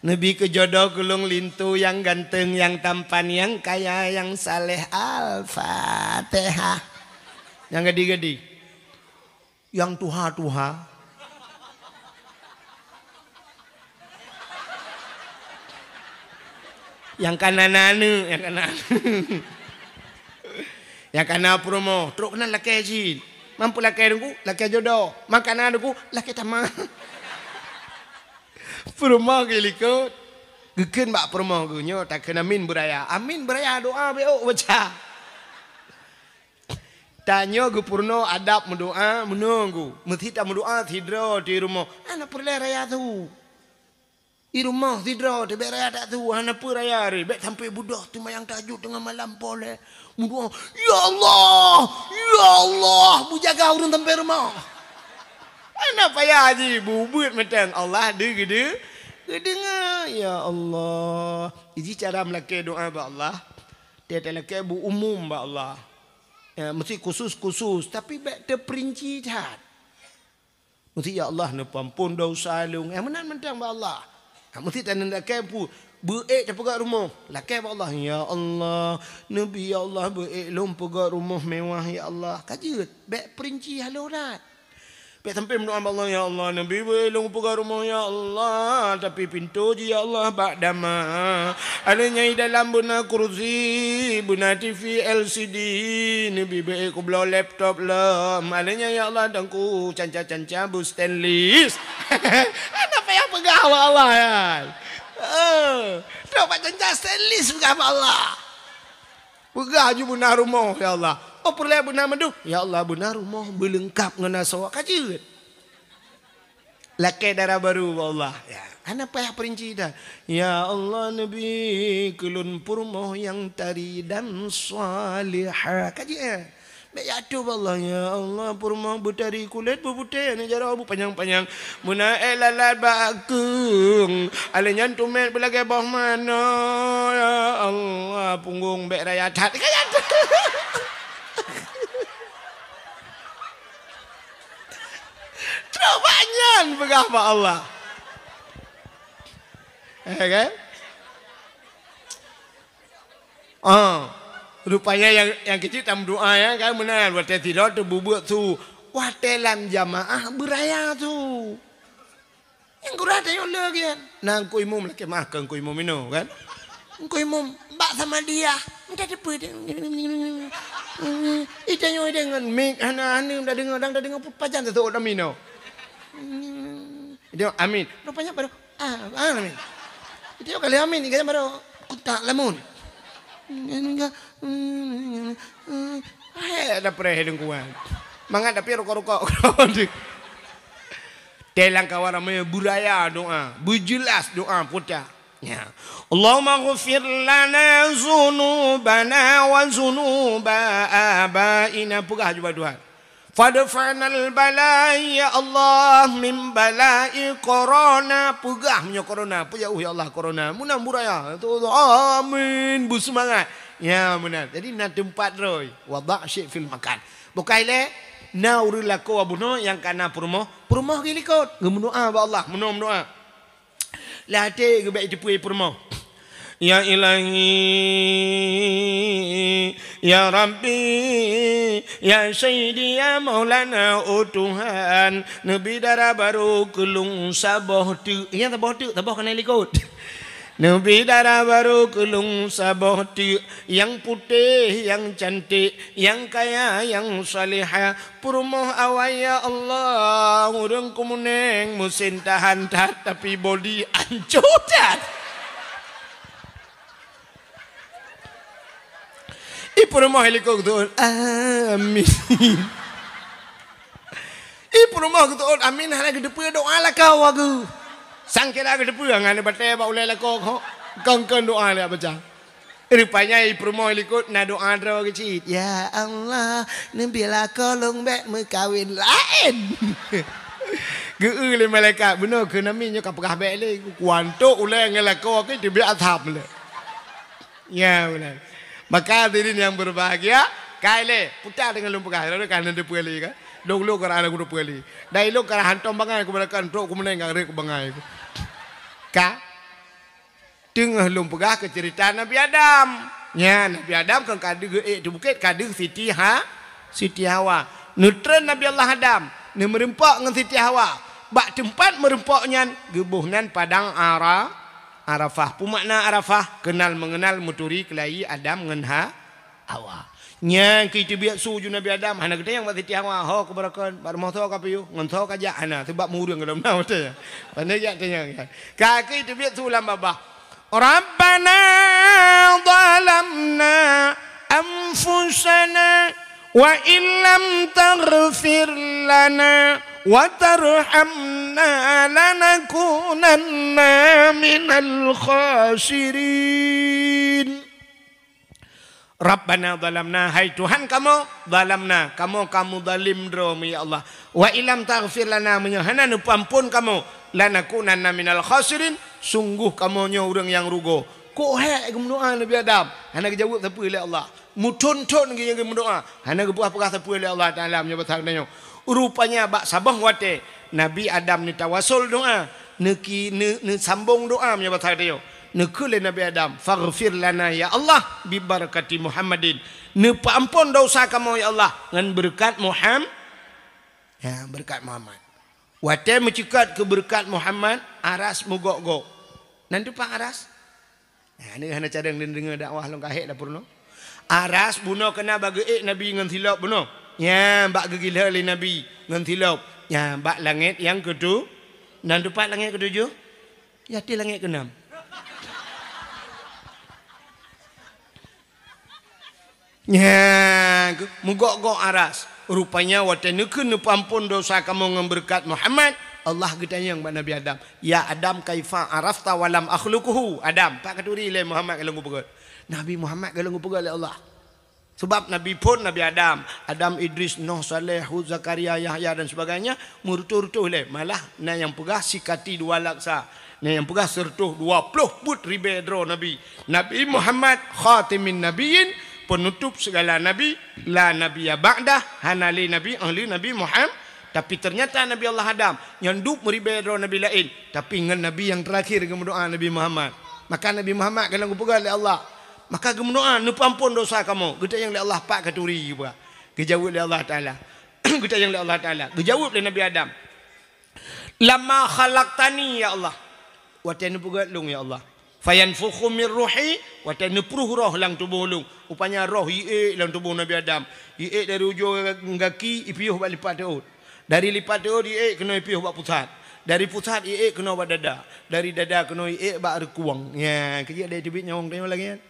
Neubi keu jodoh keu lôn linto nyang ganteng, nyang tampan, nyang kaya, nyang saleh." Al-Fatihah. Nyang gadih-gadih. Nyang tuha-tuha. Nyang kana na aneuk, nyang kana aneuk. Nyang kana peurumoh, trok keunan lakèe cit. Man peulakèe teungku, lakèe jodoh. Man kana teungku, lakèe tamah. Peurumoh geuh likot. Geukheun bak peurumoh geuh nyoe, takheun amin beuraya. Amin beuraya doa bèk ôk baca. Tanyoe geupeurunoe adab meudoa meunoe geuh. Meusti tameudoa sidroe di rumoh. Hana peureulèe raya su. Di rumoh sidroe di bèk raya that su, hana peue raya ré. Bèk sampoe beudôh seumayang tahajud teungoh malam poleh. Meudoa, "Ya Allah, ya Allah, beujaga ureueng sampoe rumoh." Hana payah jih, bubeuet mantong Allah deuh geude-, geudeungoe. Ya Allah. Jih cara meulakèe doa bak Allah. Tiep-tiep lakèe beu umum bak Allah. Ya, meusti khusus-khusus, tapi bèk teupeurinci that. Meusti, "Ya Allah, neupeuampon desya lôn." Eh, meunan mantong bak Allah. Ha, meusti taneuk lakèe pu-, beu-ék tapeugah rumoh. Lakèe bak Allah, "Ya Allah, neubi, ya Allah, beu-ék lôn peugah rumoh mewah, ya Allah." Ka jeuet, bèk peurinci halôh that. Bèk sampoe meudoa bak Allah, "Ya Allah, neubi beu-ék lôn peugah rumoh, ya Allah, tapi pintoe jih, ya Allah, bak dama. Alèh nyan di dalam beuna kursi, beuna T V L C D, neubi beu-ék kubloe laptop lom. Alèh nyan, ya Allah, teungku canca-canca beu stainless." Hana payah peugah bak Allah, ya. Eh, trok bak canca stainless peugah bak Allah. Peugah ju beuna rumoh, "Ya Allah." Oh, peureulèe beuna mandum. "Ya Allah, beuna rumoh beuleungkap ngon asoe." Ka jeuet. Lakèe dara barô bak Allah. Ya, hana payah peurinci that. "Ya Allah, neubi keu lôn peurumoh nyang tari dan salihah." Ka jeuet, eh. Bèk jak ateuh bak Allah, "Ya Allah, peurumoh beutari kulét beuputéh, aneuk jaroe beupanyang-panyang." Meunan ék lalat bak keueng, alèh nyan tumét beulagèe boh manoe. Ya Allah, punggong bèk raya that. Trok bak nyan peugah bak Allah. Eh, kan? Ah, rupanya nyang, nyang keuciek tameudoa, ya, kan, meunan. Watèe sidroe teubeubuet su, watèe lam jamaah beuraya su. Nyang gura tanyoe le gian. Na Teungku Imum lakèe, maaf keu Teungku Imum inoe, kan. Teungku Imum bak Samadiyah, minta teupeu. Ita nyoe deungon mik hana, hana tadeungoe, dang tadeungoe pajan teuseuôt amin nyoe. Dia amin. Rupanya baru Ah, ah, amin. Tiap kali amin, ingat baru kontak lamun. Hai, ada preh dengkuan. Mangat tapi rokok-rokok. Telang kawan ramai beraya doa, berjelas doa putar. Ya. Allahumma ghfir lana zunubana wa zunuba abaina. Peugah juga Tuhan. Fadfa'nal bala, ya Allah, min bala'i korona. Peugah meunyoe korona, peujauh, ya Allah, korona. Meunan buraya. Amin. Beuseumangat. Ya, meunan. Jadi, na teumpat roi. Wada' syai' fil makan. Bukai lé. Na ureuëng lakoe bunoe nyang ka na peurumoh, peurumoh geulikot, geumeudoá bak Allah, meunoe meudoá. Lé até geubek jiteupeu peurumoh. Ya Ilahi, ya Rabbi, ya Sayyidi, ya Maulana, oh Tuhan, neubi dara barô keu lôn saboh teuk. Nyang saboh teuk, saboh keuneuk likot. Neubi dara barô keu lôn saboh teuk, nyang putéh, nyang cantik, nyang kaya, nyang salihah. Peurumoh awai, ya Allah, ureuëng keumeuneng, meusén tahan that, tapi bodi ancô that. Ih, peurumoh likot geuteuôt, amin. Ih, peurumoh geuteuôt, amin, hana geuteupeue doa lakoe geuh. Sangkira geuteupeue, ngon batée bak ulée lakoe kok, kon-kon doa lé baca. Rupanya ih peurumoh likot na doa droe geuh cit. Ya Allah, neubi lakoe lôn bék meukawen laén. Geu-eu lé malaikat, bunoe keuh nami nyoe ka peugah bék lé. Kuantok ulée ngon lakoe keuh teubiet asam lé. Ya, beuna. Maka hadirin yang berbahagia, kai lé, puta deungon lôn peugah, lôn ka hana teupeue lé kan. Dong lôn ka hana teupeue lé. Dai lôn ka hántom bangai, kumeuneng ka rhot keu bangai. Ka. Teungoh lôn peugah keu ceurita Nabi Adam. Nya, Nabi Adam kan ka deuh ék teu bukét, ka deuh Siti Ha-, Siti Hawa. Neutreun Nabi Allah Adam, neumeureumpok ngon Siti Hawa. Bak teumpat meureumpok nyan, geuboh nan padang Ara-, Arafah. Peue makna Arafah? Keunal meungeunal, meuturi keulayi Adam ngon Ha-, Hawa. Nyang keu teubiet su ju Nabi Adam, hana geutanyong bak Siti Hawa, "Ho, keu baroe kon, bak rumoh soe ka piôh, ngon soe ka jak?" Hana, sabab meureueng gohlom na watée nyan. Pane jak tanyong nyan. Ka keu teubiet su lam babah. Rabbana zalamna anfusana wa illam taghfir lana wa tarhamna lanakunanna minal khasirin. Rabbana zalamna, hai Tuhan kamoe, zalamna, kamoe ka meuzalim droe, ya Allah. Wa illam taghfir lana, meunyoe hana neupeuamphon kamoe, lanakunanna minal khasirin, sunggoh kamoe nyoe ureuëng nyang rugoe. Kok hék geumeudoá Nabi Adam, hana geujaweueb sapeue lé Allah. Meuthon-thon geu-, geumeudoá, hana geupeugah-peugah sapeue lé Allah Taala meunyoe basa geutanyoe. Rupanya bak saboh watée Nabi Adam neutawasol doá, neuki-, neu-, neusambong doá meunyoe basa geutanyoe. Neukheun lé Nabi Adam, "Faghfir lana ya Allah bi barakati Muhammadin." Neupeuamphon desya kamoe ya Allah ngon beureukat Muham-, ya, beureukat Muhammad. Watée meuceukat keu beureukat Muhammad, aras meugok-gok. Nan teumpat aras? Nah, ni hana cadang deungoe dakwah lôn ka hék dapur nyoe. Aras bunoe keuna bak geuék Nabi ngon silop bunoe. Nya, bak geugilhée lé Nabi ngon silop. Nya, bak langét nyang keutu-, nan teumpat langét keutujoh? Yati langét keunam. Nya, meugok-gok aras. Rupanya watée neukheun neupeuamphon desya kamoe ngon beureukat Muhammad, Allah geutanyong bak Nabi Adam, "Ya Adam, kaifa arafta wa lam akhluquhu?" Adam, pat katuri lé Muhammad goh lom geupeugét. Nabi Muhammad goh lom geupeugét lé Allah. Sabab Nabi phon Nabi Adam, Adam, Idris, Nuh, Saleh, Hud, Zakaria, Yahya dan sebagainya, meureutôh-reutôh lé. Malah na nyang peugah sikati dua laksa. Na nyang peugah sireutôh dua ploh peuet ribée droe nabi. Nabi Muhammad khatimin nabiyyin, peunutôp sigala nabi, la nabiyya ba'dah, hana lé nabi ahli Nabi Muhammad. Tapi ternyata Nabi Allah Adam nyan dub meuribée droe nabi laén, tapi ngon nabi nyang teurakhir geumeudoá Nabi Muhammad. Maka Nabi Muhammad goh lom geupeugét lé Allah. Maka geumeudoá, "Neupeuamphon desya kamoe." Geutanyong lé Allah, "Pat katuri?" Geujaweueb lé Allah Taala. Geutanyong lé Allah Taala. Geujaweueb lé Nabi Adam. "Lamma khalaqtani, ya Allah." Watée neupeugét lôn, ya Allah. "Fayanfukhu min ruhi," watée neuprôh roh lam tuboh lôn. Rupanya roh iék lam tuboh Nabi Adam. Iék dari ujong gaki, ipiôh bak lipat teuôt. Dari lipat teuôt iék keunoe ipiôh bak pusat. Dari pusat iék keunoe bak dada. Dari dada keunoe iék bak reukueng. Nya, keujeuet dai teubiet nyawöng tanyoe lagée nyan.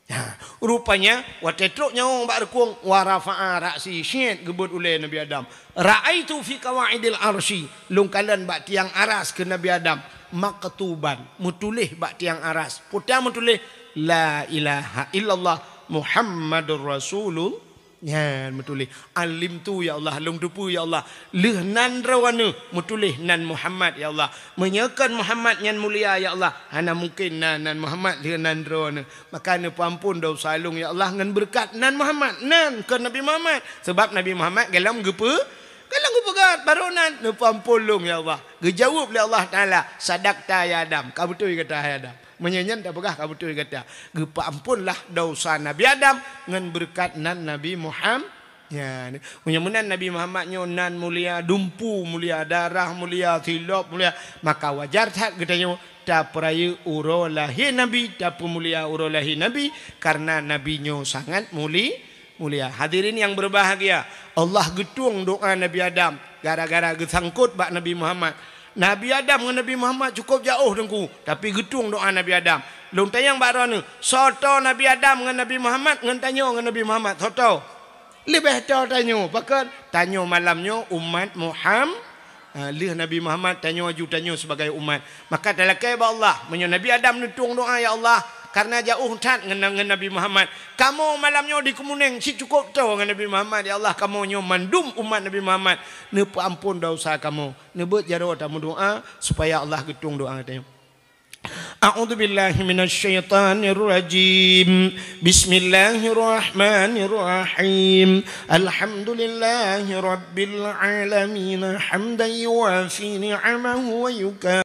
Ha, rupanya, watée trok nyawöng bak reukueng, wa rafa'a ra'si, syiet geubeuet ulée Nabi Adam. Ra'aitu fi qawaidil arsy, lôn kalon bak tiang aras keu Nabi Adam, maktuban, meutuléh bak tiang aras. Peue nyang meutuléh, "La ilaha illallah Muhammadur Rasulullah." Nyan meutuléh, "Alimtu, ya Allah, lôn teupeue, ya Allah." Lheueh nan droeneuh meutuléh nan Muhammad, ya Allah. Meunyoe kon Muhammad nyan mulia, ya Allah, hana mungken na nan Muhammad lheueh nan droeneuh. Maka neupeuamphon desya lôn, ya Allah, ngon beureukat nan Muhammad, nan kon Nabi Muhammad. Sabab Nabi Muhammad golom geupeu-, golom geupeugah, barô nan neupeuamphon lôn, ya Allah. Geujaweueb lé Allah Taala, "Sadaqta ya Adam." Ka beutôi gata, hai Adam. Meunyoe nyan tapeugah ka beutôi gata. Geupeuamphonlah desya Nabi Adam ngon beureukat nan Nabi Muham-, nyan. Meunyoe meunan Nabi Muhammad nyoe nan mulia, dumpu mulia, darah mulia, silop mulia, maka wajar that geutanyoe tapeurayeuk uroe lahé Nabi, tapeumulia uroe lahé Nabi, karena Nabi nyoe sangat muli-, mulia. Hadirin yang berbahagia, Allah geutueng doa Nabi Adam gara-gara geusangkot bak Nabi Muhammad. Nabi Adam ngon Nabi Muhammad cukôp jaôh, Teungku, tapi geutueng doa Nabi Adam. Lôn tanyong bak droeneuh, soe toe Nabi Adam ngon Nabi Muhammad, ngon tanyoe ngon Nabi Muhammad, soe toe? Leubeh toe tanyoe, pakon? Tanyoe malam nyoe umat Muham-, ha, lheueh Nabi Muhammad, tanyoe aju tanyoe sibagai umat. Maka talakée bak Allah, meunyoe Nabi Adam neutueng doa, "Ya Allah, karena jaôh that ngon, ngon Nabi Muhammad, kamoe malam nyoe di Keumunéng cit cukôp toe ngon Nabi Muhammad, ya Allah, kamoe nyoe mandum umat Nabi Muhammad, neupeuamphon desya kamoe." Neubeuet jaroe tameudoa supaya Allah geutueng doa geutanyoe. A'udzubillahi minasyaitonirrajim. Bismillahirrahmanirrahim. Alhamdulillahirabbil alamin. Hamdan yuwafi ni'amahu wa yuka-